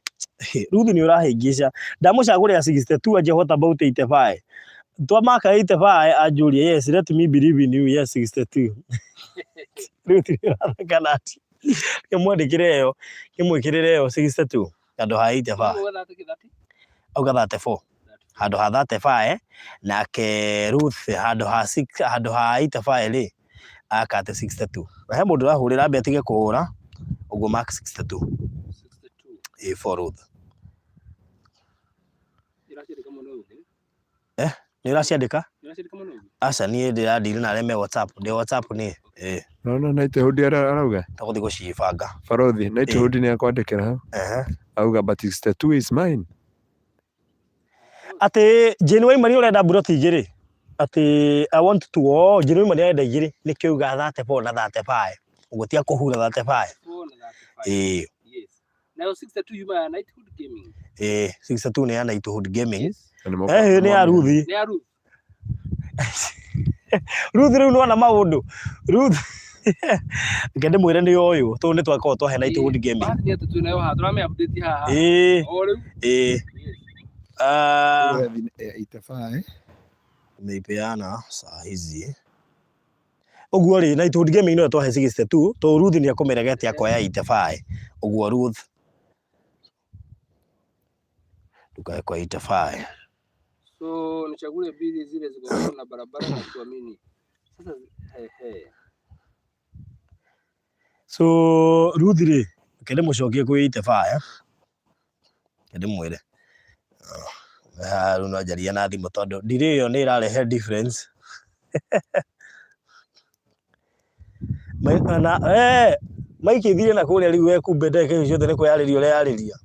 Ruth nĩ ũrahĩngĩca ndamũcagũrĩra 62 anje what about 85 twamaka 85 anjũria yes let me believe in you yes 62 Ruth nĩ ũratheka nati kĩmwandĩkĩre ĩyo kĩmwĩkĩrĩre ĩyo 62 handũ ha 85 auga 34 handũ ha 35 nake Ruth handũ ha six, handũ ha 85 rĩ akate 62 na he mũndũ ũrahũrĩra ambe atige kũhũra ũguo mark 62 ĩ for Ruth eh nĩ ũraciandĩka aca niĩ ndĩradiri na arĩa me WhatsApp ndĩ WhatsApp niĩ ĩ Naona Knighthood arauga tũgũthiĩ gũcibanga Barothi Knighthood nĩ akwandĩkĩra hau ehe auga but 62 is mine. Atĩ Jane Waimani ũrenda mburoti igĩrĩ atĩ I want to oh, Jane Waimani arenda igĩrĩ nĩkĩo auga 34 na 35 ũguo ti akũhura 35 ĩĩ Yes. Nayo 62 yuma ya Knighthood Gaming. ĩĩ 62 nĩ ya Knighthood Gaming Yes. Na nĩ eh nĩ ya Ruthi Nĩ ya Ruth. Ruth rĩu nĩwona maũndũ Ruth reke ndĩmwĩre nĩ ũyũ tũũ nĩ twakorwo twahe Knighthood Gaming Bahati nĩ atĩ twĩ nayo haha tũramĩ update haha. ĩĩ O rĩu. ĩĩ Yes. Ah, Itafae. nimeipeana saa hizi ũguo rĩ Knighthood Gaming no twahe 62 tũ Ruth nĩ ekũmĩregete akoya 85 ũguo Ruth ndukae kwa 85 So nichagulie mbili zile ziko karibu na barabara na kuamini. Sasa he he. So Ruth rĩ reke ndĩmũcokie kwĩ 85 reke ndĩmwĩre Ah, rĩu no njaria na thimũ tondũ delay ĩyo nĩ ĩrarehe difference Na eh Mike thire na kũrĩa rĩu we kumbe ndagĩka icio ciothe nĩ kwĩyarĩria ũreyarĩria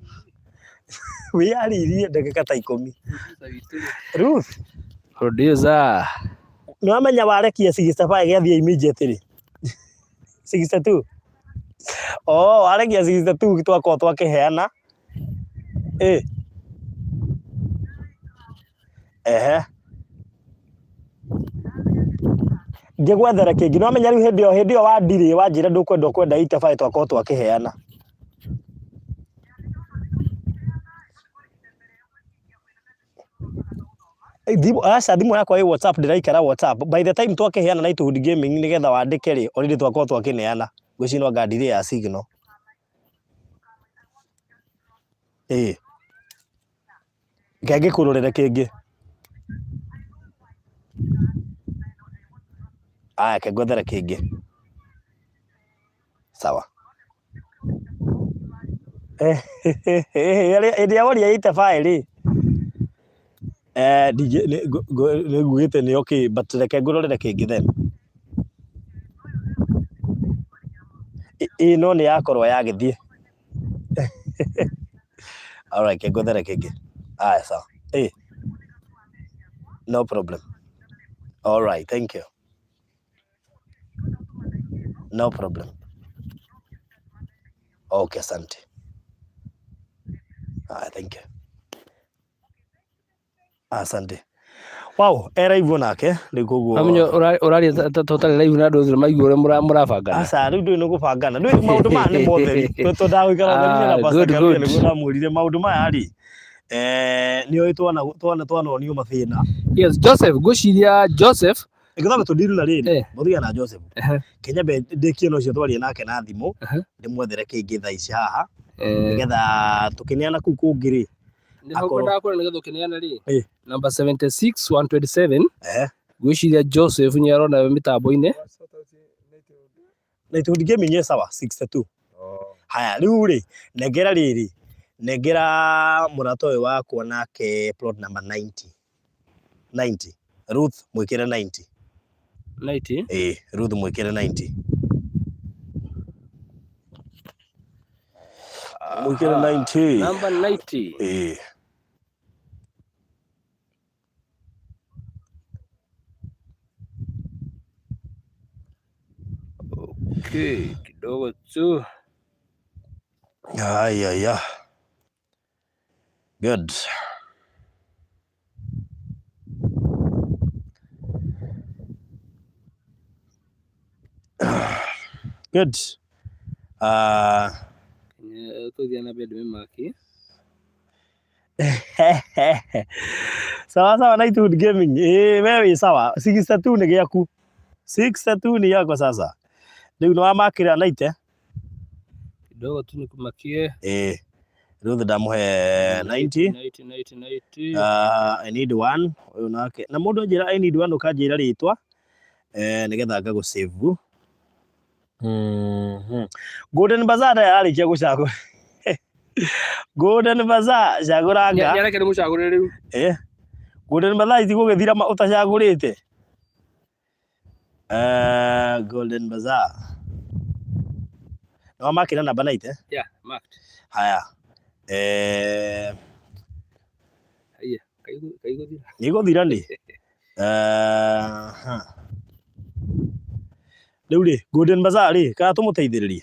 wĩyarĩirie ndagĩka ta ikũmi Ruth Producer. nĩ wamenya warekia 65 gĩathiĩ immediately 62 oh warekia 62 twakorwo twakĩheana ĩ ehe ngĩgwethere kĩngĩ nĩ wamenya rĩu hĩndĩ ĩyo hĩndĩ ĩyo wandirĩ wanjĩra ndũkwenda ũkwenda 85 twakorwo twakĩheana Thimũ aca thimũ yakwa ĩ WhatsApp ndĩraikara WhatsApp by the time twakĩheana Knighthood Gaming nĩgetha wandĩke rĩ already twakorwo twakĩneana ngwĩciria no anga delay ya signal ĩĩ Reke ngĩkũrorere kĩngĩ aya reke ngwethere kĩngĩ sawa hĩndĩ ĩrĩa woria 85 rĩ eh, nĩ ngugĩte nĩ okay but reke ngũrorere kĩngĩ then. Ĩ no nĩ yakorwo yagĩthiĩ. Alright, kĩngũthere kĩngĩ. Aya, sawa. Ĩ. No problem. Alright, thank you. No problem. Okay, asante. Aya, thank you. Asante. Wow, e live nake rĩu koguo. Amenyo ũraria ta ũtarĩ live na andũ othe maigua ũrĩa mũrabangana. Aca rĩu ndũĩ nĩ gũbangana. Ndũĩ maũndũ maya nĩ motheri. Tondũ ndagũikara ũtheri-inĩ na Ah, Pastor good, Gabriel good. nĩguo ndamwĩrire maũndũ maya rĩ. Eh, nĩ ũĩ twana twana twanonio mathĩna. Yes, Joseph, ngwĩciria Joseph Ngĩthambe tũndiru na rĩrĩ, Eh. mũthia na Joseph. Ehe. Kenya mbe ndĩkie na ũcio twaria nake na thimũ, Ehe. ndĩmwethere kĩngĩ thaa ici haha, Eh, nĩgetha tũkĩneana kũu kũngĩ rĩ. nĩho akorwo- ngwendaga kuona nĩgetha ũkĩneana rĩ. Eh. Number 76 127 Ehe. ngwĩciria Joseph nĩ arona mĩtambo-inĩ. Na itundi ngĩminye sawa 62. Haya rĩu rĩ, nengera rĩrĩ, nengera mũrata ũyũ wakwa nake plot number 90. 90. Ruth mwĩkĩre 90. 90. Ĩĩ, Ruth mwĩkĩre 90. Mwĩkĩre 90. Number 90. Ĩĩ. Okay, kidogo tu. Haya ya. Good. Good. Tũthiĩ na mbere ndĩmĩmaki. Sawa sawa Nightwood Gaming. Eh, wewe wĩ sawa. 62 nĩ gĩaku. 62 nĩ gĩakwa sasa. Rĩu nĩ wamakĩra Night eh? Kidogo tu nikumakie. Eh. Ruth ndamũhe 90. 90 90 90. I need one. Ũyũ nake. Na mũndũ anjĩra I need one ũkanjĩra rĩtwa. Eh, nĩgetha ngagũ save. Golden Bazaar yarĩkia gũcagũra. Golden Bazaar cagũranga. Nĩareke ndĩmũcagũre rĩu. Eh. Golden Bazaar itigũgĩthira ũtacagũrĩte. Eh, Golden Bazaar. Nĩ wamakĩra namba 9 eh? Yeah, marked. Haya. Eh, Haya, kaigũthira. nĩgũthira nĩ. Eh, ha. Rĩu rĩ, Golden Bazaar rĩ, kana tũmũteithĩrĩrie?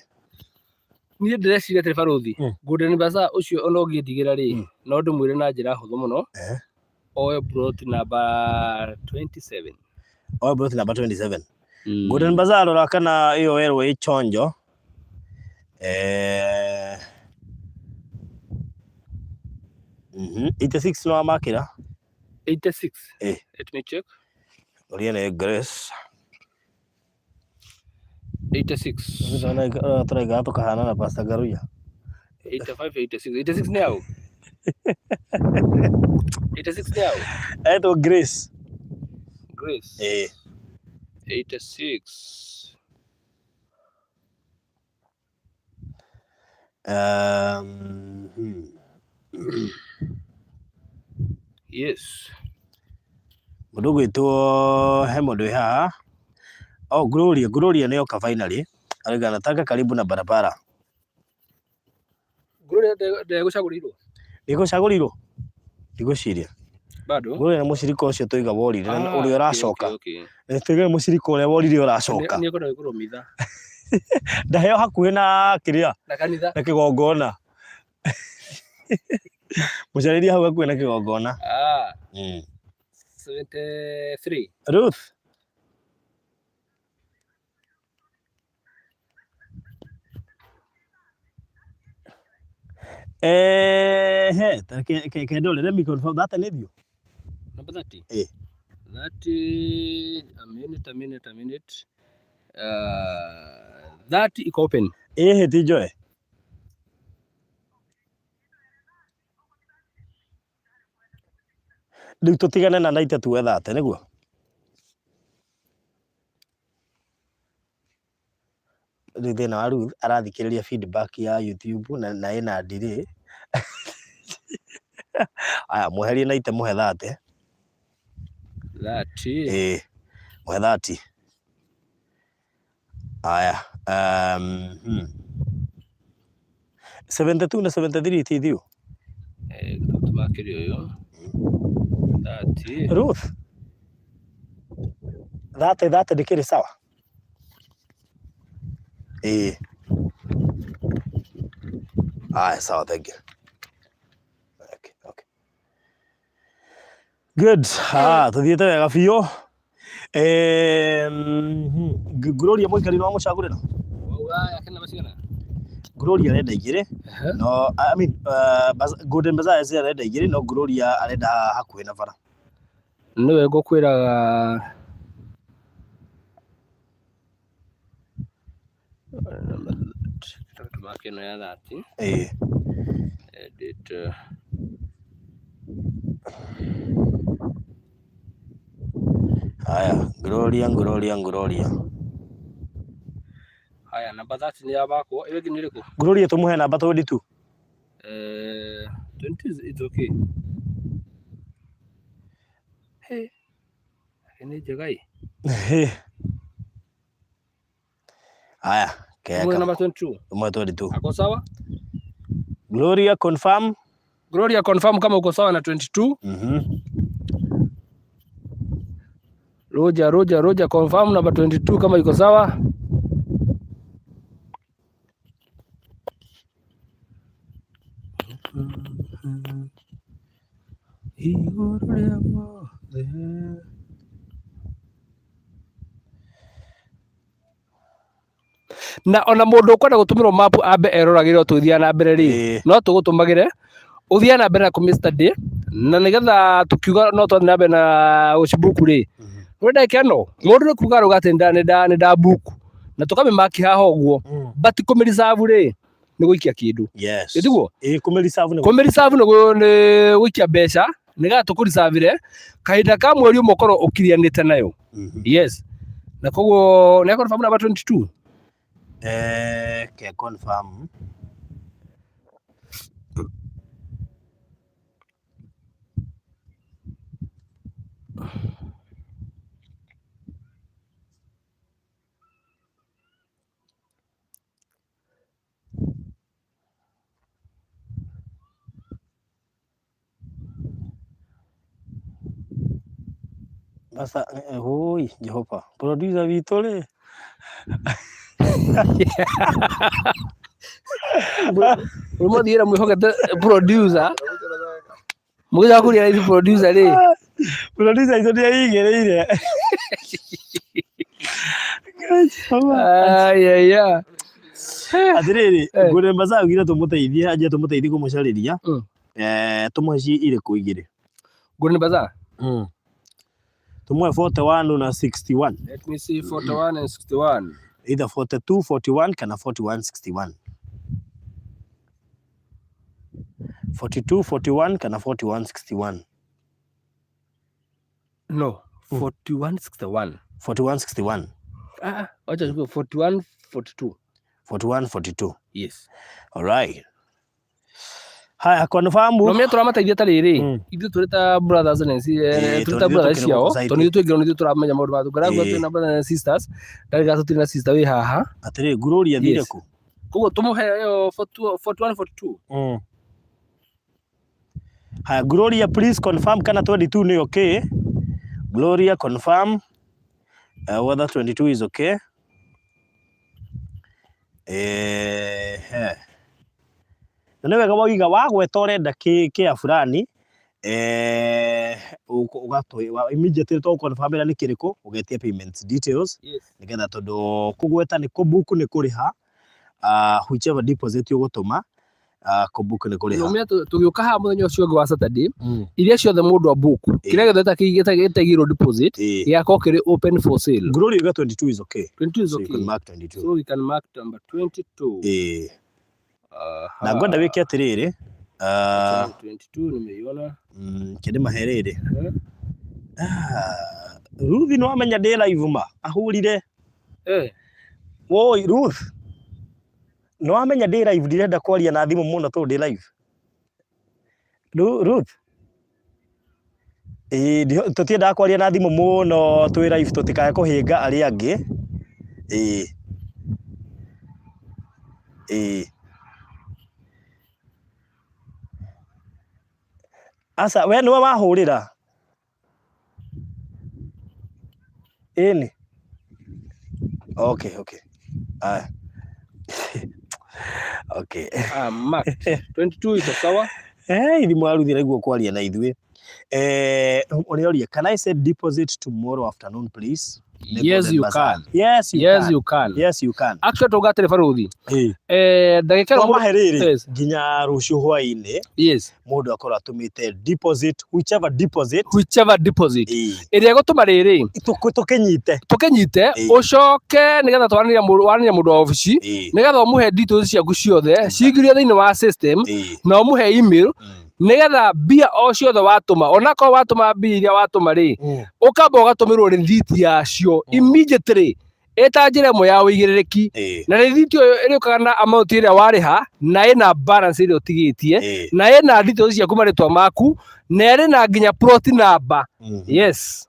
Niĩ ndĩreciria atĩrĩ barũthi, Golden Bazaar ũcio ona ũngĩndigĩra rĩ, no ndĩmwĩre na njĩra hũthũ mũno, oe plot number 27. Oe plot number 27. Golden Bazaar rora kana ĩyo werwo ĩ chonjo. Eh, 86 no wamakĩra? 86. Eh. Let me check. Ũria nĩ Grace. 86. Tũraiga tũkahana na Pastor Garuya. 85, 86. 86 nĩ au? 86 nĩ au? Etwo Grace. Grace. Eh. 86. Yes. Mũndũ ũgwĩtwo he mũndũ wĩ haha. Oh, Gloria, Gloria nĩ oka finally. Arauga nataka karibu na barabara. Gloria ndegũcagũrĩirwo? Ndĩgũcagũrirwo? Ndigwĩciria. Bado? Gloria nĩ mũcirika ũcio tũiga worire na Ah, ũrĩa ũracoka. okay, okay. Tũiga nĩ mũcirika ũrĩa worire ũracoka. Nĩ ekwenda gwĩkĩrwo mitha. Ndaheo hakuhĩ na kĩrĩa Na kanitha. na kĩgongona. Mũcarĩrie hau hakuhĩ na kĩgongona. Ah, 73. Ruth. Eh, he, ta ke ndore, let me confirm that nĩ thiũ. Number 30. Eh. 30, a minute, a minute, a minute. 30 iko open. Eh, ti njoe. Rĩu tũtigane na naite tuwe thate nĩguo? Rĩu thĩna wa Ruth arathikĩrĩria feedback ya YouTube na ĩna delay. Aya mweherie naite mũhe thate. 30. Ĩĩ, mũhe 30. Aya, 72 na 73 ti thiu. Tũmakĩria ũyũ 30. Ruth, 30 ndĩkĩrĩ sawa? Ĩĩ, aya, sawa, thank you. Okay. Good. Ah, tuthiĩte wega biũ. Gloria mũikarĩri wa mũcagũrĩra. Wauga yake namba cigana? Gloria arenda igĩrĩ. No, I mean, Golden Bazaar arenda igĩrĩ, no Gloria arenda hakuhĩ na bara. Nĩwe ngũkwĩraga tũmake ĩno ya 30. Ĩĩ. Edit. Haya, Gloria, Gloria, Gloria. Haya, namba 30 nĩ yamakwo. Ĩyo ĩngĩ nĩ ĩrĩkũ? Gloria tũmũhe namba 22. 20 is okay. Hey, nĩ njega ĩ. Haya, Tũmũhe keka. namba 22. Tũmũhe 22. Ako sawa? Gloria confirm. Gloria confirm kama uko sawa na 22. Roger, Roger, Roger confirm namba 22 kama iko sawa. Igũrũ rĩa mothe. Na ona mũndũ ũkwenda gũtũmĩrwo mapu ambe eroragĩre o tũgĩthiaga na mbere rĩ, no tũgũtũmagĩre ũthiaga na mbere na kũmĩ study, na nĩgetha tũkiuga no twathiĩ na mbere na gũcibuku rĩ, nĩ ndagĩka ĩno mũndũ nĩ kuga arauga atĩ nĩ ndabuku na tũkamĩmaki haha ũguo, but kũmĩ-reserve rĩ nĩ gũikia kĩndũ. Yes. Ĩtiguo? Ĩĩ, kũmĩ-reserve nĩ Kũmĩ-reserve nĩ gũikia mbeca nĩgetha tũkũreserve kahinda ka mweri ũmwe ũkorwo ũkirianĩte nayo. Yes. Na koguo nĩ confirm namba 22. Ke confirm. Sasa hoi Jehova, producer witũ rĩ. Mũthiĩra mwĩhokete producer. Mũgĩcoka kũria ici producer rĩ. Producer itũ nĩaigĩrĩire. Ayaya. Atĩrĩrĩ, Golden Bazaar augire tũmũteithie, anjie tũmũteithie kũmũcarĩria. Tũmũhe ci irĩkũ igĩrĩ? Golden Bazaar. Tũmũhe 41 na 61. Let me see, 41 and 61. Either 42 41 kana 41 61. 42 41 kana 41 61. No, 41 61. 41 61. Ah, wacha chukue 41 42. 41 42. Yes. All right. Haya, confirm. No menya tũramateithia ta rĩrĩ, ithuĩ tũrĩ ta brothers and tũrĩ ta tondũ ithuĩ brothers tũkĩrĩ ciao, gũkũ side. tondũ ithuĩ tũingĩrwo nĩ ithuĩ tũramenya maũndũ ma tũngĩraigua Ĩĩ. twĩna brothers and sisters, ndagĩka tũtirĩ na sister wĩ haha. Atĩrĩrĩ, Gloria athire Yes. kũ? Koguo tũmũhe ĩyo 41 42. Haya, Gloria please confirm kana 22 ni okay. Gloria confirm whether 22 is okay. Na nĩ wega wauga wagweta ũrenda kĩa fulani, immediately to confirm nĩ kĩrĩkũ, ũgetia payment details. Yes. Nĩgetha tondũ kũgweta nĩ kũbook nĩ kũrĩha, whichever deposit ũgũtũma, kũbook nĩ kũrĩha. No menya tũgĩũka haha mũthenya ũcio ũngĩ wa Saturday, iria ciothe mũndũ a book, kĩrĩa gĩothe gĩtaigĩirwo deposit, gĩgakorwo kĩrĩ open for sale. Gloria uga 22 is okay. 22 is So you can okay. mark 22. So we can mark number 22. Aha. Na ngwenda wĩke atĩrĩrĩ, 22 nimeiona. Kĩndĩ mahe rĩrĩ. Ruth nĩ wamenya ndĩ live ma ahũrire. Woi Ruth, nĩ wamenya ndĩ live, ndirenda kwaria na thimũ mũno tondũ ndĩ live. Ruth, ĩĩ, tũtiendaga kwaria na thimũ mũno twĩ live tũtikae kũhĩnga arĩa angĩ. Ĩĩ. Ĩĩ. Aca, we nĩwe wahũrĩra? Ĩni. Okay, okay. Aya. Okay. Ah, Mark 22 iko sawa. Eh, ithimũ aruthire guo kwaria na ithuĩ. Eh, ũrĩa can I say deposit tomorrow afternoon please? Nĩ Yes Golden you Bazaar. can. Yes you Yes can. you can. Yes you can. Actually tuga atĩrĩ baruthi. Eh. Eh, ndagĩka ĩno Twamahe rĩrĩ Yes. nginya rũciũ hwaĩ-inĩ Yes. mũndũ akorwo atũmĩte deposit whichever deposit Whichever deposit. Ĩĩ. Ĩrĩa ĩgũtũma rĩrĩ Tũkĩnyite. tũkĩnyite Ĩĩ. ũcoke nĩgetha twaranĩria mũndũ waranĩria mũndũ wa obici Ĩĩ. nĩgetha ũmũhe details ciaku ciothe cingĩrio thĩinĩ wa system Ĩĩ. na ũmũhe email nĩgetha mbia o ciothe watũma onakorwo watũma mbia iria watũma rĩ ũkamba ũgatũmĩrwo rĩthiti yacio immediately ĩta njĩra ĩmwe ya ũigĩrĩrĩki Ĩĩ. na rĩthiti ĩyo ĩrĩũkaga na amount ĩrĩa warĩha na ĩna balance ĩrĩa ũtigĩtie Ĩĩ. na ĩna details ciaku marĩtwa maku na ĩrĩ na nginya plot number yes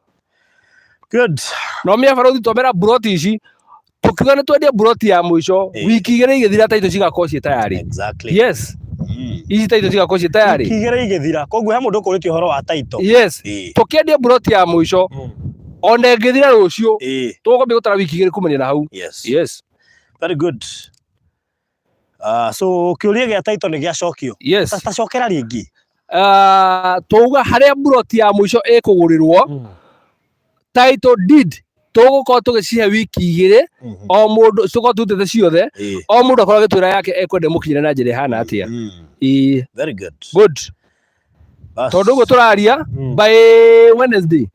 Good. no mĩa barothi twambera buroti ici tũkiuga nĩ twendie buroti ya mũico Ĩĩ. wiki igĩrĩ igĩthira taitũ cigakorwo ciĩ tayarĩ Exactly. yes ici taitũ cigakorwo ciĩ tayarĩ Wiki igĩrĩ igĩthira koguo he mũndũ ũkũrĩtie ũhoro wa title. yes Ĩĩ. tũkĩendia buroti ya mũico ona ĩngĩthira rũciũ Ĩĩ. tũkwambia gũtara wiki igĩrĩ kumania na hau Yes. yes Very good. So kĩũria gĩa title nĩ gĩacokio. Yes. Ta cokera rĩngĩ. Twauga harĩa buroti ya mũico ĩkũgũrĩrwo title deed tũgũkorwo tũgĩcihe wiki igĩrĩ o mũndũ tũkorwo tũrutĩte ciothe Ĩĩ. o mũndũ akorwo agĩtwĩra yake ekwenda ĩmũkinyĩre na njĩra ĩhana atĩa. Ĩĩ. Very good. Good. Bas. Tondũ ũguo tũraria by Wednesday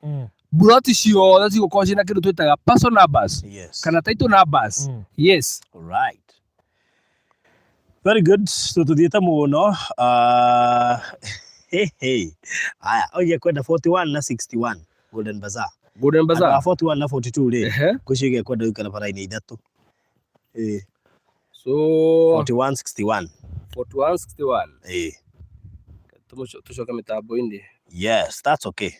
buroti ciothe cigũkorwo ciĩna kĩndũ twĩtaga person numbers Yes. kana title numbers. Yes. All right. Very good. So tuthiĩte mũno. Hey, hey. Aya, oige kwenda 41 na 61 Golden Bazaar. Golden Andũ a Bazaar. 41 na 42 rĩ, Ehe. ngwĩciria kwenda gũikara bara-inĩ ithatũ. Ĩĩ, So 41 61. 41 61. Ĩĩ. Tũcoke mĩtambo-inĩ. Yes, that's okay.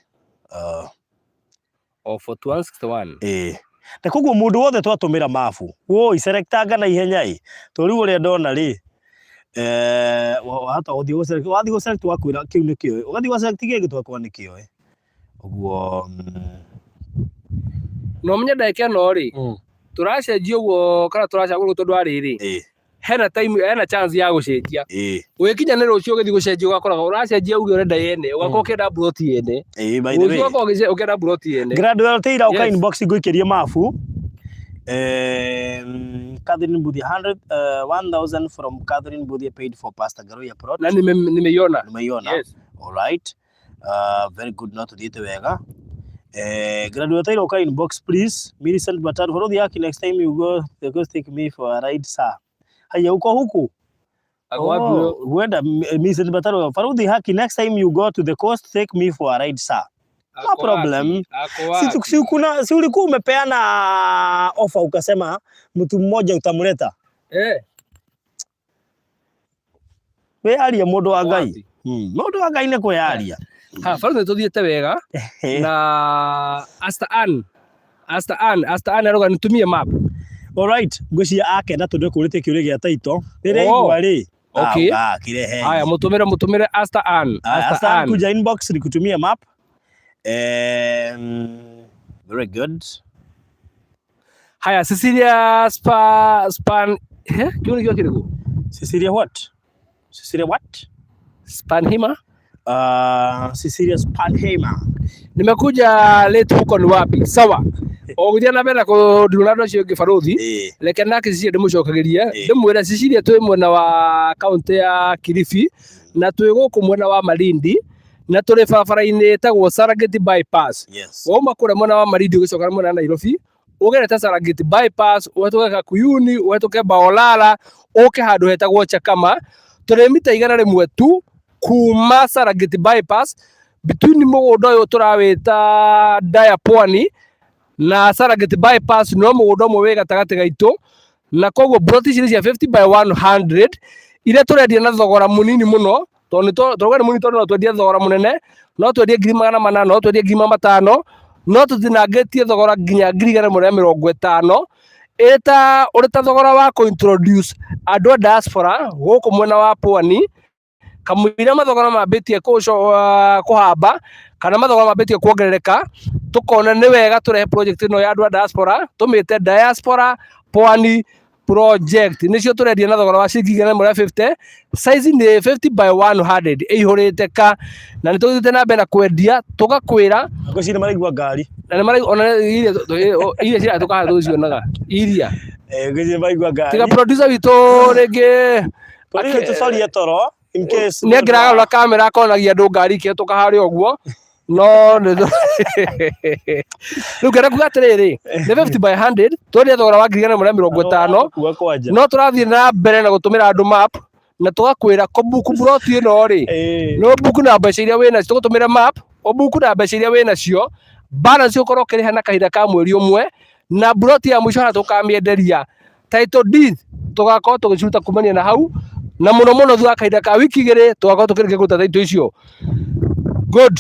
O 41 61. Ĩĩ. Na koguo mũndũ wothe twatũmĩra mabu, woi selectanga na ihenya ĩ, tondũ rĩu ũrĩa ndona rĩ, wahota gũthiĩ gũ select, wathiĩ gũ select wakwĩra kĩu nĩkĩo ĩ, ũgathiĩ gũ select kĩngĩ twakwĩra nĩkĩo ĩ. Ũguo Na ũmenye ndagĩka ĩno rĩ, tũracenjia ũguo kana tũracagũra tondũ wa rĩrĩ, ĩĩ, hena time hena chance ya gũcenjia. Ĩĩ. Ũgĩkinya nĩ rũciũ ũgĩthiĩ gũcenjia ũgakoraga ũracenjia uge ũrenda yene, ũgakorwo ũkĩenda buroti yene. Ĩĩ, by the Rũciũ way. ũgakorwo ũkĩenda buroti yene. Gladwell Taylor ũka Yes. inbox ngũikĩrie mabu. Catherine Mbuthia 100 1000 from Catherine Mbuthia paid for Pastor Garoya plot. Na nimeiona. Nimeiona. Yes. All right. Very good, no tuthiĩte wega. Graduate Taylor ũka inbox please. Millicent Bataru Farodhi yaki next time you go the go take me for a ride sir. Haya uko huku? Ako wapi huyo? Oh, huenda Millicent Bataru Farodhi haki next time you go to the coast take me for a ride sir. No Ako wapi? problem. Ako Si, wapi? si, kuna, si ulikuwa umepeana ofa ukasema mtu mmoja utamleta. Eh. We aria mũndũ wa Ako Ngai. wapi? Mũndũ wa Ngai nĩ kwĩyaria. Ha, Farodhi nĩ tũthiĩte wega na Asta Ann. Asta Ann, Asta Ann arauga nitumie map. All right, ngwĩciria akena tondũ ekũrĩtie kĩũria gĩa title. Rĩrĩa Oh. igua rĩ. Okay. Ah, kirehe. Haya, mũtũmĩre mũtũmĩre Asta Ann. Aya, Asta Asta Ann Ann. kuja inbox nikutumie map. Very good. Haya, Cecilia Spa Span eh, kĩu nĩkĩo kĩrĩkũ? Cecilia what? Cecilia what? Spanhima? Cecilia Spanheimer. Nimekuja late huko ni wapi? Sawa. Ũgũthiĩ na mbere na kũndirwo na andũ acio angĩ barothi. Eh. Reke nake Cecilia ndĩmũcokagĩrie. Eh. Ndĩmwĩre Cecilia twĩ mwena wa kaũntĩ ya Kilifi na twĩ gũkũ mwena wa Malindi na tũrĩ barabara-inĩ ĩtagwo Serengeti Bypass. Yes. Wauma kũrĩa mwena wa Malindi ũgĩcoka mwena wa Nairobi ũgerete Serengeti Bypass ũhetũke Kakuyuni ũhetũke Baolala ũke handũ hetagwo Chakama tũrĩ mita 100 tu kuma Serengeti Bypass between mũgũnda ũyũ tũrawĩta Daya Pwani na Serengeti Bypass no mũgũnda ũmwe wĩ gatagatĩ gaitũ na koguo broti ici nĩ cia 50 by 100 iria tũrendia na thogora mũnini mũno tondũ tũrauga nĩ mũnini tondũ no twendie thogora mũnene no twendie 400,000 no twendie 500,000 no tũtinangĩtie thogora nginya 150,000 Ĩrĩ ta ũrĩ ta thogora wa kũ introduce andũ a diaspora gũkũ mwena wa Pwani, kamũira mathogora mambĩtie kũhamba kana mathogora mambĩtie kuongerereka, tũkona nĩ wega tũrehe project ĩno ya andũ a diaspora, tũmĩte Diaspora Pwani Project. Nĩcio tũrendia na thogora wa ciringi 150, size nĩ 50 by 100, ĩihũrĩte ka, na nĩ tũthiĩte na mbere na kwendia, tũgakwĩra. Ngwĩciria maraigua ngari. Na nĩ maraigua, ona iria iria cirahĩtũka haha tũgĩcionaga, iria. Ngwĩciria maraigua ngari. Tiga producer witũ rĩngĩ Tũrĩrĩ tũcarie toro in case nĩ angĩragarũra kamera akonagia andũ ngari ikĩhĩtũka harĩa ũguo, no nĩ rĩu ngenda kuga atĩrĩrĩ, nĩ 50 by 100, twendia thogora wa 150,000. Kuga kwanja. No tũrathiĩ na mbere na gũtũmĩra andũ map na tũgakwĩra kũbuku buroti ĩno rĩ, no buku na mbeca iria wĩnacio, tũgũtũmĩra map ũbuku na mbeca iria wĩnacio, balance ũkorwo ũkĩrĩha na kahinda ka mweri ũmwe, na buroti ya mũico harĩa tũkamĩenderia title deed tũgakorwo tũgĩciruta kumania na hau, na mũno mũno thutha wa kahinda ka wiki 2 tũgakorwo tũkĩrĩkia kũruta title icio. Good.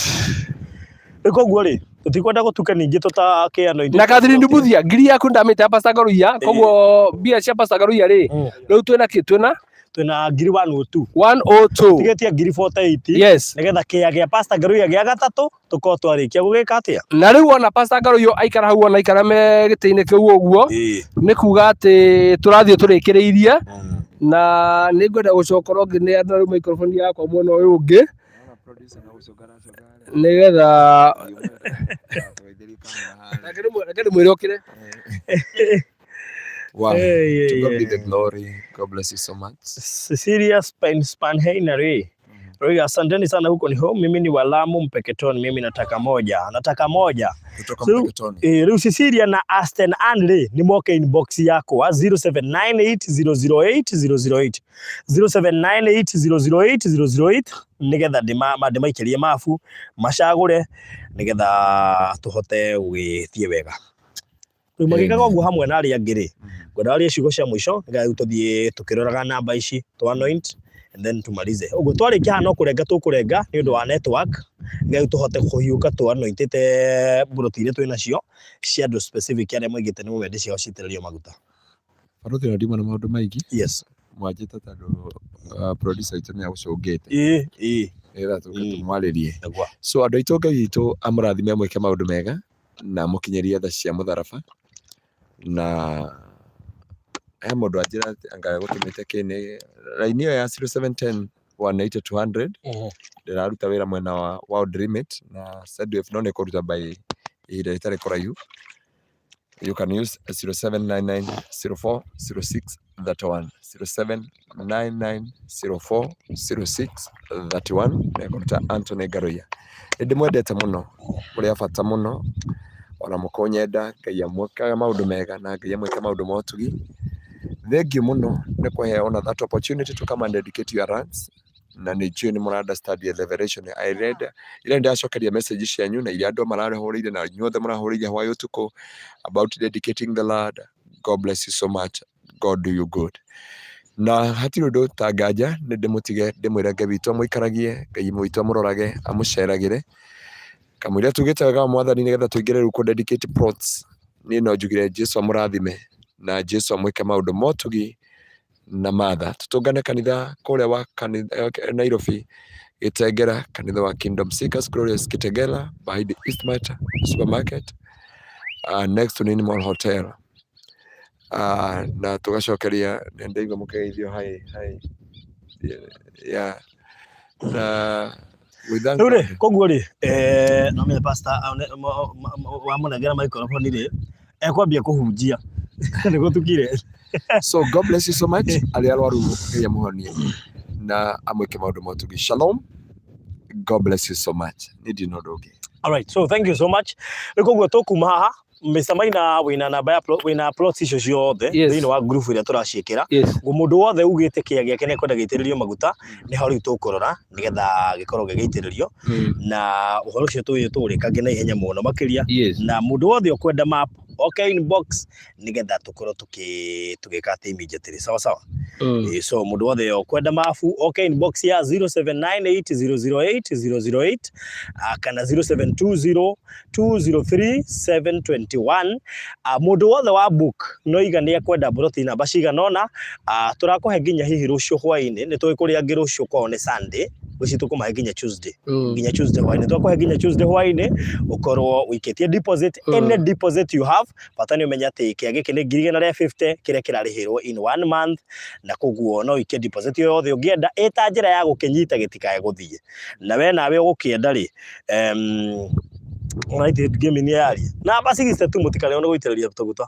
Rĩu koguo rĩ, tũtikwenda gũtuke ningĩ tũtakĩano Na Catherine Mbuthia, ngiri yaku ndamĩte ya Pastor Ngaruiya, koguo mbia cia Pastor Ngaruiya rĩ, rĩu twĩna kĩ? Twĩna Twĩna ngiri 102. 102. Tigĩtie ngiri 48. Yes. Nĩgetha kĩya gĩa Pastor Ngaruiya gĩa gatatũ tũkorwo twarĩkia gũgĩka atĩa? Na rĩu wona Pastor Ngaruiya aikara hau, ona aikara me gĩtĩ-inĩ kĩu ũguo, nĩ kuga atĩ tũrathiĩ tũrĩkĩrĩirie, na nĩ ngwenda gũcoka ngĩneana rĩu microphone yakwa mwena ũyũ ũngĩ, nĩgetha reke ndĩmwĩre okĩre. Wow. Hey, To God hey, be the hey. glory. God bless you so much. Cecilia Spanheiner rĩ Roiga, asanteni sana, huko ni home. Mimi ni wa Lamu Mpeketoni, mimi nataka moja, nataka moja. Kutoka So, Mpeketoni. Rĩu Cecilia na Aston Ann rĩ nĩ moke inbox yakwa 0798008008, 0798008008, nĩgetha ndĩmaikĩrie mabu macagũre nĩgetha tũhote gũgĩthiĩ wega. Rĩu magĩkaga Amen. ũguo hamwe na arĩa angĩ rĩ, ngwenda warie ciugo cia mũico nĩgetha rĩu tũthiĩ tũkĩroraga namba ici tũ anoint and then tumalize. Ũguo twarĩkia haha no kũrenga tũkũrenga nĩ ũndũ wa network, nĩgetha rĩu tũhote kũhiũka tũ anointĩte mburoti iria twĩ nacio cia andũ specific arĩa moigĩte nĩ mũmende ciao citĩrĩrio maguta. Barũthi na ndima na maũndũ maingĩ. Yes. Mwanjĩta tondũ producer witũ nĩ agũcũngĩte. Ĩĩ, ĩĩ. Nĩgetha tũke tũmwarĩrie. Nĩguo. So andũ aitũ, Ngai witũ amũrathime, amwĩke maũndũ mega na amũkinyĩrie tha cia mũtharaba. Na he mũndũ anjĩra atĩ anga gũtũmĩte kĩ nĩ raini ĩyo ya 0710 180 200, ndĩraruta wĩra mwena wa World Remit na Sendwave, no nĩ kũruta by ihinda rĩtarĩ kũraihu. You can use 0799 04 06 31, 0799 04 06 31, nĩngũruta Anthony Ngaruiya. Nĩ ndĩmwendete mũno, mũrĩ a bata mũno, ona mũkũnyenda. Ngai amwĩkaga maũndũ mega na Ngai amwĩke maũndũ ma ũtugi. Thank you mũno nĩ kũhe ona that opportunity to come and dedicate your lands, na nĩ njũĩ nĩ mũra understand the revelation I read ira. Ndĩracokeria message cianyu na iria andũ marahũrĩire na inyuothe mũrahũrĩire hwaĩ ũtukũ about dedicating the land. God bless you so much. God do you good. Na hatirĩ ũndũ ta nganja nĩ ndĩmũtige ndĩmwĩre Ngai witũ amũikaragie, Ngai witũ amũrorage, amũceragĩre kamũira tugĩte wega wa Mwathani, nĩgetha tũingĩre rĩu kũ dedicate plots. Niĩ no njugire Jesu amũrathime na Jesu amwĩke maũndũ motugi na matha. Tũtũngane kanitha kũrĩa wa kanitha Nairobi, Gĩtengera, kanitha wa Kingdom Seekers Glorious, Kitengela, behind the Eastmart supermarket, next to Nini Mall Hotel. Na tũgacokeria nĩ ndaigua mũkĩgeithio hi hi, yeah, na we thank Rĩu rĩ, God. Koguo rĩ, no menye pastor wamũnengera microphone rĩ, ekwambia kũhunjia nĩ gũtukire. So God bless you so much. Arĩa arwaru, Ngai amũhonie na amwĩke maũndũ motugi. Shalom. God bless you so much. Nĩ ndirĩ na ũndũ ũngĩ. Alright, so thank you so much. Rĩu koguo tũkuma haha, Mr. Maina, wĩna namba ya wĩna plots icio ciothe thĩinĩ wa group ĩrĩa tũraciĩkĩra. Ngo mũndũ wothe ugĩte kĩya gĩake nĩ ekwenda gĩitĩrĩrio maguta, nĩho rĩu tũkũrora nĩgetha gĩkorwo gĩgĩitĩrĩrio, na ũhoro ũcio tũũrĩkange na ihenya mũno makĩria. Na mũndũ wothe ũkwenda map Okay, inbox nĩgetha tũkorwo tũgĩka atĩ immediately, sawa sawa. So mũndũ wothe ũkwenda mabu okay inbox ya 0798008008 kana 0720203721. Mũndũ wothe wa book no iga nĩ ekwenda mburoti namba cigana ũna, tũrakũhe nginya hihi rũciũ hwainĩ. Nĩ tũĩ kũrĩa angĩ rũciũ kwao nĩ Sunday, rũciũ tũkũmahe nginya Tuesday. Nginya Tuesday hwainĩ, twakũhe nginya Tuesday hwainĩ ũkorwo ũikĩtie deposit. Any deposit you have, bata nĩ ũmenye atĩ kĩa gĩkĩ nĩ 150,000 kĩrĩa kĩrarĩhĩrwo in one month, na koguo no ũikie deposit o yothe ũngĩenda ĩta njĩra ya gũkĩnyita gĩtikae gũthiĩ. Na we nawe ũgũkĩenda rĩ, right, game nĩ yaria namba 62, mũtikarĩo nĩ gũitĩrĩria tũguta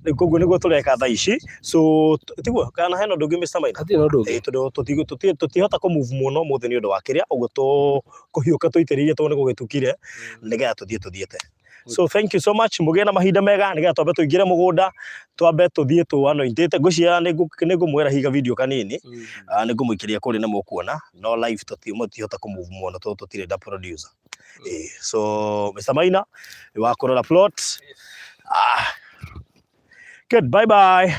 rĩu. Koguo nĩguo tũreka thaa ici. So tiguo kana hena ũndũ ũngĩ, Mr. Maina? Hatirĩ na ũndũ ũngĩ. Ĩĩ, tondũ tũtihota kũ move mũno mũthĩ nĩ ũndũ wa kĩrĩa ũguo tũkũhiũka tũitĩrĩirie tondũ nĩ gũgĩtukire, nĩgetha tũthiĩ tũthiĩte. So thank you so much, mũgĩe na mahinda mega, nĩgetha twambe tũingĩre mũgũnda, twambe tũthiĩ tũ anointĩte. Ngwĩciria nĩ ngũmwĩra higa video kanini. Nĩ ngũmũikĩria kũrĩa nĩ mũkuona, no live mũtihota kũ move mũno tondũ tũtirĩ na producer. So Mr. Maina wa kũrora plot. Good, bye bye.